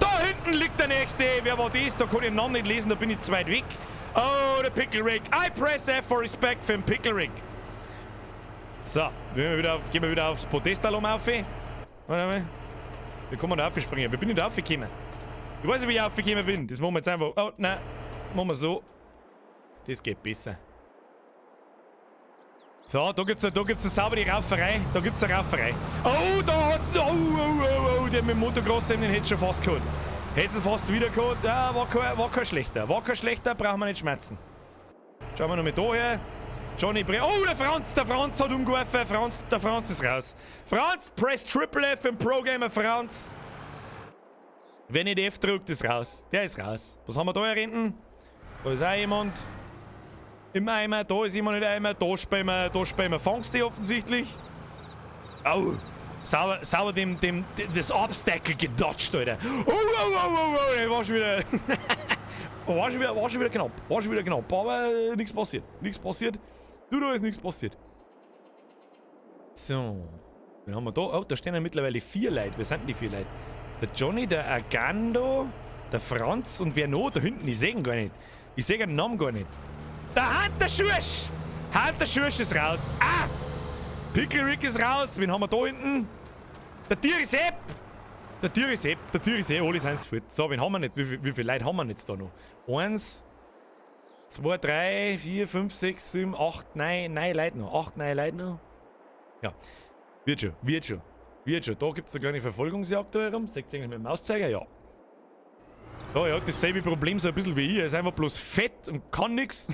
Da hinten liegt der Nächste. Wer war das? Da kann ich den Namen nicht lesen, da bin ich zu weit weg. Oh, der Pickle Rick. I press F for respect für den Pickle Rick. So, gehen wir wieder aufs Podestalum auf. Warte mal. Wie kann man da aufspringen? Wie bin ich da aufgekommen? Ich weiß nicht, wie ich aufgekommen bin. Das machen wir jetzt einfach. Oh, nein. Machen wir so. Das geht besser. So, da gibt's eine saubere Rauferei. Da gibt's eine Rauferei. Oh, da hat's. Oh, oh, oh, oh, der mit dem Motocross, den hätte schon fast gehabt. Hätte ihn fast wieder gehabt. Ja, war kein schlechter. War kein schlechter, brauchen wir nicht schmerzen. Schauen wir noch mal da her. Johnny Bre. Oh, der Franz hat umgeworfen. Franz, der Franz ist raus. Franz, press Triple F im Pro Gamer Franz. Wer nicht F drückt, ist raus. Der ist raus. Was haben wir da hier hinten? Da ist auch jemand im Eimer. Da ist jemand im Eimer. Da spielen wir Fangste offensichtlich. Au. Sauber, sauber das Obstacle gedodged, Alter. Oh, der war schon wieder knapp. War schon wieder knapp. Aber nichts passiert. Nichts passiert. Du, da ist nichts passiert. So. Wen haben wir da? Oh, da stehen ja mittlerweile vier Leute. Wer sind denn die vier Leute? Der Johnny, der Agando, der Franz und wer noch? Da hinten, ich sehe ihn gar nicht. Ich sehe den Namen gar nicht. Der Hunter Schursch! Hunter Schursch ist raus. Ah! Pickle Rick ist raus. Wen haben wir da hinten? Der Tier ist Sepp! Der Tier ist Sepp. Der Tier ist Sepp. Alle sind fort. So, wen haben wir nicht? Wie viele Leute haben wir jetzt da noch? Eins, zwei, drei, vier, fünf, sechs, sieben, acht, neun, neun Leute noch. Acht, neun Leute noch. Ja. Wird schon, wird schon. Wird schon. Da gibt es eine kleine Verfolgungsjagd da herum. Seht ihr eigentlich mit dem Mauszeiger? Ja. Ja, er hat dasselbe Problem so ein bisschen wie ich. Er ist einfach bloß fett und kann nix.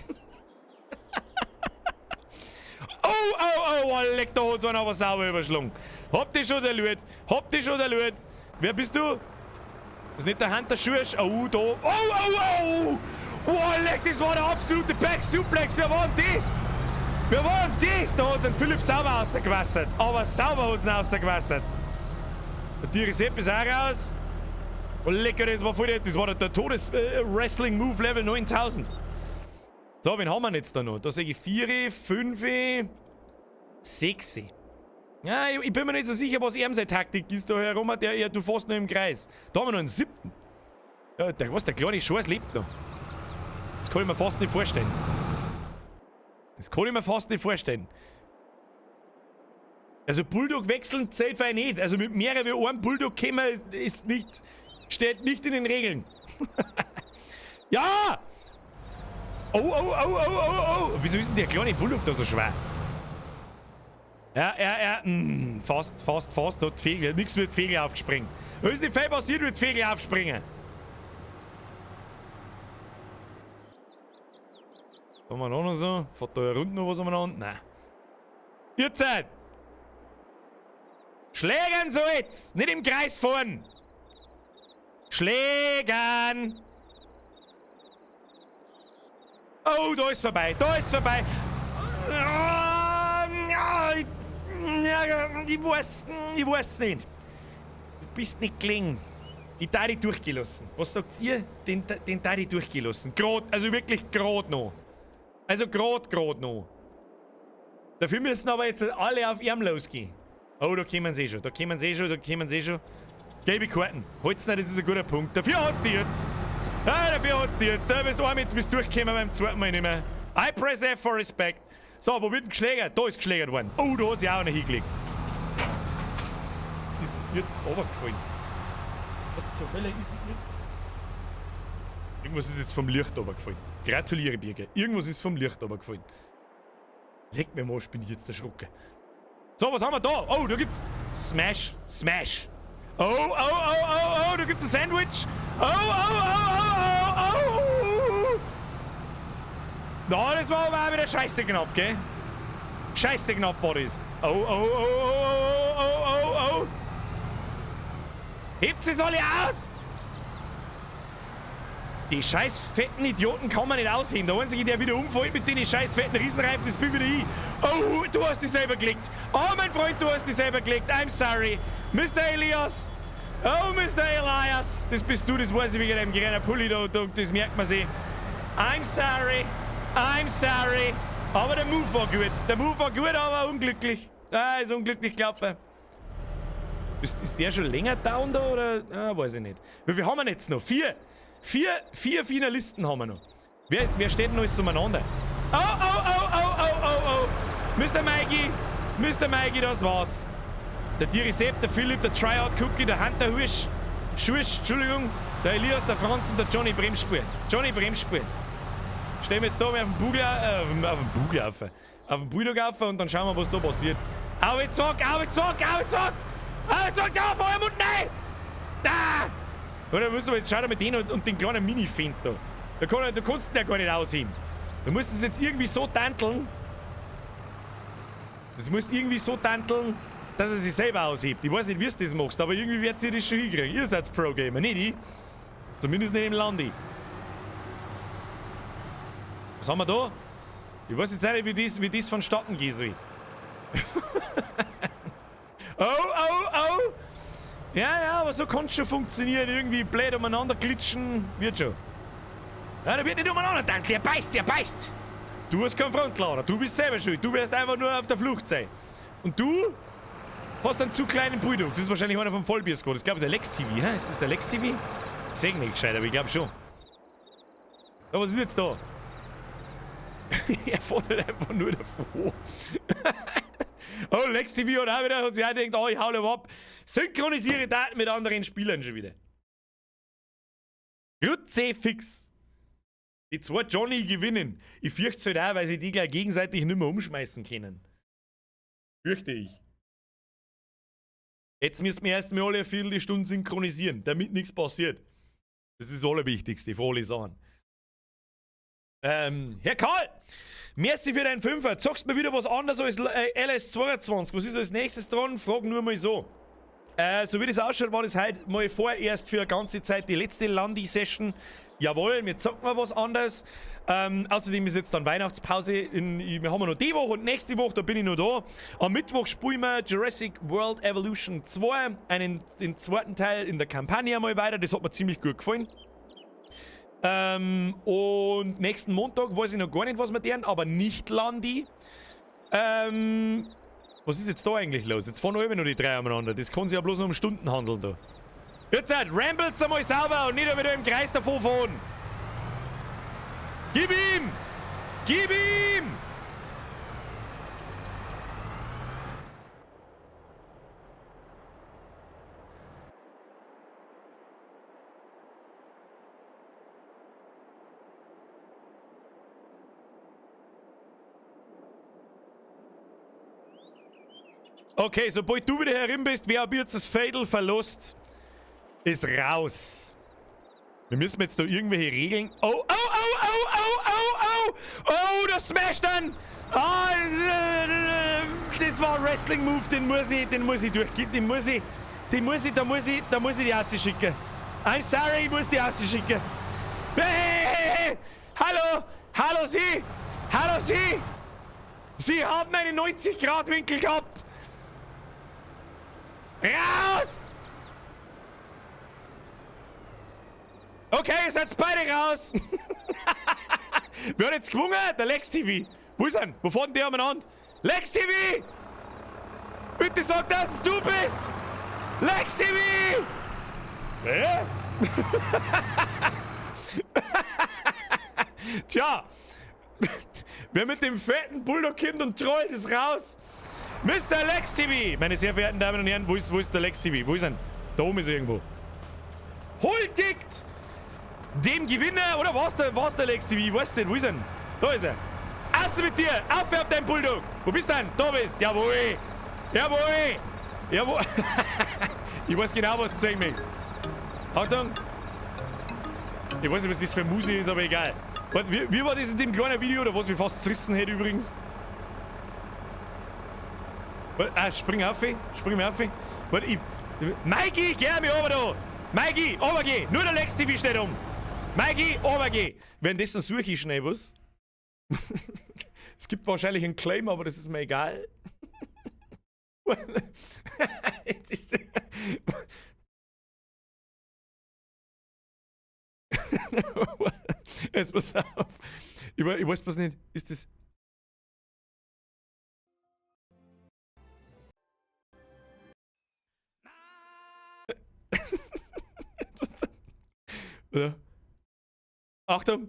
Oh, leck, da hat einer aber sauber überschlagen. Hab dich schon der Lüt. Hab dich schon der Lüt. Wer bist du? Das ist nicht der Hunter Schursch. Oh, da. Oh. Oh, leck, das war der absolute Back Suplex. Wer war denn das? Wer war denn das? Da hat einen Philipp sauber rausgewassert. Aber sauber hat's ihn rausgewassert. Der Tier ist etwas auch raus. Oh, lecker, das war der Todes-Wrestling-Move Level 9000. So, wen haben wir jetzt da noch? Da sehe ich 4, 5, 6. Ja, ich bin mir nicht so sicher, was ihm seine Taktik ist da herum. Der, ja, du fährst nur im Kreis. Da haben wir noch einen siebten. Ja, der, was, der kleine Scheiß lebt noch. Das kann ich mir fast nicht vorstellen. Das kann ich mir fast nicht vorstellen. Also Bulldog wechseln zählt für nicht. Also mit mehreren wie einem Bulldog kommen ist nicht, steht nicht in den Regeln. Ja! Oh. Wieso ist denn der kleine Bulldog da so schwer? Ja. Fast, fast, fast hat Fegel. Nichts wird Fegel aufgespringen. Da ist nicht viel passiert, wird Fegel aufspringen. Haben wir noch so? Fährt da rund noch was umeinander? Nein. Ihr Zeit! Schlägern so jetzt! Nicht im Kreis fahren! Schlägern! Oh, da ist vorbei, da ist vorbei! Ja, ich weiß nicht. Du bist nicht gelingen. Ich darf dich durchgelassen. Was sagt ihr? Den darf ich durchgelassen. Grad, also wirklich grad noch. Also grad, grad noch. Dafür müssen aber jetzt alle auf ihm losgehen. Oh, da kommen sie eh schon, da kommen sie eh schon, da kommen sie eh schon. Gelbe Karten. Holt's nicht, das ist ein guter Punkt. Dafür hat's die jetzt. Ah, dafür hat's die jetzt. Da bist du einmal, du bist durchgekommen beim zweiten Mal nicht mehr. I press F for respect. So, wo wird denn geschlägert? Da ist geschlägert worden. Oh, da hat sich auch noch hingelegt. Ist jetzt runtergefallen. Was zur Hölle ist denn jetzt? Irgendwas ist jetzt vom Licht runtergefallen. Gratuliere, Birger. Irgendwas ist vom Licht runtergefallen. Leck mir mal, bin ich jetzt erschrocken. So, was haben wir da? Oh, da gibt's Smash, Smash. Oh, da gibt's ein Sandwich. Oh. Na, das war aber auch wieder scheiße knapp, gell? Scheiße knapp war das. Oh. Hebt es alle aus! Die scheiß fetten Idioten kann man nicht ausheben. Der Einzige, der wieder umfällt mit den scheiß fetten Riesenreifen, das bin wieder ich. Oh, du hast dich selber gelegt. Oh, mein Freund, du hast dich selber gelegt. I'm sorry. Mr. Elias. Oh, Mr. Elias. Das bist du, das weiß ich wegen deinem grünen Pulli da, da. Das merkt man sich. I'm sorry. I'm sorry. Aber der Move war gut. Der Move war gut, aber unglücklich. Ah, ist unglücklich gelaufen. Ist der schon länger down da oder? Ah, weiß ich nicht. Wie viel haben wir denn jetzt noch? Vier. Vier Finalisten haben wir noch. Wer steht denn alles umeinander? Oh. Mr. Mikey. Mr. Mikey, das war's. Der Diri Sepp, der Philipp, der Tryhard Cookie, der Hunter Husch, Schusch, Entschuldigung, der Elias, der Franz und der Johnny Bremsspur. Johnny Bremsspur. Stehen wir jetzt da mal auf den Bugel, auf den Bugel auf, auf den Bulldog auf und dann schauen wir, was da passiert. Au, zurück, au, zurück, au, zurück! Au, zurück, da, vor Mund, nein! Ah! Oder müssen wir jetzt schauen mit denen und den kleinen Mini-Find da. Da kannst du den ja gar nicht ausheben. Du musst es jetzt irgendwie so tanteln. Das musst irgendwie so tanteln, dass er sich selber aushebt. Ich weiß nicht, wie du das machst, aber irgendwie werdet ihr das schon hinkriegen. Ihr seid Pro-Gamer, nicht ich. Zumindest nicht im Landi. Was haben wir da? Ich weiß jetzt auch nicht, wie das vonstatten gehen soll. Oh, oh, oh! Ja, ja, aber so kann es schon funktionieren. Irgendwie blöd umeinander glitschen. Wird schon. Ja, der wird nicht umeinander tanken. Er beißt, er beißt! Du hast keinen Frontlader. Du bist selber schuld. Du wirst einfach nur auf der Flucht sein. Und du hast einen zu kleinen Bulldog. Das ist wahrscheinlich einer vom Vollbier Squad. Das glaube ich der Lex TV. Hä? Ist das der Lex TV? Ich seh nicht gescheit, aber ich glaube schon. Aber was ist jetzt da? Er fährt einfach nur davor. Oh, Lex TV hat auch wieder, hat sich auch gedacht, oh, ich hau lieber ab. Synchronisiere Daten mit anderen Spielern schon wieder. Kruzifix. Die zwei Johnny gewinnen. Ich fürchte es halt auch, weil sie die gleich gegenseitig nicht mehr umschmeißen können. Fürchte ich. Jetzt müssen wir erst mal alle eine Viertelstunde synchronisieren, damit nichts passiert. Das ist das Allerwichtigste für alle Sachen. Herr Karl, merci für deinen Fünfer. Zockst mir wieder was anderes als LS22. Was ist als nächstes dran? Frag nur mal so. So wie das ausschaut, war das heute mal vorerst für eine ganze Zeit die letzte Landi-Session. Jawohl, wir zocken mal was anderes. Außerdem ist jetzt dann Weihnachtspause. Wir haben noch die Woche und nächste Woche, da bin ich noch da. Am Mittwoch spielen wir Jurassic World Evolution 2, den zweiten Teil in der Kampagne mal weiter. Das hat mir ziemlich gut gefallen. Und nächsten Montag weiß ich noch gar nicht, was wir tun, aber nicht Landi. Was ist jetzt da eigentlich los? Jetzt fahren alle nur die drei umeinander. Das kann sich ja bloß noch um Stunden handeln da. Jetzt halt, rambelt's einmal sauber und nicht wieder im Kreis davon fahren. Gib ihm! Gib ihm! Okay, sobald du wieder herin bist, wer ab jetzt das Fatal verlust, ist raus. Wir müssen jetzt da irgendwelche Regeln... Oh, oh, oh, oh, oh, oh, oh! Oh, das smasht dann! Ah, das war ein Wrestling-Move, den muss ich durchgehen, da muss ich die Asse schicken. I'm sorry, ich muss die Asse schicken. Hey, hey, hey, hey. Hallo, hallo Sie! Hallo Sie! Sie haben einen 90-Grad-Winkel gehabt! Raus! Okay, ihr seid beide raus! Wer hat jetzt gewonnen? Der Lex TV. Wo ist er? Wo fahren die umeinander? Lex TV! Bitte sag, dass es du bist! Lex TV! Hä? Tja! Wer mit dem fetten Bulldog kommt und trollt, ist raus! Mr. Lex TV! Meine sehr verehrten Damen und Herren, wo ist der Lex TV? Wo ist er? Da oben ist er irgendwo. Huldigt! Dem Gewinner, oder war's der Lex TV? Weißt du nicht, wo ist er? Da ist er. Asse mit dir! Auf auf deinen Bulldog! Wo bist du denn? Da bist! Jawohl! Jawohl! Jawohl! Ich weiß genau, was du zeigen möchtest. Achtung! Ich weiß nicht, was das für Musik ist, aber egal. Warte, wie war das in dem kleinen Video, oder was mich fast zerrissen hätte übrigens? Warte, spring auf, spring mir auf. Warte, ich... Mikey, geh mir runter da! Mikey, runtergeh! Nur der Lex TV steht um! Mikey, runtergeh! Währenddessen suche ich schnell was. Es gibt wahrscheinlich einen Claim, aber das ist mir egal. Jetzt ist... Jetzt pass auf. Ich weiß bloß nicht, ist das... Ja. Achtung!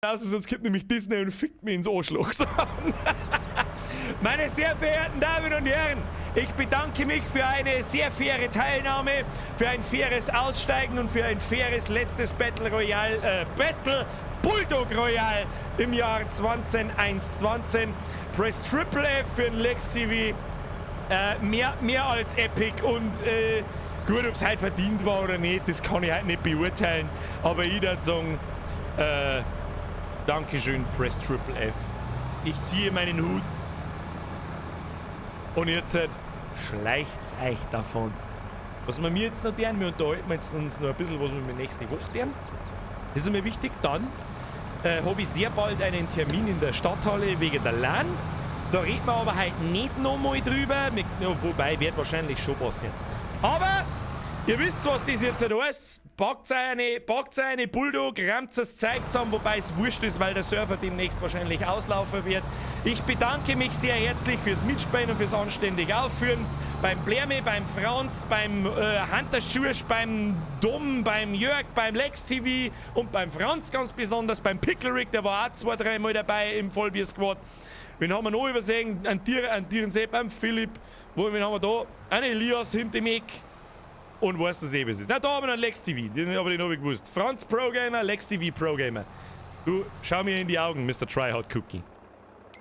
Also, sonst kommt nämlich Disney und fickt mich ins Oaschloch. So. Meine sehr verehrten Damen und Herren, ich bedanke mich für eine sehr faire Teilnahme, für ein faires Aussteigen und für ein faires letztes Battle Royale, Battle Bulldog Royale im Jahr 2021. Press Triple F für den Lex TV. Mehr als epic und gut, ob es halt verdient war oder nicht, das kann ich halt nicht beurteilen. Aber ich würde sagen, Dankeschön, Press Triple F. Ich ziehe meinen Hut. Und jetzt schleicht's euch davon. Was wir mir jetzt noch tun, wir unterhalten jetzt uns noch ein bisschen, was wir mir nächste Woche tun. Das ist mir wichtig. Dann habe ich sehr bald einen Termin in der Stadthalle wegen der LAN. Da reden wir aber heute nicht nochmal drüber. Ja, wobei, wird wahrscheinlich schon passieren. Aber ihr wisst, was das jetzt heißt. Packt eine Bulldog, rammt das Zeug zusammen, wobei es wurscht ist, weil der Server demnächst wahrscheinlich auslaufen wird. Ich bedanke mich sehr herzlich fürs Mitspielen und fürs anständig Aufführen. Beim Blärme, beim Franz, beim Hunter Schursch, beim Dom, beim Jörg, beim Lex TV und beim Franz ganz besonders, beim Pickle Rick, der war auch zwei, dreimal dabei im Vollbier Squad. Wen haben wir noch übersehen? Ein Tierensee beim Philipp. Wen haben wir da? Ein Elias hinter dem Eck. Und weiß das eh, was ist. Na, da haben wir einen Lex TV, den, aber den habe ich gewusst. Franz Pro Gamer, Lex TV Pro Gamer. Du, schau mir in die Augen, Mr. Tryhard Cookie.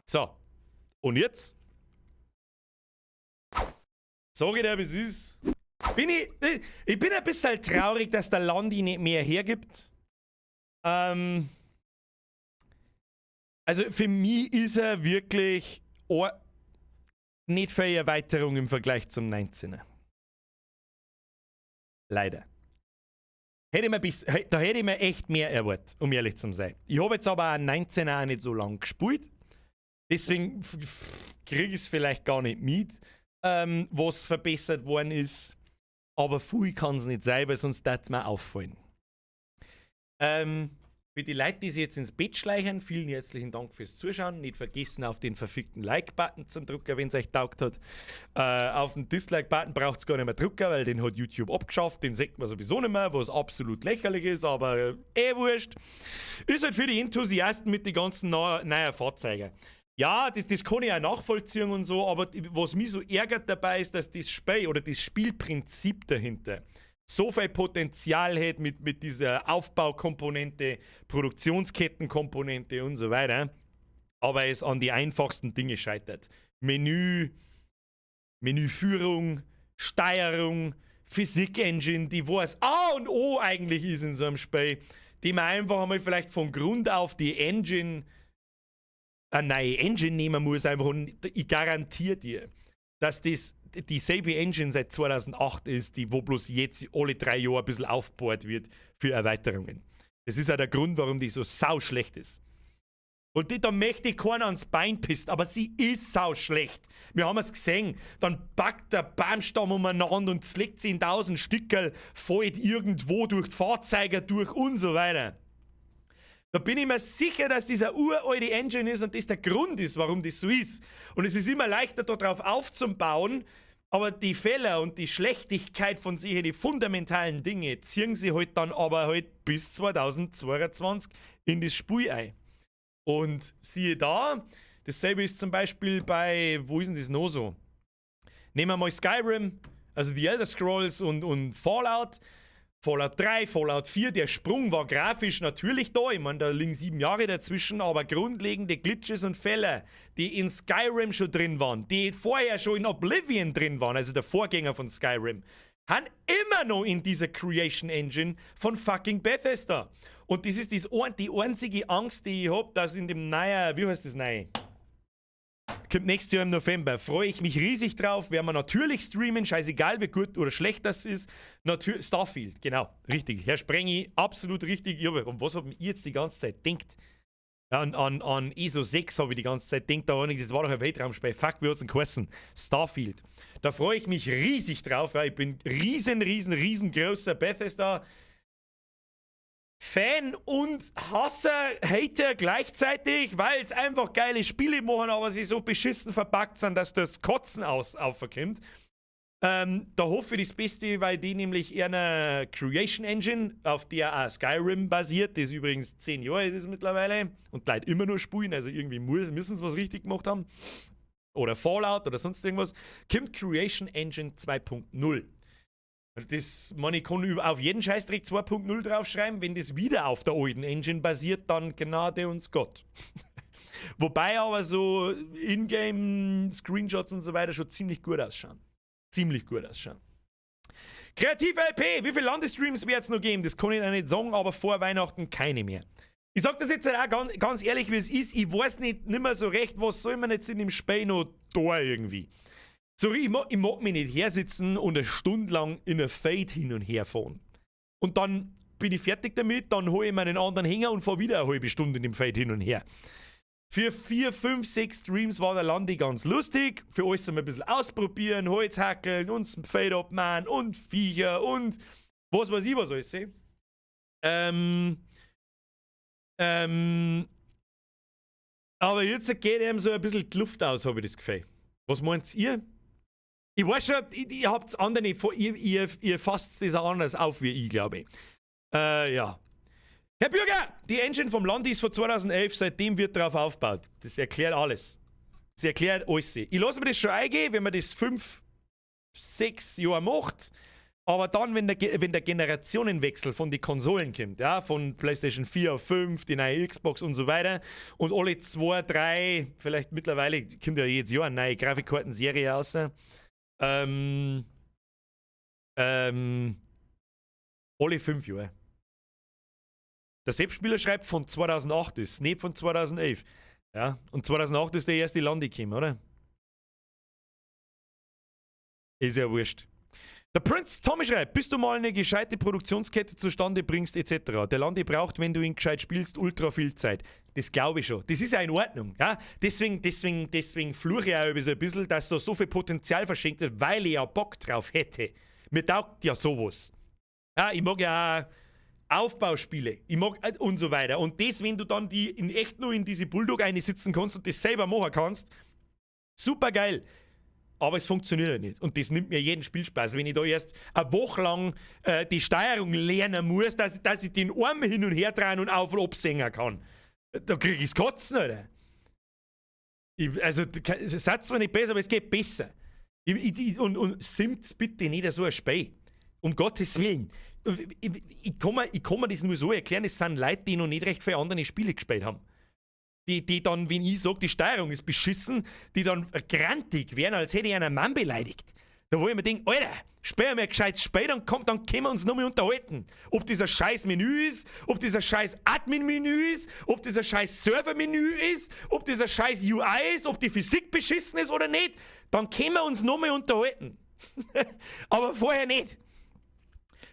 So. Und jetzt? Sag ich dir, wie es ist. Ich bin ein bisschen traurig, dass der Landi nicht mehr hergibt. Also für mich ist er wirklich nicht viel Erweiterung im Vergleich zum 19er. Leider. Da hätte ich mir echt mehr erwartet, um ehrlich zu sein. Ich habe jetzt aber auch 19er auch nicht so lange gespielt. Deswegen kriege ich es vielleicht gar nicht mit, was verbessert worden ist. Aber viel kann es nicht sein, weil sonst würde es mir auffallen. Für die Leute, die sich jetzt ins Bett schleichen, vielen herzlichen Dank fürs Zuschauen. Nicht vergessen, auf den verfickten Like-Button zum drücken, wenn es euch taugt hat. Auf den Dislike-Button braucht es gar nicht mehr drücken, weil den hat YouTube abgeschafft. Den sieht man sowieso nicht mehr, was absolut lächerlich ist, aber eh wurscht. Ist halt für die Enthusiasten mit den ganzen neuen Fahrzeugen. Ja, das kann ich auch nachvollziehen und so, aber was mich so ärgert dabei ist, dass das Spiel oder das Spielprinzip dahinter so viel Potenzial hat mit dieser Aufbaukomponente, Produktionskettenkomponente und so weiter, aber es an die einfachsten Dinge scheitert. Menü, Menüführung, Steuerung, Physik-Engine, die wo es A und O eigentlich ist in so einem Spiel, die man einfach einmal vielleicht von Grund auf die Engine, eine neue Engine nehmen muss, einfach, und ich garantiere dir, dass das dieselbe Engine seit 2008 ist, die wo bloß jetzt alle 3 Jahre ein bisschen aufgebaut wird für Erweiterungen. Das ist auch der Grund, warum die so sau schlecht ist. Und die, da möchte ich keiner ans Bein pissen, aber sie ist sau schlecht. Wir haben es gesehen. Dann backt der Baumstamm umeinander und zerlegt sie in tausend Stückel, fällt irgendwo durch die Fahrzeuge durch und so weiter. Da bin ich mir sicher, dass dieser uralte Engine ist und das der Grund ist, warum das so ist. Und es ist immer leichter, darauf aufzubauen, aber die Fehler und die Schlechtigkeit von sich, die fundamentalen Dinge, ziehen sie halt dann aber halt bis 2022 in das Spiel ein. Und siehe da, dasselbe ist zum Beispiel bei, wo ist denn das noch so? Nehmen wir mal Skyrim, also die Elder Scrolls und Fallout. Fallout 3, Fallout 4, der Sprung war grafisch natürlich da. Ich meine, da liegen 7 Jahre dazwischen, aber grundlegende Glitches und Fehler, die in Skyrim schon drin waren, die vorher schon in Oblivion drin waren, also der Vorgänger von Skyrim, han immer noch in dieser Creation Engine von fucking Bethesda. Und das ist die einzige Angst, die ich habe, dass in dem neuen, wie heißt das neue? Kommt nächstes Jahr im November. Freue ich mich riesig drauf. Werden wir natürlich streamen. Scheißegal, wie gut oder schlecht das ist. Starfield, genau. Richtig. Herr Sprengi, absolut richtig. Ja, und was hab ich jetzt die ganze Zeit denkt? An ESO 6 habe ich die ganze Zeit denkt, da war nichts, das war doch ein Weltraumspiel. Fuck, wie hat's denn geheißen? Starfield. Da freue ich mich riesig drauf. Ja. Ich bin riesen, riesen, riesengroßer Bethesda Fan und Hasser, Hater gleichzeitig, weil es einfach geile Spiele machen, aber sie so beschissen verpackt sind, dass das Kotzen aus aufkommt. Da hoffe ich das Beste, weil die nämlich einer Creation Engine, auf der auch Skyrim basiert, das übrigens 10 Jahre alt ist mittlerweile und Leute immer nur spielen, also irgendwie müssen sie was richtig gemacht haben. Oder Fallout oder sonst irgendwas, kommt Creation Engine 2.0. Und das, man, ich kann auf jeden Scheißdreck 2.0 draufschreiben, wenn das wieder auf der alten Engine basiert, dann gnade uns Gott. Wobei aber so Ingame-Screenshots und so weiter schon ziemlich gut ausschauen. Ziemlich gut ausschauen. Kreativ LP, wie viele Landestreams wird es noch geben? Das kann ich noch nicht sagen, aber vor Weihnachten keine mehr. Ich sag das jetzt halt auch ganz, ganz ehrlich, wie es ist. Ich weiß nicht nimmer so recht, was soll man jetzt in dem Spiel noch da irgendwie. Sorry, ich mag mich nicht hersitzen und eine Stunde lang in a Feld hin und her fahren. Und dann bin ich fertig damit, dann hole ich mir einen anderen Hänger und fahre wieder eine halbe Stunde in dem Feld hin und her. Für vier, fünf, sechs Streams war der Landi ganz lustig. Für alles einmal ein bisschen ausprobieren, Holz hackeln und Feld abmachen und Viecher und was weiß ich was alles. Aber jetzt geht ihm so ein bisschen die Luft aus, habe ich das Gefühl. Was meint ihr? Ich weiß schon, ihr habt andere, ihr fasst das auch anders auf wie ich, glaube ich. Ja. Herr Bürger, die Engine vom Landi ist von 2011, seitdem wird darauf aufgebaut. Das erklärt alles. Das erklärt alles. Ich lasse mir das schon eingehen, wenn man das 5, 6 Jahre macht. Aber dann, wenn der Generationenwechsel von den Konsolen kommt, ja, von PlayStation 4 auf 5, die neue Xbox und so weiter, und alle zwei, drei, vielleicht mittlerweile kommt ja jedes Jahr eine neue Grafikkartenserie raus. Alle 5 Jahre. Der Sepp-Spieler schreibt, von 2008 ist, nicht von 2011. Ja, und 2008 ist der erste Landi gekommen, oder? Ist ja wurscht. Der Prince Tommy schreibt, bis du mal eine gescheite Produktionskette zustande bringst, etc. Der Landi braucht, wenn du ihn gescheit spielst, ultra viel Zeit. Das glaube ich schon. Das ist ja in Ordnung. Ja? Deswegen fluche ich auch ein bisschen, dass da so viel Potenzial verschenkt wird, weil ich ja Bock drauf hätte. Mir taugt ja sowas. Ja, ich mag ja auch Aufbauspiele. Ich mag und so weiter. Und das, wenn du dann die in echt nur in diese Bulldog sitzen kannst und das selber machen kannst, super geil. Aber es funktioniert ja nicht. Und das nimmt mir jeden Spielspaß. Wenn ich da erst eine Woche lang die Steuerung lernen muss, dass ich den Arm hin und her drehen und auf und absenken kann, da krieg ich's Kotzen, oder? Also, seid zwar nicht besser, aber es geht besser. Und simmt bitte nicht so ein Spiel. Um Gottes Willen. Ich kann mir das nur so erklären, es sind Leute, die noch nicht recht viele andere Spiele gespielt haben. Die dann, wenn ich sage, die Steuerung ist beschissen, die dann grantig werden, als hätte ich einen Mann beleidigt. Da wo ich mir denke, Alter, spiel mir ein gescheites Spiel, dann können wir uns noch mal unterhalten. Ob dieser scheiß Menü ist, ob dieser scheiß Admin-Menü ist, ob dieser scheiß Server-Menü ist, ob dieser scheiß UI ist, ob die Physik beschissen ist oder nicht, dann können wir uns noch mal unterhalten. Aber vorher nicht.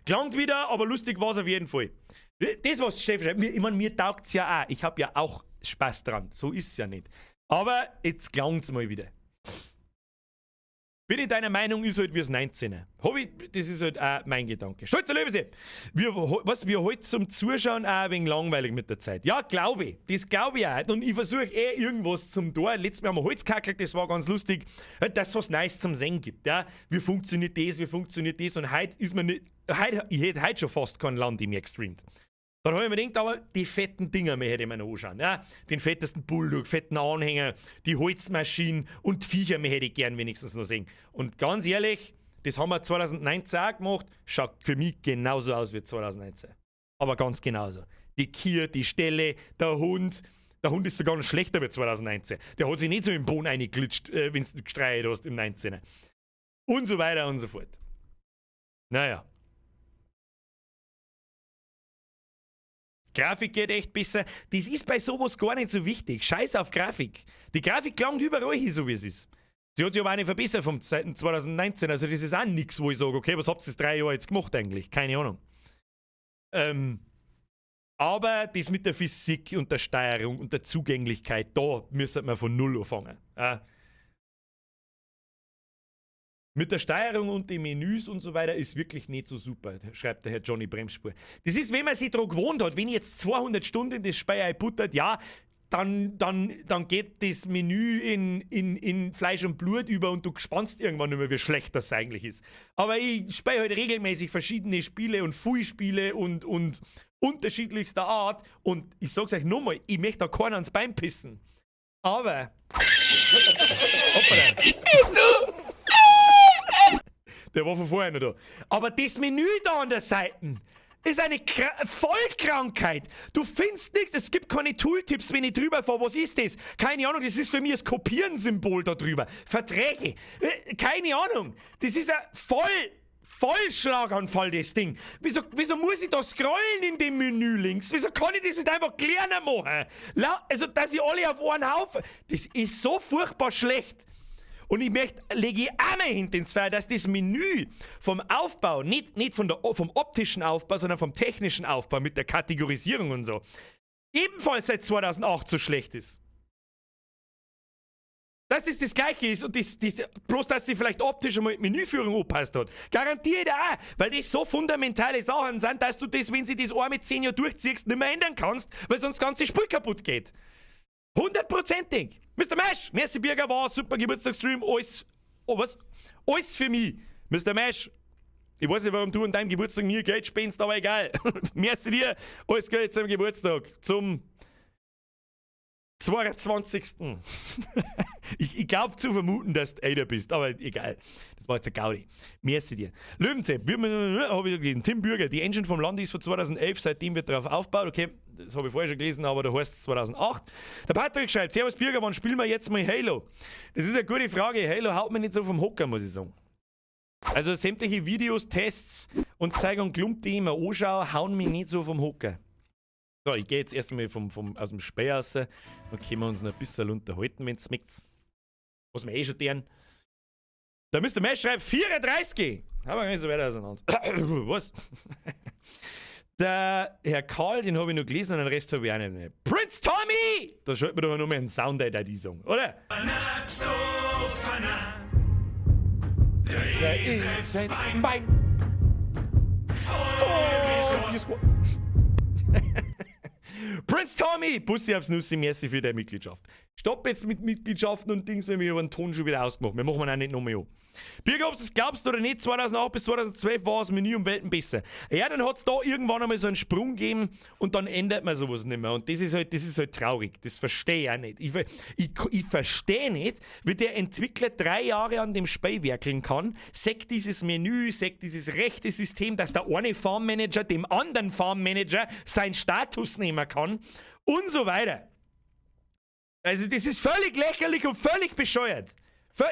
Klangt wieder, aber lustig war es auf jeden Fall. Das, was Chef schreibt, ich meine, mir taugt es ja auch. Ich habe ja auch Spaß dran. So ist es ja nicht. Aber jetzt klang's mal wieder. Bin ich deiner Meinung, ist halt wie es 19er. Hab ich, das ist halt auch mein Gedanke. Stolzer Löwese! Was wir heute zum Zuschauen auch ein wenig langweilig mit der Zeit. Ja, glaube ich. Das glaube ich auch. Und ich versuche eh irgendwas zum Tor. Letztes Mal haben wir Holz gehackelt, das war ganz lustig, dass es was Neues zum Sehen gibt. Ja? Wie funktioniert das, wie funktioniert das? Und heute ist mir nicht, heute, ich hätte heute schon fast kein Landi mehr gestreamt. Dann habe ich mir gedacht, aber die fetten Dinger mehr hätte ich mir noch anschauen. Ja? Den fettesten Bulldog, fetten Anhänger, die Holzmaschinen und die Viecher mehr hätte ich gern wenigstens noch sehen. Und ganz ehrlich, das haben wir 2019 auch gemacht, schaut für mich genauso aus wie 2019. Aber ganz genauso. Die Kühe, die Ställe, der Hund. Der Hund ist sogar noch schlechter wie 2019. Der hat sich nicht so im Boden reingeglitscht, wenn du gestreicht hast im 19. Und so weiter und so fort. Naja. Grafik geht echt besser. Das ist bei sowas gar nicht so wichtig. Scheiß auf Grafik. Die Grafik klangt überall hin, so wie es ist. Sie hat sich aber auch nicht verbessert vom 2019. Also das ist auch nichts, wo ich sage, okay, was habt ihr 3 Jahre jetzt gemacht eigentlich? Keine Ahnung. Aber das mit der Physik und der Steuerung und der Zugänglichkeit, da müsste man von Null anfangen. Mit der Steuerung und den Menüs und so weiter ist wirklich nicht so super, schreibt der Herr Johnny Bremsspur. Das ist, wenn man sich daran gewohnt hat, wenn ich jetzt 200 Stunden in das Spiel einbuttert, ja, dann geht das Menü in Fleisch und Blut über und du spannst irgendwann nicht mehr, wie schlecht das eigentlich ist. Aber ich spiele halt regelmäßig verschiedene Spiele und viele Spiele und unterschiedlichster Art und ich sag's euch nochmal, ich möchte da keinen ans Bein pissen. Aber. Hoppala. Der war von vorher noch da. Aber das Menü da an der Seite ist eine Kra Vollkrankheit. Du findest nichts, es gibt keine Tooltips, wenn ich drüber fahre. Was ist das? Keine Ahnung, das ist für mich das Kopieren-Symbol da drüber. Verträge. Keine Ahnung. Das ist ein Vollschlaganfall, das Ding. Wieso muss ich da scrollen in dem Menü links? Wieso kann ich das nicht einfach kleiner machen? Also, dass ich alle auf einen Haufen. Das ist so furchtbar schlecht. Und ich möchte, lege ich auch mal hinter ins Feuer, dass das Menü vom Aufbau, nicht vom optischen Aufbau, sondern vom technischen Aufbau mit der Kategorisierung und so, ebenfalls seit 2008 so schlecht ist. Dass es das Gleiche ist und das, bloß, dass sie vielleicht optisch einmal die Menüführung angepasst hat. Garantiere ich dir auch, weil das so fundamentale Sachen sind, dass du das, wenn sie das einmal mit 10 Jahren durchziehst, nicht mehr ändern kannst, weil sonst das ganze Spiel kaputt geht. Hundertprozentig! Mr. Mesh, merci Birger, war super Geburtstagsstream, alles, oh was? Alles für mich. Mr. Mesh, ich weiß nicht, warum du an deinem Geburtstag mir Geld spendest, aber egal. Merci dir, alles Gute zum Geburtstag, zum 22. Ich glaube zu vermuten, dass du älter bist, aber egal. Das war jetzt ein Gaudi. Merci dir. Löwenzepp, habe ich gelesen. Tim Bürger, die Engine vom Landi ist von 2011, seitdem wird darauf aufgebaut. Okay, das habe ich vorher schon gelesen, aber da heißt es 2008. Der Patrick schreibt: Servus Birger, wann spielen wir jetzt mal Halo? Das ist eine gute Frage. Halo haut mir nicht so vom Hocker, muss ich sagen. Also sämtliche Videos, Tests und Zeug und Klump, die ich mir anschaue, hauen mich nicht so vom Hocker. So, ich gehe jetzt erstmal aus dem Spiel raus. Dann können wir uns noch ein bisschen unterhalten, wenn es schmeckt. Was wir eh schon tun. Der Mr. Mesh schreibt 34. Haben wir gar nicht so weit auseinander. Was? Der Herr Karl, den habe ich noch gelesen und den Rest habe ich auch nicht mehr. Prince Tommy! Da schaltet man doch nur mehr einen Sound ein, die sagen, oder? Psoffener. Der ist mein Voll Prince Tommy! Bussi aufs Nussi, merci für deine Mitgliedschaft. Stopp jetzt mit Mitgliedschaften und Dings, wenn wir über den Ton schon wieder ausgemacht. Wir machen auch nicht nochmal an. Birger, ob du es glaubst oder nicht, 2008 bis 2012 war das Menü um Welten besser. Ja, dann hat es da irgendwann einmal so einen Sprung gegeben und dann ändert man sowas nicht mehr. Und das ist halt traurig. Das verstehe ich auch nicht. Ich verstehe nicht, wie der Entwickler 3 Jahre an dem Spiel werkeln kann, sagt dieses Menü, sagt dieses rechte System, dass der eine Farm-Manager dem anderen Farm-Manager seinen Status nehmen kann und so weiter. Also, das ist völlig lächerlich und völlig bescheuert.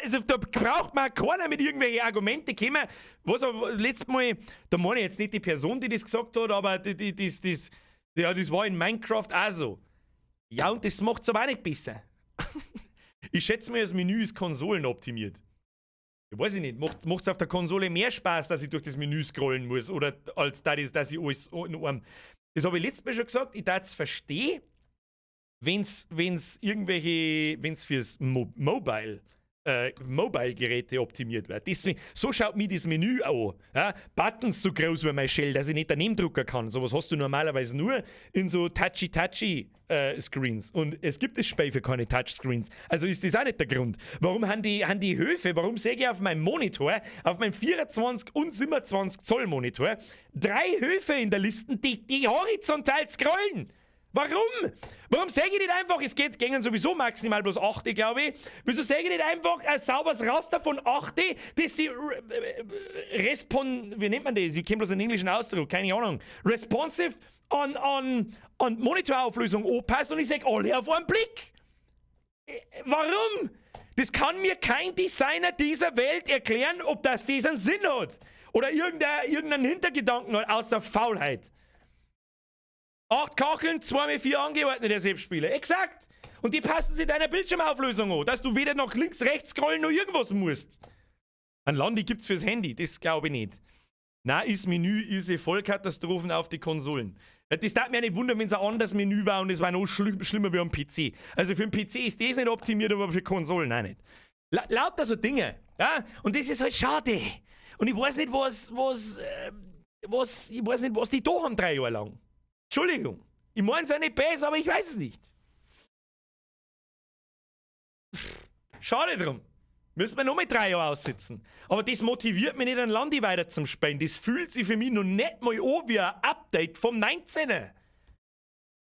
Also, da braucht man keiner mit irgendwelchen Argumenten kommen. Was aber letztes Mal, da meine ich jetzt nicht die Person, die das gesagt hat, aber die, das, ja, das war in Minecraft auch so. Ja, und das macht es aber auch nicht besser. Ich schätze mal, das Menü ist konsolenoptimiert. Ich weiß ich nicht, macht es auf der Konsole mehr Spaß, dass ich durch das Menü scrollen muss oder als dass ich alles in einem. Das habe ich letztes Mal schon gesagt, ich darf es verstehen, wenn es irgendwelche, wenn es fürs Mo Mobile Mobile-Geräte optimiert wird. Deswegen, so schaut mir das Menü an. Ja? Buttons so groß wie mein Schädel, dass ich nicht daneben drucken kann. Sowas hast du normalerweise nur in so Touchy-Touchy Screens. Und es gibt das Spiel für keine Touchscreens. Also ist das auch nicht der Grund. Warum haben die Höfe, warum sehe ich auf meinem Monitor, auf meinem 24 und 27 Zoll Monitor, drei Höfe in der Liste, die horizontal scrollen? Warum? Warum sage ich nicht einfach, es geht gängen sowieso maximal bloß 8, glaube ich. Wieso sage ich nicht einfach ein sauberes Raster von 8, das sie respon, wie nennt man das? Ich kenne bloß einen englischen Ausdruck, keine Ahnung. Responsive an Monitorauflösung anpasst und ich sage alle auf einen Blick. Warum? Das kann mir kein Designer dieser Welt erklären, ob das einen Sinn hat. Oder irgendeinen Hintergedanken hat, außer Faulheit. Acht Kacheln, 2 mal 4 angeordnet, der Selbstspieler. Exakt! Und die passen sich deiner Bildschirmauflösung an, dass du weder nach links, rechts scrollen noch irgendwas musst. Ein Landi gibt's fürs Handy, das glaube ich nicht. Na, ist Menü ist eine Vollkatastrophen auf die Konsolen. Das darf mich ja nicht wundern, wenn es ein anderes Menü war und es war noch schlimmer wie am PC. Also für den PC ist das nicht optimiert, aber für Konsolen auch nicht. La lauter so Dinge. Ja? Und das ist halt schade. Und ich weiß nicht, ich weiß nicht, was die da haben 3 Jahre lang. Entschuldigung. Ich meine es ja nicht besser, aber ich weiß es nicht. Schade drum. Müssen wir noch mal 3 Jahre aussitzen. Aber das motiviert mich nicht, ein Landi weiter zum Spielen. Das fühlt sich für mich noch nicht mal an wie ein Update vom 19er.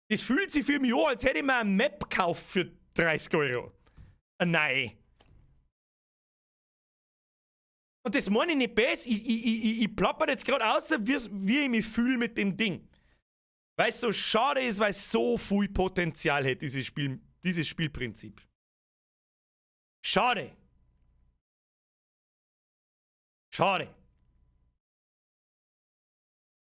Das fühlt sich für mich an, als hätte ich mir eine Map gekauft für 30 Euro. Nein. Und das meine ich nicht böse. Ich plapper jetzt gerade aus, wie ich mich fühle mit dem Ding. Weil es so schade ist, weil es so viel Potenzial hat, dieses Spiel, dieses Spielprinzip. Schade. Schade.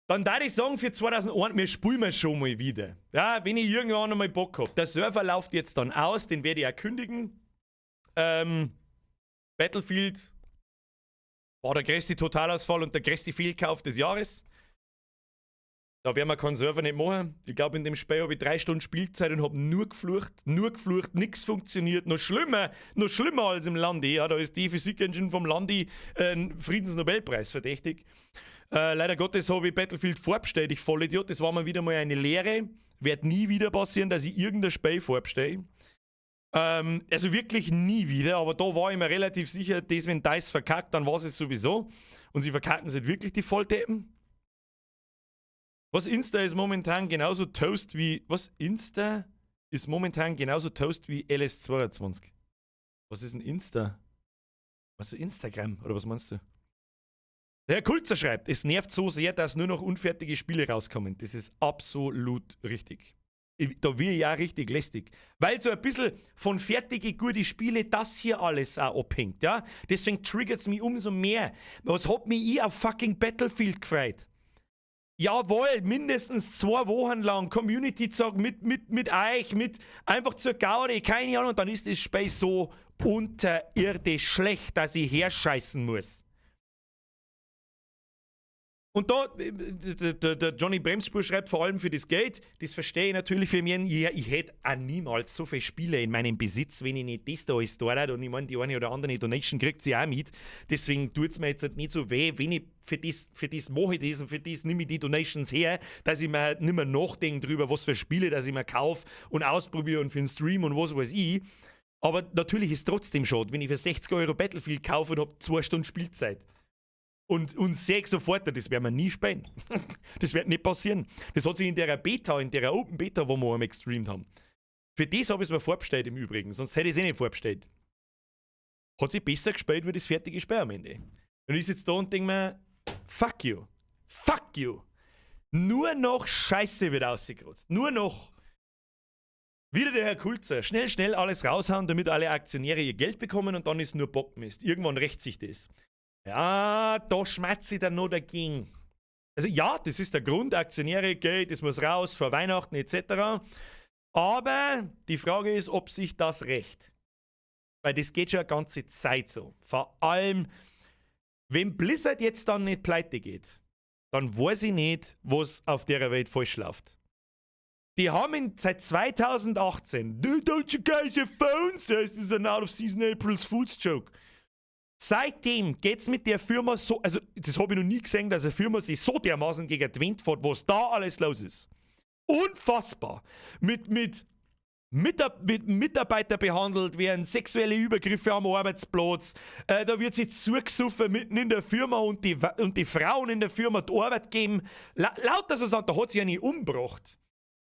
Dann darf ich sagen, für 2001, wir spielen wir schon mal wieder. Ja, wenn ich irgendwann noch mal Bock hab. Der Server läuft jetzt dann aus, den werde ich auch kündigen. Battlefield war der größte Totalausfall und der größte Fehlkauf des Jahres. Da werden wir keinen Server nicht machen. Ich glaube, in dem Spiel habe ich 3 Stunden Spielzeit und habe nur geflucht, nichts funktioniert. Noch schlimmer als im Landi. Ja, da ist die Physik-Engine vom Landi Friedensnobelpreis verdächtig. Leider Gottes habe ich Battlefield vorbestellt, ich Vollidiot. Das war mal wieder mal eine Lehre. Wird nie wieder passieren, dass ich irgendein Spiel vorbestelle. Also wirklich nie wieder, aber da war ich mir relativ sicher, dass, wenn DICE verkackt, dann war es sowieso. Und sie verkacken es halt wirklich, die Volldeppen. Was, Insta ist momentan genauso toast wie. Was, Insta ist momentan genauso toast wie LS22? Was ist denn Insta? Was ist Instagram? Oder was meinst du? Der Herr Kulzer schreibt, es nervt so sehr, dass nur noch unfertige Spiele rauskommen. Das ist absolut richtig. Da wird ich ja richtig lästig. Weil so ein bisschen von fertige, gute Spiele das hier alles auch abhängt, ja? Deswegen triggert es mich umso mehr. Was hat mich ich auf fucking Battlefield gefreut? Jawohl, mindestens 2 Wochen lang Community Zock mit euch, mit einfach zur Gaudi, keine Ahnung. Und dann ist das Spiel so unterirdisch schlecht, dass ich herscheißen muss. Und da, der Johnny Bremsspur schreibt vor allem für das Geld, das verstehe ich natürlich für mich. Ich hätte auch niemals so viele Spiele in meinem Besitz, wenn ich nicht das da alles da hätte. Und ich meine, die eine oder andere Donation kriegt sie auch mit. Deswegen tut es mir jetzt halt nicht so weh, wenn ich für das mache ich das und für das nehme ich die Donations her, dass ich mir halt nicht mehr nachdenke drüber, was für Spiele, dass ich mir kaufe und ausprobiere und für den Stream und was weiß ich. Aber natürlich ist es trotzdem schade, wenn ich für 60 € Battlefield kaufe und habe 2 Stunden Spielzeit und sehe sofort, das werden wir nie spielen. Das wird nicht passieren. Das hat sich in der Beta, in der Open Beta, wo wir einmal gestreamt haben. Für das habe ich es mir vorbestellt im Übrigen, sonst hätte ich es eh nicht vorbestellt. Hat sich besser gespielt wie das fertige Spiel am Ende. Und ich sitze da und denke mir, fuck you. Fuck you. Nur noch Scheiße wird ausgerotzt. Nur noch. Wieder der Herr Kulzer. Schnell, schnell alles raushauen, damit alle Aktionäre ihr Geld bekommen, und dann ist nur Bockmist. Irgendwann rächt sich das. Ja, da schmatze ich dann noch dagegen. Also ja, das ist der Grund, Aktionäre, Geld, das muss raus vor Weihnachten etc. Aber die Frage ist, ob sich das rächt. Weil das geht schon eine ganze Zeit so. Vor allem, wenn Blizzard jetzt dann nicht pleite geht, dann weiß ich nicht, was auf der Welt falsch läuft. Die haben seit 2018, "Don't you guys have phones?" Das ist ein out of season April Fool's Joke. Seitdem geht's mit der Firma so, also das habe ich noch nie gesehen, dass eine Firma sich so dermaßen gegen die Wand fährt, was da alles los ist. Unfassbar. Mit Mitarbeiter behandelt werden, sexuelle Übergriffe am Arbeitsplatz, da wird sich zugesoffen mitten in der Firma und die Frauen in der Firma die Arbeit geben. La lauter so Sachen, da hat sich eine umgebracht.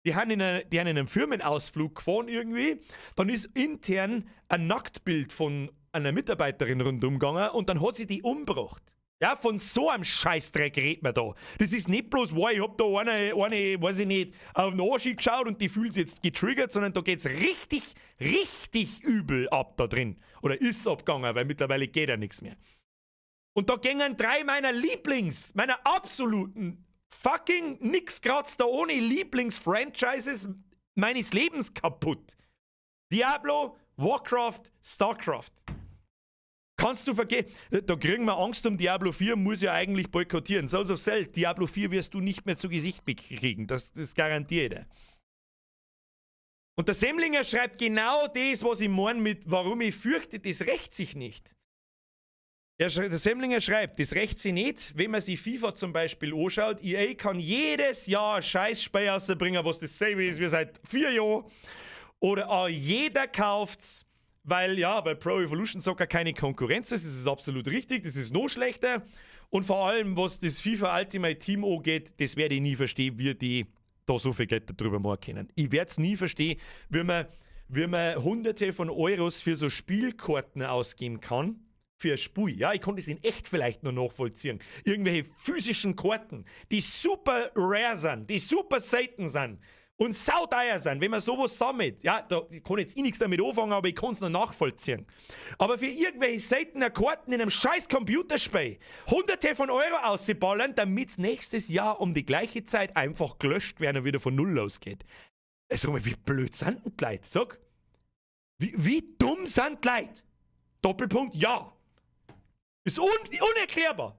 Die haben in einem Firmenausflug gefahren irgendwie. Dann ist intern ein Nacktbild von einer Mitarbeiterin rundum gegangen und dann hat sie die umgebracht. Ja, von so einem Scheißdreck redet man da. Das ist nicht bloß, wow, ich hab da eine, weiß ich nicht, auf den Arsch geschaut und die fühlt sich jetzt getriggert, sondern da geht's richtig, richtig übel ab da drin. Oder ist abgegangen, weil mittlerweile geht ja nichts mehr. Und da gingen drei meiner Lieblings, meiner absoluten fucking nix kratzt da ohne Lieblingsfranchises meines Lebens kaputt. Diablo, Warcraft, Starcraft. Kannst du vergessen. Da kriegen wir Angst um Diablo 4, muss ja eigentlich boykottieren. Souls of Cell, Diablo 4 wirst du nicht mehr zu Gesicht kriegen. Das garantiere ich dir. Und der Semlinger schreibt genau das, was ich meine mit, warum ich fürchte, das rächt sich nicht. Der Semlinger schreibt, das rächt sich nicht, wenn man sich FIFA zum Beispiel anschaut. EA kann jedes Jahr ein Scheiß-Spiel rausbringen, was dasselbe ist wie seit 4 Jahren. Oder auch jeder kauft's, weil Weil ja, weil Pro Evolution Soccer keine Konkurrenz ist, das ist absolut richtig, das ist noch schlechter. Und vor allem, was das FIFA Ultimate Team angeht, das werde ich nie verstehen, wie die da so viel Geld darüber machen können. Ich werde es nie verstehen, wie man Hunderte von Euros für so Spielkarten ausgeben kann für ein Spiel. Ja, ich konnte es in echt vielleicht noch nachvollziehen. Irgendwelche physischen Karten, die super rare sind, die super selten sind und sauteuer sind, wenn man sowas sammelt. Ja, da kann ich jetzt eh nichts damit anfangen, aber ich kann es noch nachvollziehen. Aber für irgendwelche seltenen Karten in einem scheiß Computerspiel Hunderte von Euro auszuballern, damit es nächstes Jahr um die gleiche Zeit einfach gelöscht werden und wieder von Null losgeht. Sag mal, wie blöd sind denn die Leute? Sag. Wie dumm sind die Leute? Doppelpunkt, ja. Ist un unerklärbar.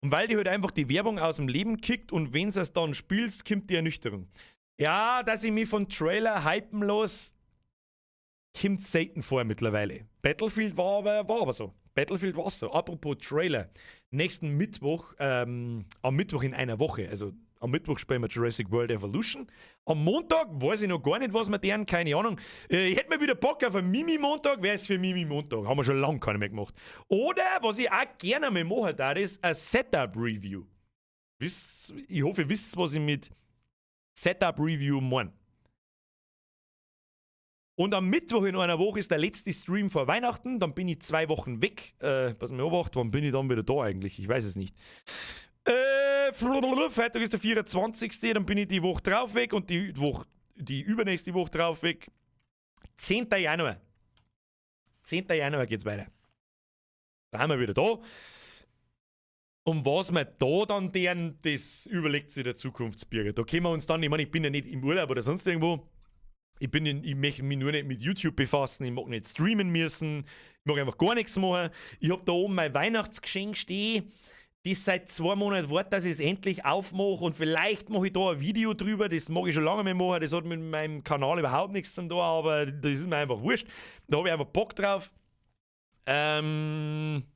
Und weil die halt einfach die Werbung aus dem Leben kickt und wenn es dann spielst, kommt die Ernüchterung. Ja, dass ich mich von Trailer hypen los, kommt selten vor mittlerweile. Battlefield war aber so. Battlefield war so. Apropos Trailer. Nächsten Mittwoch, am Mittwoch in einer Woche, also am Mittwoch spielen wir Jurassic World Evolution. Am Montag weiß ich noch gar nicht, was wir deren, keine Ahnung. Ich hätte mal wieder Bock auf einen Mimi-Montag. Wer ist für Mimi-Montag? Haben wir schon lange keine mehr gemacht. Oder, was ich auch gerne mal machen darf, ist ein Setup-Review. Ich hoffe, ihr wisst, was ich mit Setup-Review meine. Und am Mittwoch in einer Woche ist der letzte Stream vor Weihnachten. Dann bin ich 2 Wochen weg. Pass mal obacht, wann bin ich dann wieder da eigentlich? Ich weiß es nicht. Freitag ist der 24. Dann bin ich die Woche drauf weg und die übernächste Woche drauf weg. 10. Januar. 10. Januar geht's weiter. Da haben wir wieder da. Und was wir da dann deren, das überlegt sich der Zukunftsbürger. Da können wir uns dann, ich meine, ich bin ja nicht im Urlaub oder sonst irgendwo. Ich möchte mich nur nicht mit YouTube befassen, ich mag nicht streamen müssen, ich mag einfach gar nichts machen. Ich habe da oben mein Weihnachtsgeschenk stehen, das seit 2 Monaten wartet, dass ich es endlich aufmache, und vielleicht mache ich da ein Video drüber, das mag ich schon lange mehr machen, das hat mit meinem Kanal überhaupt nichts zu tun, aber das ist mir einfach wurscht. Da habe ich einfach Bock drauf. Und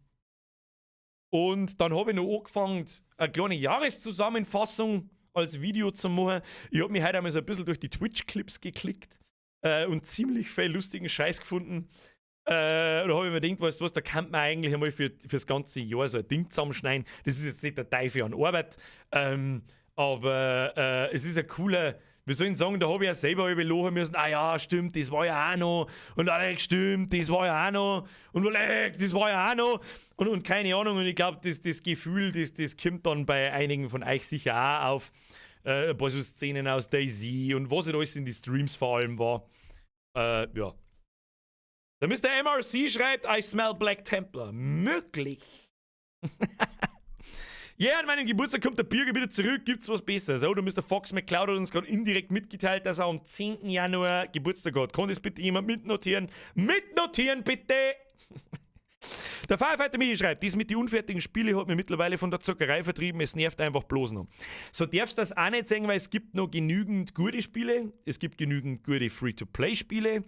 dann habe ich noch angefangen, eine kleine Jahreszusammenfassung als Video zu machen. Ich habe mich heute einmal so ein bisschen durch die Twitch-Clips geklickt und ziemlich viel lustigen Scheiß gefunden. Da habe ich mir gedacht, weißt du was, da kann man eigentlich einmal fürs ganze Jahr so ein Ding zusammenschneiden. Das ist jetzt nicht der Teufel an Arbeit, aber es ist ein cooler, wie soll ich sagen, da habe ich ja selber überlachen müssen, ah ja, stimmt, das war ja auch noch. Und Alex, stimmt, das war ja auch noch. Und Alex, das war ja auch noch. Und keine Ahnung, und ich glaube, das Gefühl, das kommt dann bei einigen von euch sicher auch auf. Ein paar so Szenen aus DayZ und was halt alles in die Streams vor allem war. Ja. Der Mr. MRC schreibt, I smell Black Templar. Möglich. Ja, yeah, an meinem Geburtstag kommt der Birger wieder zurück, gibt's was Besseres? Oh, der Mr. Fox McCloud hat uns gerade indirekt mitgeteilt, dass er am 10. Januar Geburtstag hat. Kann das bitte jemand mitnotieren? Mitnotieren, bitte! Der Firefighter Michi schreibt, dies mit den unfertigen Spiele hat mir mittlerweile von der Zockerei vertrieben, es nervt einfach bloß noch. So darfst du das auch nicht sagen, weil es gibt noch genügend gute Spiele, es gibt genügend gute Free-to-Play-Spiele.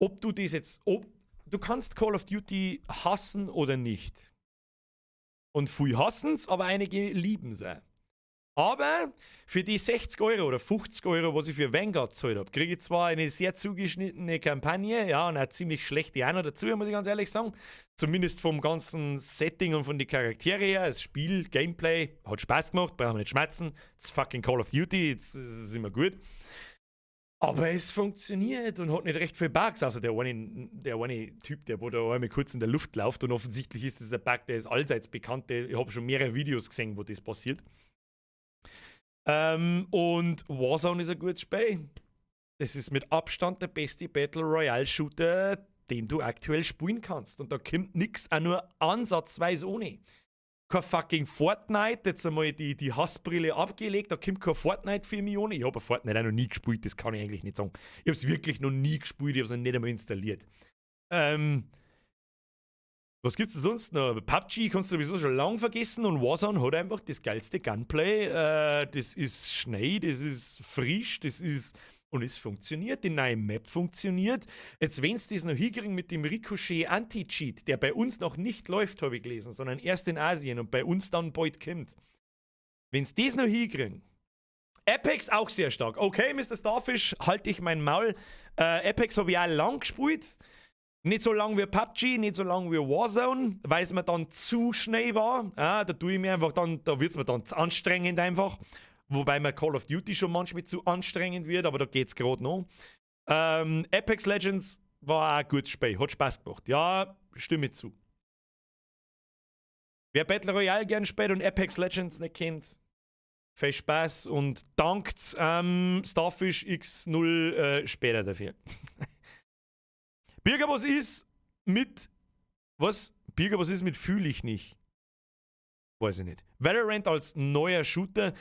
Ob du das jetzt, ob, du kannst Call of Duty hassen oder nicht. Und viele hassen es, aber einige lieben es auch. Aber für die 60 € oder 50 €, was ich für Vanguard gezahlt habe, kriege ich zwar eine sehr zugeschnittene Kampagne, ja, und eine ziemlich schlechte auch noch dazu, muss ich ganz ehrlich sagen. Zumindest vom ganzen Setting und von den Charaktere her. Das Spiel, Gameplay, hat Spaß gemacht, brauchen wir nicht schmatzen. It's fucking Call of Duty, jetzt ist es immer gut. Aber es funktioniert und hat nicht recht viel Bugs, außer der eine Typ, der wo da einmal kurz in der Luft läuft, und offensichtlich ist das ein Bug, der ist allseits bekannt. Ich habe schon mehrere Videos gesehen, wo das passiert. Und Warzone ist ein gutes Spiel. Das ist mit Abstand der beste Battle Royale Shooter, den du aktuell spielen kannst. Und da kommt nichts auch nur ansatzweise ohne. Kein fucking Fortnite, jetzt einmal die Hassbrille abgelegt, da kommt kein Fortnite für mich ohne. Ich habe Fortnite auch noch nie gespielt, das kann ich eigentlich nicht sagen. Ich habe es wirklich noch nie gespielt, ich habe es noch nicht einmal installiert. Was gibt's denn sonst noch? PUBG kannst du sowieso schon lange vergessen und Warzone hat einfach das geilste Gunplay. Das ist schnell, das ist frisch, das ist. Und es funktioniert, die neue Map funktioniert. Jetzt, wenn sie das noch hinkriegen mit dem Ricochet Anti-Cheat, der bei uns noch nicht läuft, habe ich gelesen, sondern erst in Asien und bei uns dann bald kommt. Wenn sie das noch hinkriegen, Apex auch sehr stark. Okay, Mr. Starfish, halte ich mein Maul. Apex habe ich auch lang gespielt. Nicht so lang wie PUBG, nicht so lang wie Warzone, weil es mir dann zu schnell war. Ja, da tue ich mir einfach dann, da wird es mir dann zu anstrengend einfach. Wobei mir Call of Duty schon manchmal zu anstrengend wird, aber da geht es gerade noch. Apex Legends war auch ein gutes Spiel, hat Spaß gemacht. Ja, stimme zu. Wer Battle Royale gern spielt und Apex Legends nicht kennt, viel Spaß und dankt Starfish X0 später dafür. Birger, was ist mit. Was? Birger, was ist mit fühle ich nicht? Weiß ich nicht. Valorant als neuer Shooter.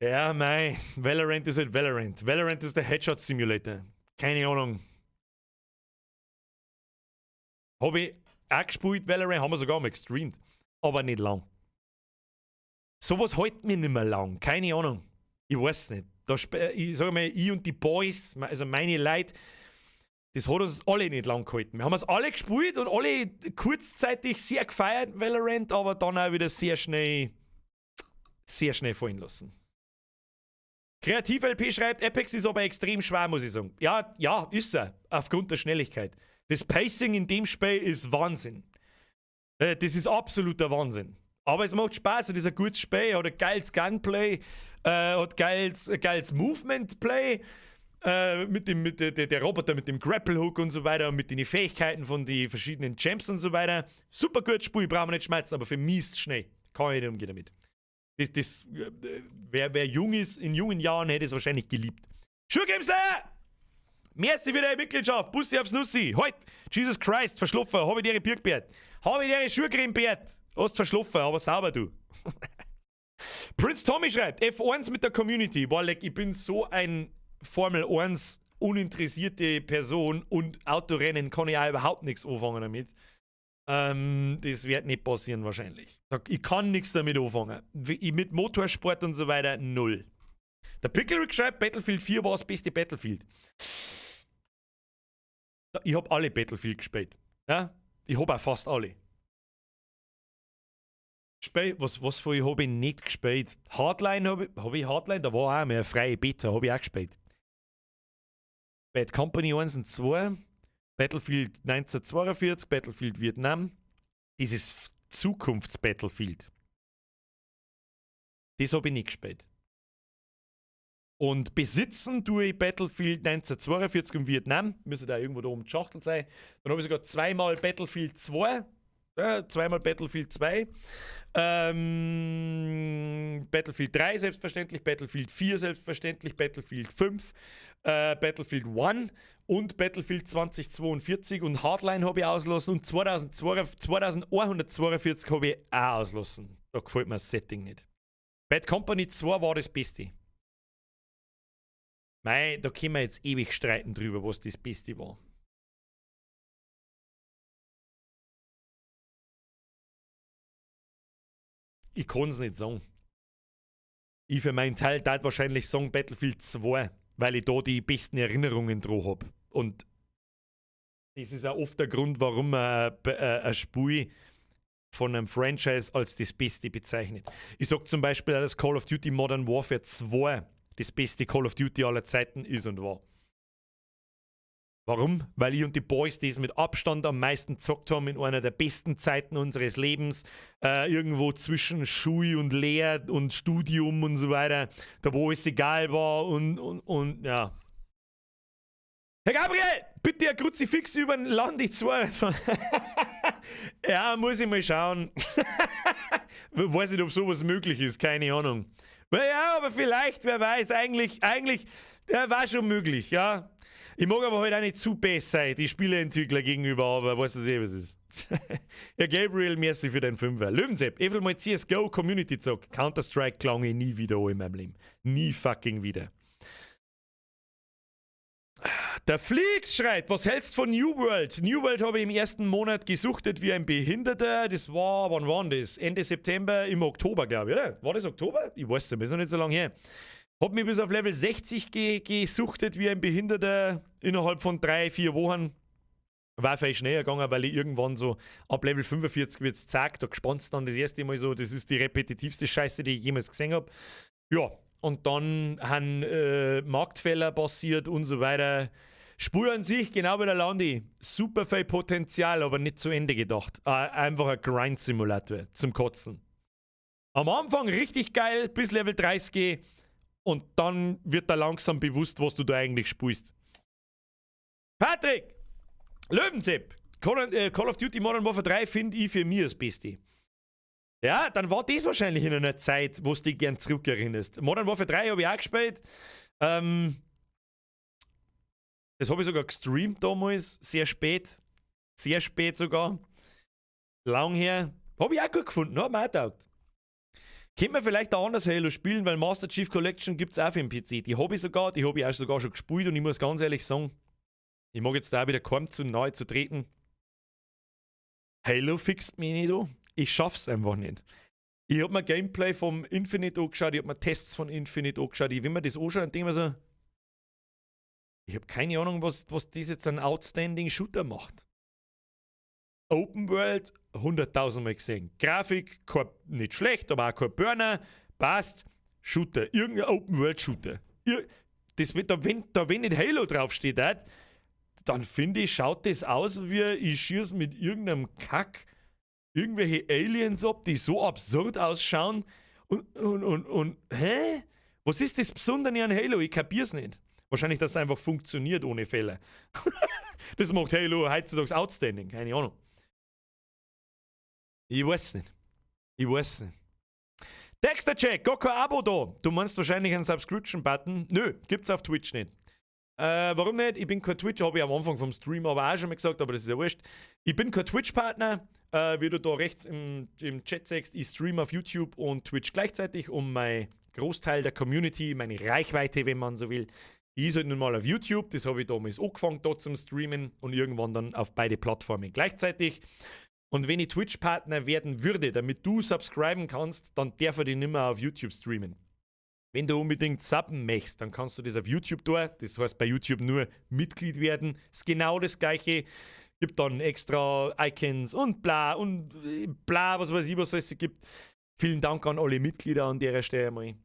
Ja, mei, Valorant ist halt Valorant. Valorant ist der Headshot Simulator. Keine Ahnung. Habe ich auch gespielt, Valorant, haben wir sogar mal gestreamt. Aber nicht lang. Sowas hält mir nicht mehr lang. Keine Ahnung. Ich weiß nicht. Da, ich sage mal, ich und die Boys, also meine Leute, das hat uns alle nicht lang gehalten. Wir haben es alle gespielt und alle kurzzeitig sehr gefeiert, Valorant, aber dann auch wieder sehr schnell fallen lassen. Kreativ LP schreibt, Apex ist aber extrem schwer, muss ich sagen. Ja, ist er. Aufgrund der Schnelligkeit. Das Pacing in dem Spiel ist Wahnsinn. Das ist absoluter Wahnsinn. Aber es macht Spaß, es ist ein gutes Spiel, hat ein geiles Gunplay, hat geiles Movement Play. Mit der Roboter mit dem Grapple Hook und so weiter und mit den Fähigkeiten von den verschiedenen Champs und so weiter. Super gutes Spiel, brauchen wir nicht schmatzen, aber für mich ist es schnell. Kann ich nicht umgehen damit. Wer jung ist, in jungen Jahren hätte es wahrscheinlich geliebt. Schuhgamesler! Merci für deine Mitgliedschaft. Bussi aufs Nussi. Halt! Jesus Christ, verschlafen. Hab ich dir Birkbert. Hab ich dir Schuhcreme-Bert. Hast verschlafen, aber sauber, du. Prince Tommy schreibt, F1 mit der Community. Boah, leck, ich bin so ein Formel 1 uninteressierte Person und Autorennen kann ich auch überhaupt nichts anfangen damit. Das wird nicht passieren wahrscheinlich. Ich kann nichts damit anfangen. Ich mit Motorsport und so weiter, null. Der Pickle schreibt, Battlefield 4 war das beste Battlefield. Ich habe alle Battlefield gespielt. Ja? Ich habe auch fast alle. Spiel, was von habe ich nicht gespielt? Hardline habe ich, hab ich Hardline, da war auch mehr freie Beta, habe ich auch gespielt. Bad Company 1 und 2, Battlefield 1942, Battlefield Vietnam, dieses Zukunfts-Battlefield. Das habe ich nicht gespielt. Und besitzen tue ich Battlefield 1942 und Vietnam. Müsste da irgendwo da oben geschachtelt sein. Dann habe ich sogar zweimal Battlefield 2. Ja, zweimal Battlefield 2. Battlefield 3 selbstverständlich, Battlefield 4 selbstverständlich, Battlefield 5, Battlefield 1 und Battlefield 2042 und Hardline habe ich auslassen und 2142 habe ich auch auslassen. Da gefällt mir das Setting nicht. Bad Company 2 war das Beste. Mei, da können wir jetzt ewig streiten drüber, was das Beste war. Ich kann es nicht sagen. Ich für meinen Teil tat wahrscheinlich sagen Battlefield 2, weil ich da die besten Erinnerungen dran hab. Und das ist auch oft der Grund, warum man ein Spiel von einem Franchise als das Beste bezeichnet. Ich sag zum Beispiel, dass Call of Duty Modern Warfare 2 das beste Call of Duty aller Zeiten ist und war. Warum? Weil ich und die Boys das mit Abstand am meisten gezockt haben in einer der besten Zeiten unseres Lebens. Irgendwo zwischen Schule und Lehre und Studium und so weiter. Da wo es egal war und ja. Herr Gabriel, bitte ein Kruzifix über den Landi 2. Ja, muss ich mal schauen. Weiß nicht, ob sowas möglich ist, keine Ahnung. Ja, aber vielleicht, wer weiß, eigentlich, der war schon möglich, ja. Ich mag aber halt auch nicht zu best sein, die Spieleentwickler gegenüber, aber weißt du eh, was ist. Ja, Gabriel, merci für den Fünfer. Löwensepp, ich will mal CSGO Community zocken. Counter-Strike klang ich nie wieder an in meinem Leben. Nie fucking wieder. Der Flix schreit, was hältst von New World? New World habe ich im ersten Monat gesuchtet wie ein Behinderter. Das war, wann war denn das? Ende September, im Oktober, glaube ich, oder? War das Oktober? Ich weiß nicht, ist noch nicht so lange her. Hab mich bis auf Level 60 gesuchtet wie ein Behinderter innerhalb von 3, 4 Wochen. War vielleicht schneller gegangen, weil ich irgendwann so ab Level 45 wird's zack, da gespannst dann das erste Mal so, das ist die repetitivste Scheiße, die ich jemals gesehen hab. Ja, Und dann han Marktfehler passiert und so weiter. Spiel an sich, genau wie der Landi, super viel Potenzial, aber nicht zu Ende gedacht. Einfach ein Grind-Simulator zum Kotzen. Am Anfang richtig geil, bis Level 30 und dann wird da langsam bewusst, was du da eigentlich spielst. Patrick! Löwenzepp! Call of Duty Modern Warfare 3 finde ich für mich das Beste. Ja, dann war das wahrscheinlich in einer Zeit, wo du dich gern zurückerinnerst. Modern Warfare 3 habe ich auch gespielt. Das habe ich sogar gestreamt damals, sehr spät. Sehr spät sogar. Lang her. Habe ich auch gut gefunden, hat mir auch taugt. Könnte man vielleicht auch anders Halo spielen, weil Master Chief Collection gibt es auch für den PC. Die habe ich sogar, die habe ich auch sogar schon gespielt und ich muss ganz ehrlich sagen, ich mag jetzt da wieder kaum zu nahe zu treten. Halo fixt mich nicht an. Ich schaff's einfach nicht. Ich habe mir Gameplay vom Infinite angeschaut, ich habe mir Tests von Infinite angeschaut. Ich, wenn mir das anschaue, dann denke ich mir so, ich habe keine Ahnung, was das jetzt ein outstanding Shooter macht. Open World, 100.000 Mal gesehen. Grafik, kein, nicht schlecht, aber auch kein Burner. Passt. Shooter, irgendein Open World Shooter. Das, da, wenn nicht Halo draufsteht, dann finde ich, schaut das aus, wie ich schieße mit irgendeinem Kack irgendwelche Aliens ab, die so absurd ausschauen. Und hä? Was ist das Besondere an Halo? Ich kapier's nicht. Wahrscheinlich, dass es einfach funktioniert ohne Fehler. Das macht Halo heutzutage outstanding, keine Ahnung. Ich weiß nicht. Ich weiß nicht. Dexter Check, gar kein Abo da. Du meinst wahrscheinlich einen Subscription-Button. Nö, gibt's auf Twitch nicht. Warum nicht? Ich bin kein Twitch, habe ich am Anfang vom Stream aber auch schon mal gesagt, aber das ist ja wurscht. Ich bin kein Twitch-Partner. Wie du da rechts im Chat siehst, ich stream auf YouTube und Twitch gleichzeitig, um mein Großteil der Community, meine Reichweite, wenn man so will, die ist halt nun mal auf YouTube. Das habe ich damals angefangen dort zum Streamen und irgendwann dann auf beide Plattformen gleichzeitig. Und wenn ich Twitch-Partner werden würde, damit du subscriben kannst, dann darf ich nicht mehr auf YouTube streamen. Wenn du unbedingt subben möchtest, dann kannst du das auf YouTube tun. Das heißt, bei YouTube nur Mitglied werden. Ist genau das Gleiche. Gibt dann extra Icons und bla, was weiß ich, was es gibt. Vielen Dank an alle Mitglieder an der Stelle mal.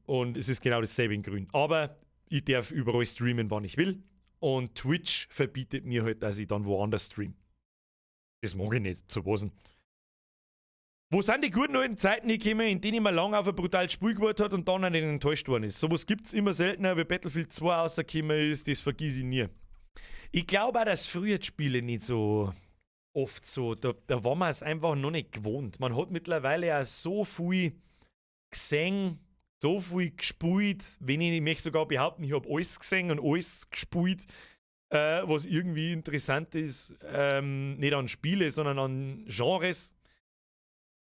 Und es ist genau dasselbe in Grün. Aber ich darf überall streamen, wann ich will. Und Twitch verbietet mir halt, dass ich dann woanders stream. Das mag ich nicht, zu was denn? Wo sind die guten alten Zeiten gekommen, in denen man lange auf ein brutales Spiel gewartet hat und dann nicht enttäuscht worden ist? Sowas gibt es immer seltener, wie Battlefield 2 rausgekommen ist, das vergiss ich nie. Ich glaube auch, dass früher die Spiele nicht so oft so, da war man es einfach noch nicht gewohnt. Man hat mittlerweile auch so viel gesehen, so viel gespielt, wenn ich möchte sogar behaupten, ich habe alles gesehen und alles gespielt, was irgendwie interessant ist, nicht an Spiele, sondern an Genres,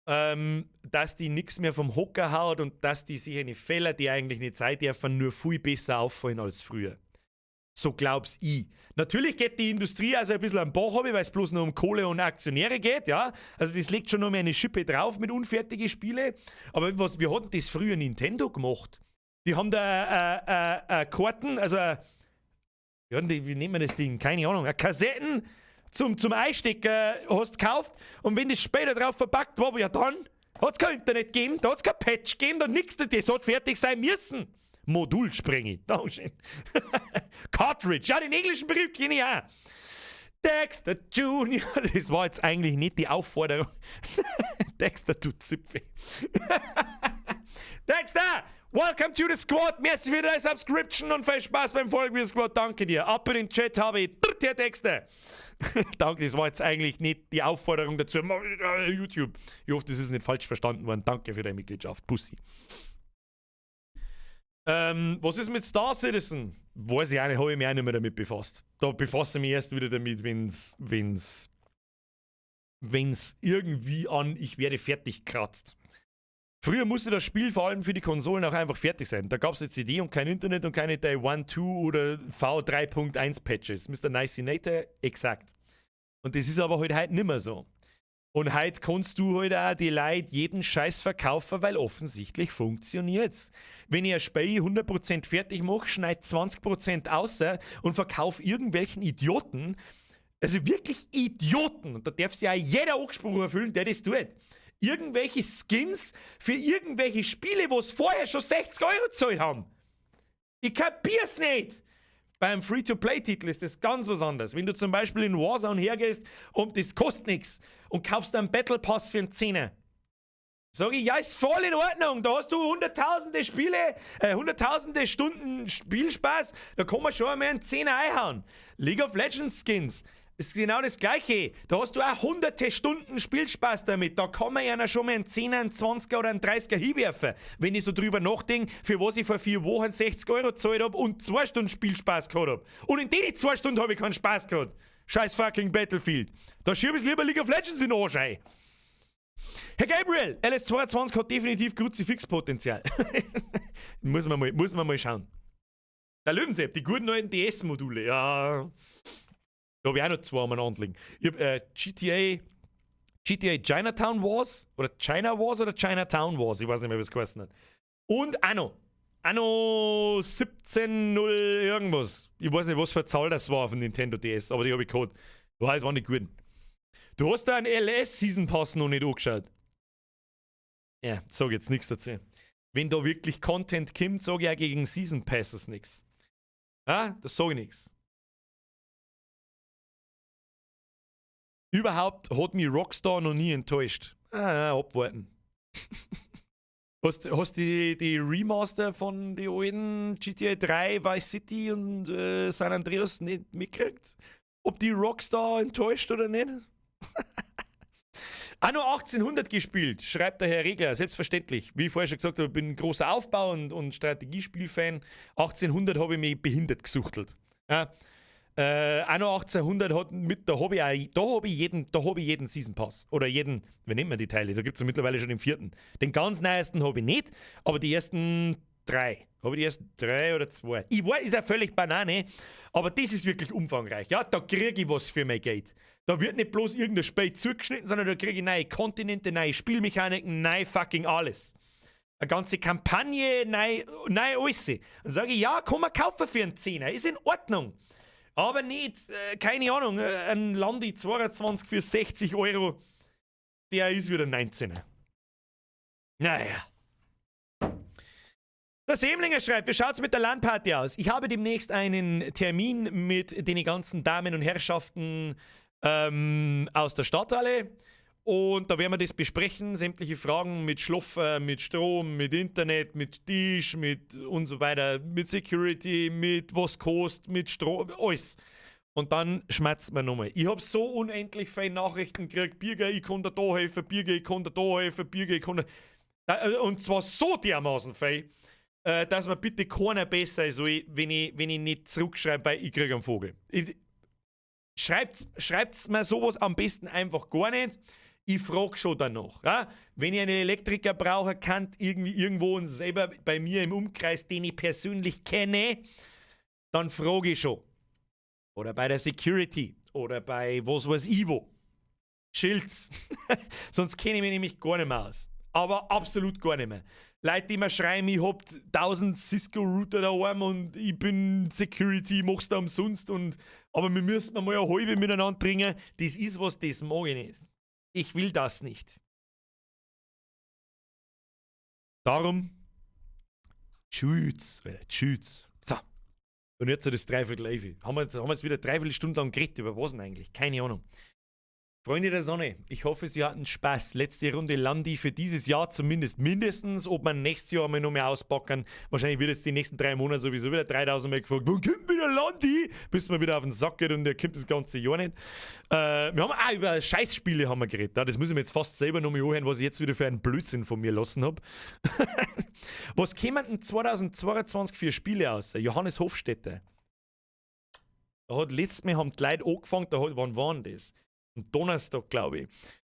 dass die nichts mehr vom Hocker haut und dass die sich eine Fehler, die eigentlich nicht sein dürfen, nur viel besser auffallen als früher. So glaub's ich. Natürlich geht die Industrie also ein bisschen am Bach, weil es bloß nur um Kohle und Aktionäre geht, ja. Also das legt schon noch mehr eine Schippe drauf mit unfertigen Spiele. Aber was, wir hatten das früher Nintendo gemacht. Die haben da Karten, also ja, wie nennt man das Ding? Keine Ahnung. Eine Kassetten zum Einstecken hast gekauft und wenn das später drauf verpackt war, ja, dann hat es kein Internet gegeben, da hat es kein Patch gegeben, da nichts, das hat fertig sein müssen. Modul springe. Dankeschön. Cartridge. Ja, den englischen Begriff kenne ich auch. Dexter Junior. Das war jetzt eigentlich nicht die Aufforderung. Dexter tut Zipfe. Dexter! Welcome to the Squad. Merci für deine Subscription und viel Spaß beim Folgen Squad. Danke dir. Ab in den Chat habe ich. Der Dexter. Danke, das war jetzt eigentlich nicht die Aufforderung dazu. YouTube. Ich hoffe, das ist nicht falsch verstanden worden. Danke für deine Mitgliedschaft. Bussi. Was ist mit Star Citizen? Weiß ich auch nicht, habe ich mich auch nicht mehr damit befasst. Da befasse ich mich erst wieder damit, wenn's irgendwie an ich werde fertig kratzt. Früher musste das Spiel vor allem für die Konsolen auch einfach fertig sein. Da gab es eine CD und kein Internet und keine Day 1, 2 oder V3.1 Patches. Mr. Nicinator, exakt. Und das ist aber halt heute nimmer so. Und heute kannst du halt auch die Leute jeden Scheiß verkaufen, weil offensichtlich funktioniert's. Wenn ich ein Spiel 100% fertig mache, schneid 20% außer und verkauf irgendwelchen Idioten, also wirklich Idioten, und da darf sich auch jeder angesprochen fühlen, der das tut. Irgendwelche Skins für irgendwelche Spiele, wo es vorher schon 60 Euro gezahlt haben. Ich kapier's nicht. Beim Free-to-Play-Titel ist das ganz was anderes. Wenn du zum Beispiel in Warzone hergehst und das kostet nichts und kaufst einen Battle Pass für einen Zehner. Sag ich, ja, ist voll in Ordnung. Da hast du hunderttausende Spiele, hunderttausende Stunden Spielspaß. Da kann man schon einmal einen Zehner einhauen. League of Legends Skins ist genau das Gleiche. Da hast du auch hunderte Stunden Spielspaß damit. Da kann man ja schon mal einen 10er, einen 20er oder einen 30er hinwerfen. Wenn ich so drüber nachdenke, für was ich vor 4 Wochen 60 Euro gezahlt habe und 2 Stunden Spielspaß gehabt habe. Und in den 2 Stunden habe ich keinen Spaß gehabt. Scheiß fucking Battlefield. Da schiebe ich lieber League of Legends in den Arsch rein. Herr Gabriel, LS22 hat definitiv Kruzifix-Potenzial. Muss man mal schauen. Der Löwensepp, die guten alten DS-Module, ja. Da habe ich auch noch zwei umeinander liegen. Ich hab GTA Chinatown Wars oder China Wars oder Chinatown Wars, ich weiß nicht mehr, wie es geheißen hat. Und Anno. Anno 17.0 irgendwas. Ich weiß nicht, was für eine Zahl das war auf dem Nintendo DS, aber die habe ich gehabt. Ja, das waren die guten. Du hast da einen LS Season Pass noch nicht angeschaut. Ja, sag jetzt nichts dazu. Wenn da wirklich Content kommt, sage ich auch gegen Season Passes nichts. Ja, das sage ich nichts. Überhaupt hat mich Rockstar noch nie enttäuscht. Ah, abwarten. Hast die Remaster von den alten GTA 3, Vice City und San Andreas nicht mitgekriegt? Ob die Rockstar enttäuscht oder nicht? Anno 1800 gespielt, schreibt der Herr Regler, selbstverständlich. Wie ich vorher schon gesagt habe, ich bin ein großer Aufbau- und Strategiespielfan. 1800 habe ich mich behindert gesuchtelt. Ja. Anno 1800 hat mit, da habe ich, auch, da hab ich, jeden, da hab ich jeden Season Pass. Oder jeden, wie nennt man die Teile? Da gibt es ja mittlerweile schon den vierten. Den ganz neuesten habe ich nicht, aber die ersten drei. Habe ich die ersten drei oder zwei? Ich weiß, ist ja völlig Banane, aber das ist wirklich umfangreich. Ja, da kriege ich was für mein Geld. Da wird nicht bloß irgendein Spiel zugeschnitten, sondern da kriege ich neue Kontinente, neue Spielmechaniken, neue fucking alles. Eine ganze Kampagne, neu, neu alles. Dann sage ich, ja, kann man kaufen für einen Zehner, ist in Ordnung. Aber nicht, keine Ahnung, ein Landi 22 für 60 Euro, der ist wieder 19er. Naja. Der Semlinger schreibt, wie schaut's mit der LAN-Party aus? Ich habe demnächst einen Termin mit den ganzen Damen und Herrschaften aus der Stadthalle. Und da werden wir das besprechen, sämtliche Fragen mit Schloffer, mit Strom, mit Internet, mit Tisch, mit und so weiter, mit Security, mit was kostet, mit Strom, alles. Und dann schmatzt man nochmal. Ich habe so unendlich viele Nachrichten gekriegt. Birger, ich kann dir da helfen, Birger, ich kann dir da helfen, Birger, ich kann dir. Und zwar so dermaßen viel, dass mir bitte keiner besser soll, wenn ich nicht zurückschreibe, weil ich kriege einen Vogel. Schreibt's mir sowas am besten einfach gar nicht. Ich frage schon danach. Ja? Wenn ich einen Elektriker brauche, kann irgendwie irgendwo und selber bei mir im Umkreis, den ich persönlich kenne, dann frage ich schon. Oder bei der Security oder bei was weiß ich wo. Chillt's. Sonst kenne ich mich nämlich gar nicht mehr aus. Aber absolut gar nicht mehr. Leute, die mir schreiben, ich hab 1000 Cisco-Router daheim und ich bin Security, ich mach's da umsonst und aber wir müssten mal eine halbe miteinander trinken. Das ist was, das mag ich nicht. Ich will das nicht. Darum, tschüss, Alter, tschüss. So. Und jetzt das Dreiviertel elf. Haben wir jetzt wieder dreiviertel Stunde lang geredet über was denn eigentlich? Keine Ahnung. Freunde der Sonne, ich hoffe, Sie hatten Spaß. Letzte Runde Landi für dieses Jahr zumindest mindestens. Ob man nächstes Jahr mal noch mehr auspacken. Wahrscheinlich wird jetzt die nächsten 3 Monate sowieso wieder 3000 Mal gefragt, wann kommt wieder Landi? Bis man wieder auf den Sack geht und der kommt das ganze Jahr nicht. Wir haben auch über Scheißspiele haben wir geredet. Das muss ich mir jetzt fast selber noch mal anhören, was ich jetzt wieder für einen Blödsinn von mir lassen habe. Was kämen denn 2022 für Spiele aus? Johannes Hofstetter. Da hat letztes Mal haben die Leute angefangen, wann war denn das? Am Donnerstag, glaube ich.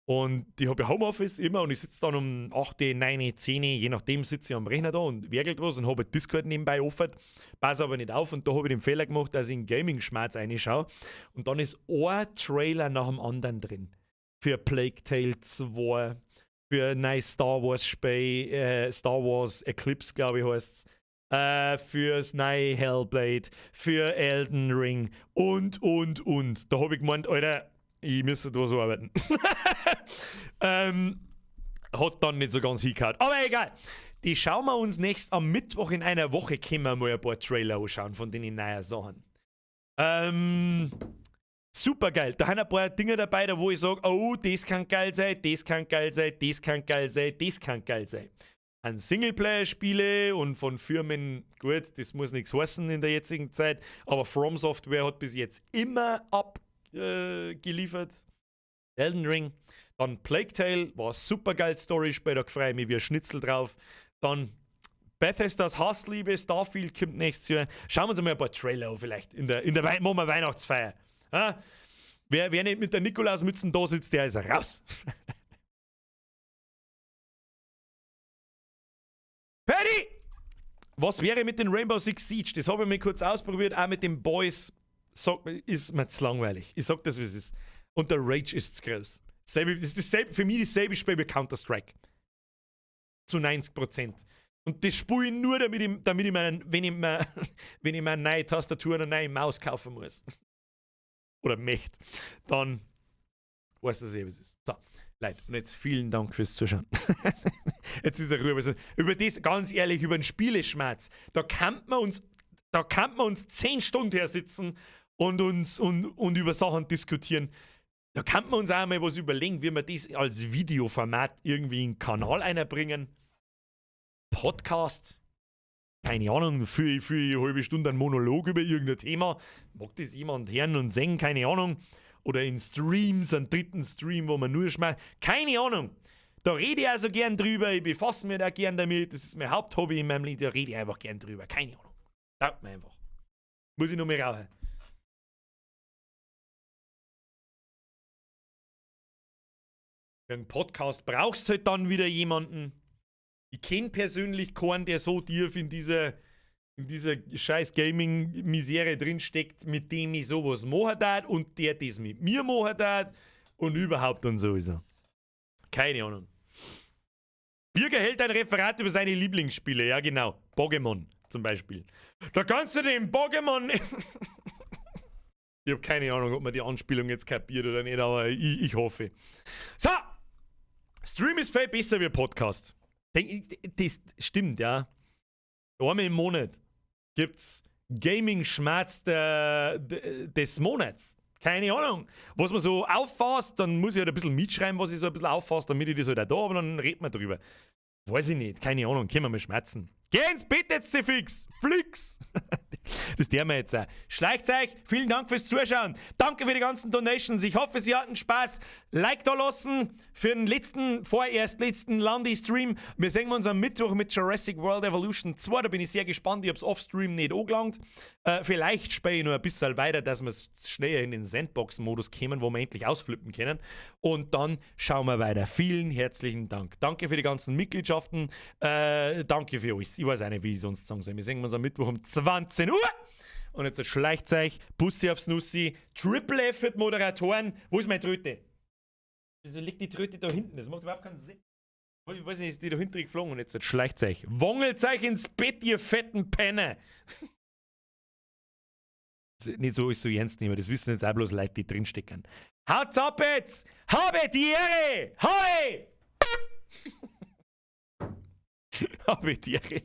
Und ich habe ja Homeoffice immer und ich sitze dann um 8, 9, 10, je nachdem sitze ich am Rechner da und werkelt was und habe Discord nebenbei offen, passe aber nicht auf und da habe ich den Fehler gemacht, dass ich in Gaming-Schmerz reinschaue und dann ist ein Trailer nach dem anderen drin. Für Plague Tale 2, für ein neues Star Wars Spiel, Star Wars Eclipse, glaube ich, heißt es. Fürs neue Hellblade, für Elden Ring und, und. Da habe ich gemeint, Alter, ich müsste da so arbeiten. Hat dann nicht so ganz hingehauen. Aber egal. Die schauen wir uns nächst am Mittwoch in einer Woche, können wir mal ein paar Trailer anschauen von den neuen Sachen. Super geil. Da haben ein paar Dinge dabei, da wo ich sage, oh, das kann geil sein, das kann geil sein, das kann geil sein, das kann geil sein. An Singleplayer-Spiele und von Firmen, gut, das muss nichts heißen in der jetzigen Zeit, aber From Software hat bis jetzt immer abgeliefert. Elden Ring. Dann Plague Tale war super geil Story-Spiel, da freue ich mich wie ein Schnitzel drauf. Dann Bethesdas Hassliebe, Starfield kommt nächstes Jahr. Schauen wir uns mal ein paar Trailer an, vielleicht. In der Wei machen wir Weihnachtsfeier. Ja? Wer nicht mit der Nikolausmützen da sitzt, der ist raus. Paddy! Was wäre mit den Rainbow Six Siege? Das habe ich mir kurz ausprobiert, auch mit den Boys. Sag, ist mir zu langweilig. Ich sag das, wie es ist. Und der Rage ist zu groß. Selbe, das ist dasselbe, für mich dasselbe Spiel wie Counter-Strike. Zu 90%. Und das spiele ich nur, damit ich mir, wenn ich mir, wenn ich mir eine neue Tastatur und eine neue Maus kaufen muss. Oder möchte. Dann weißt du eh, was es ist. So, Leute, und jetzt vielen Dank fürs Zuschauen. Jetzt ist er rüber. Also, über das, ganz ehrlich, über den Spieleschmerz, da kann man uns 10 Stunden her sitzen und uns und über Sachen diskutieren. Da kann man uns auch mal was überlegen, wie wir das als Videoformat irgendwie in den Kanal einbringen. Podcast? Keine Ahnung, für eine halbe Stunde einen Monolog über irgendein Thema. Mag das jemand hören und sehen? Keine Ahnung. Oder in Streams, einen dritten Stream, wo man nur schmeißt. Keine Ahnung. Da rede ich also gern drüber, ich befasse mich da gern damit. Das ist mein Haupthobby in meinem Leben, da rede ich einfach gern drüber. Keine Ahnung. Taugt mir einfach. Muss ich noch mehr rauchen. Für einen Podcast brauchst du halt dann wieder jemanden. Ich kenn persönlich keinen, der so tief in dieser scheiß Gaming-Misere drinsteckt, mit dem ich sowas machen darf und der das mit mir machen darf und überhaupt und sowieso. Keine Ahnung. Birger hält ein Referat über seine Lieblingsspiele. Ja, genau. Pokémon zum Beispiel. Da kannst du den Pokémon... Ich hab keine Ahnung, ob man die Anspielung jetzt kapiert oder nicht, aber ich hoffe. So! Stream ist viel besser wie Podcast. Denk, das stimmt, ja. Einmal im Monat gibt's Gaming-Schmerz des Monats. Keine Ahnung. Was man so auffasst, dann muss ich halt ein bisschen mitschreiben, was ich so ein bisschen auffasse, damit ich das halt auch da habe, und dann redet man drüber. Weiß ich nicht, keine Ahnung, können wir mal schmerzen. Geh ins Bett jetzt, fix! Flix! Das der wir jetzt auch. Schleicht euch, vielen Dank fürs Zuschauen. Danke für die ganzen Donations. Ich hoffe, Sie hatten Spaß. Like da lassen für den letzten, vorerst letzten Landi-Stream. Wir sehen uns am Mittwoch mit Jurassic World Evolution 2. Da bin ich sehr gespannt. Ich hab's off-Stream nicht angelangt. Vielleicht spiele ich noch ein bisschen weiter, dass wir schneller in den Sandbox-Modus kommen, wo wir endlich ausflippen können. Und dann schauen wir weiter. Vielen herzlichen Dank. Danke für die ganzen Mitgliedschaften. Danke für alles. Ich weiß auch nicht, wie ich sonst sagen soll. Wir sehen uns am Mittwoch um 20 Uhr. Und jetzt schleicht euch, Bussi aufs Nussi, Triple F für die Moderatoren. Wo ist meine Tröte? Wieso liegt die Tröte da hinten? Das macht überhaupt keinen Sinn. Ich weiß nicht, ist die da hinten geflogen und jetzt schleicht euch. Wongelt euch ins Bett, ihr fetten Penner! Nicht so ist so ernst nehmen, das wissen jetzt auch bloß Leute, die drinstecken. Haut's ab jetzt! Habe die Ehre! Habe! Habe die Ehre!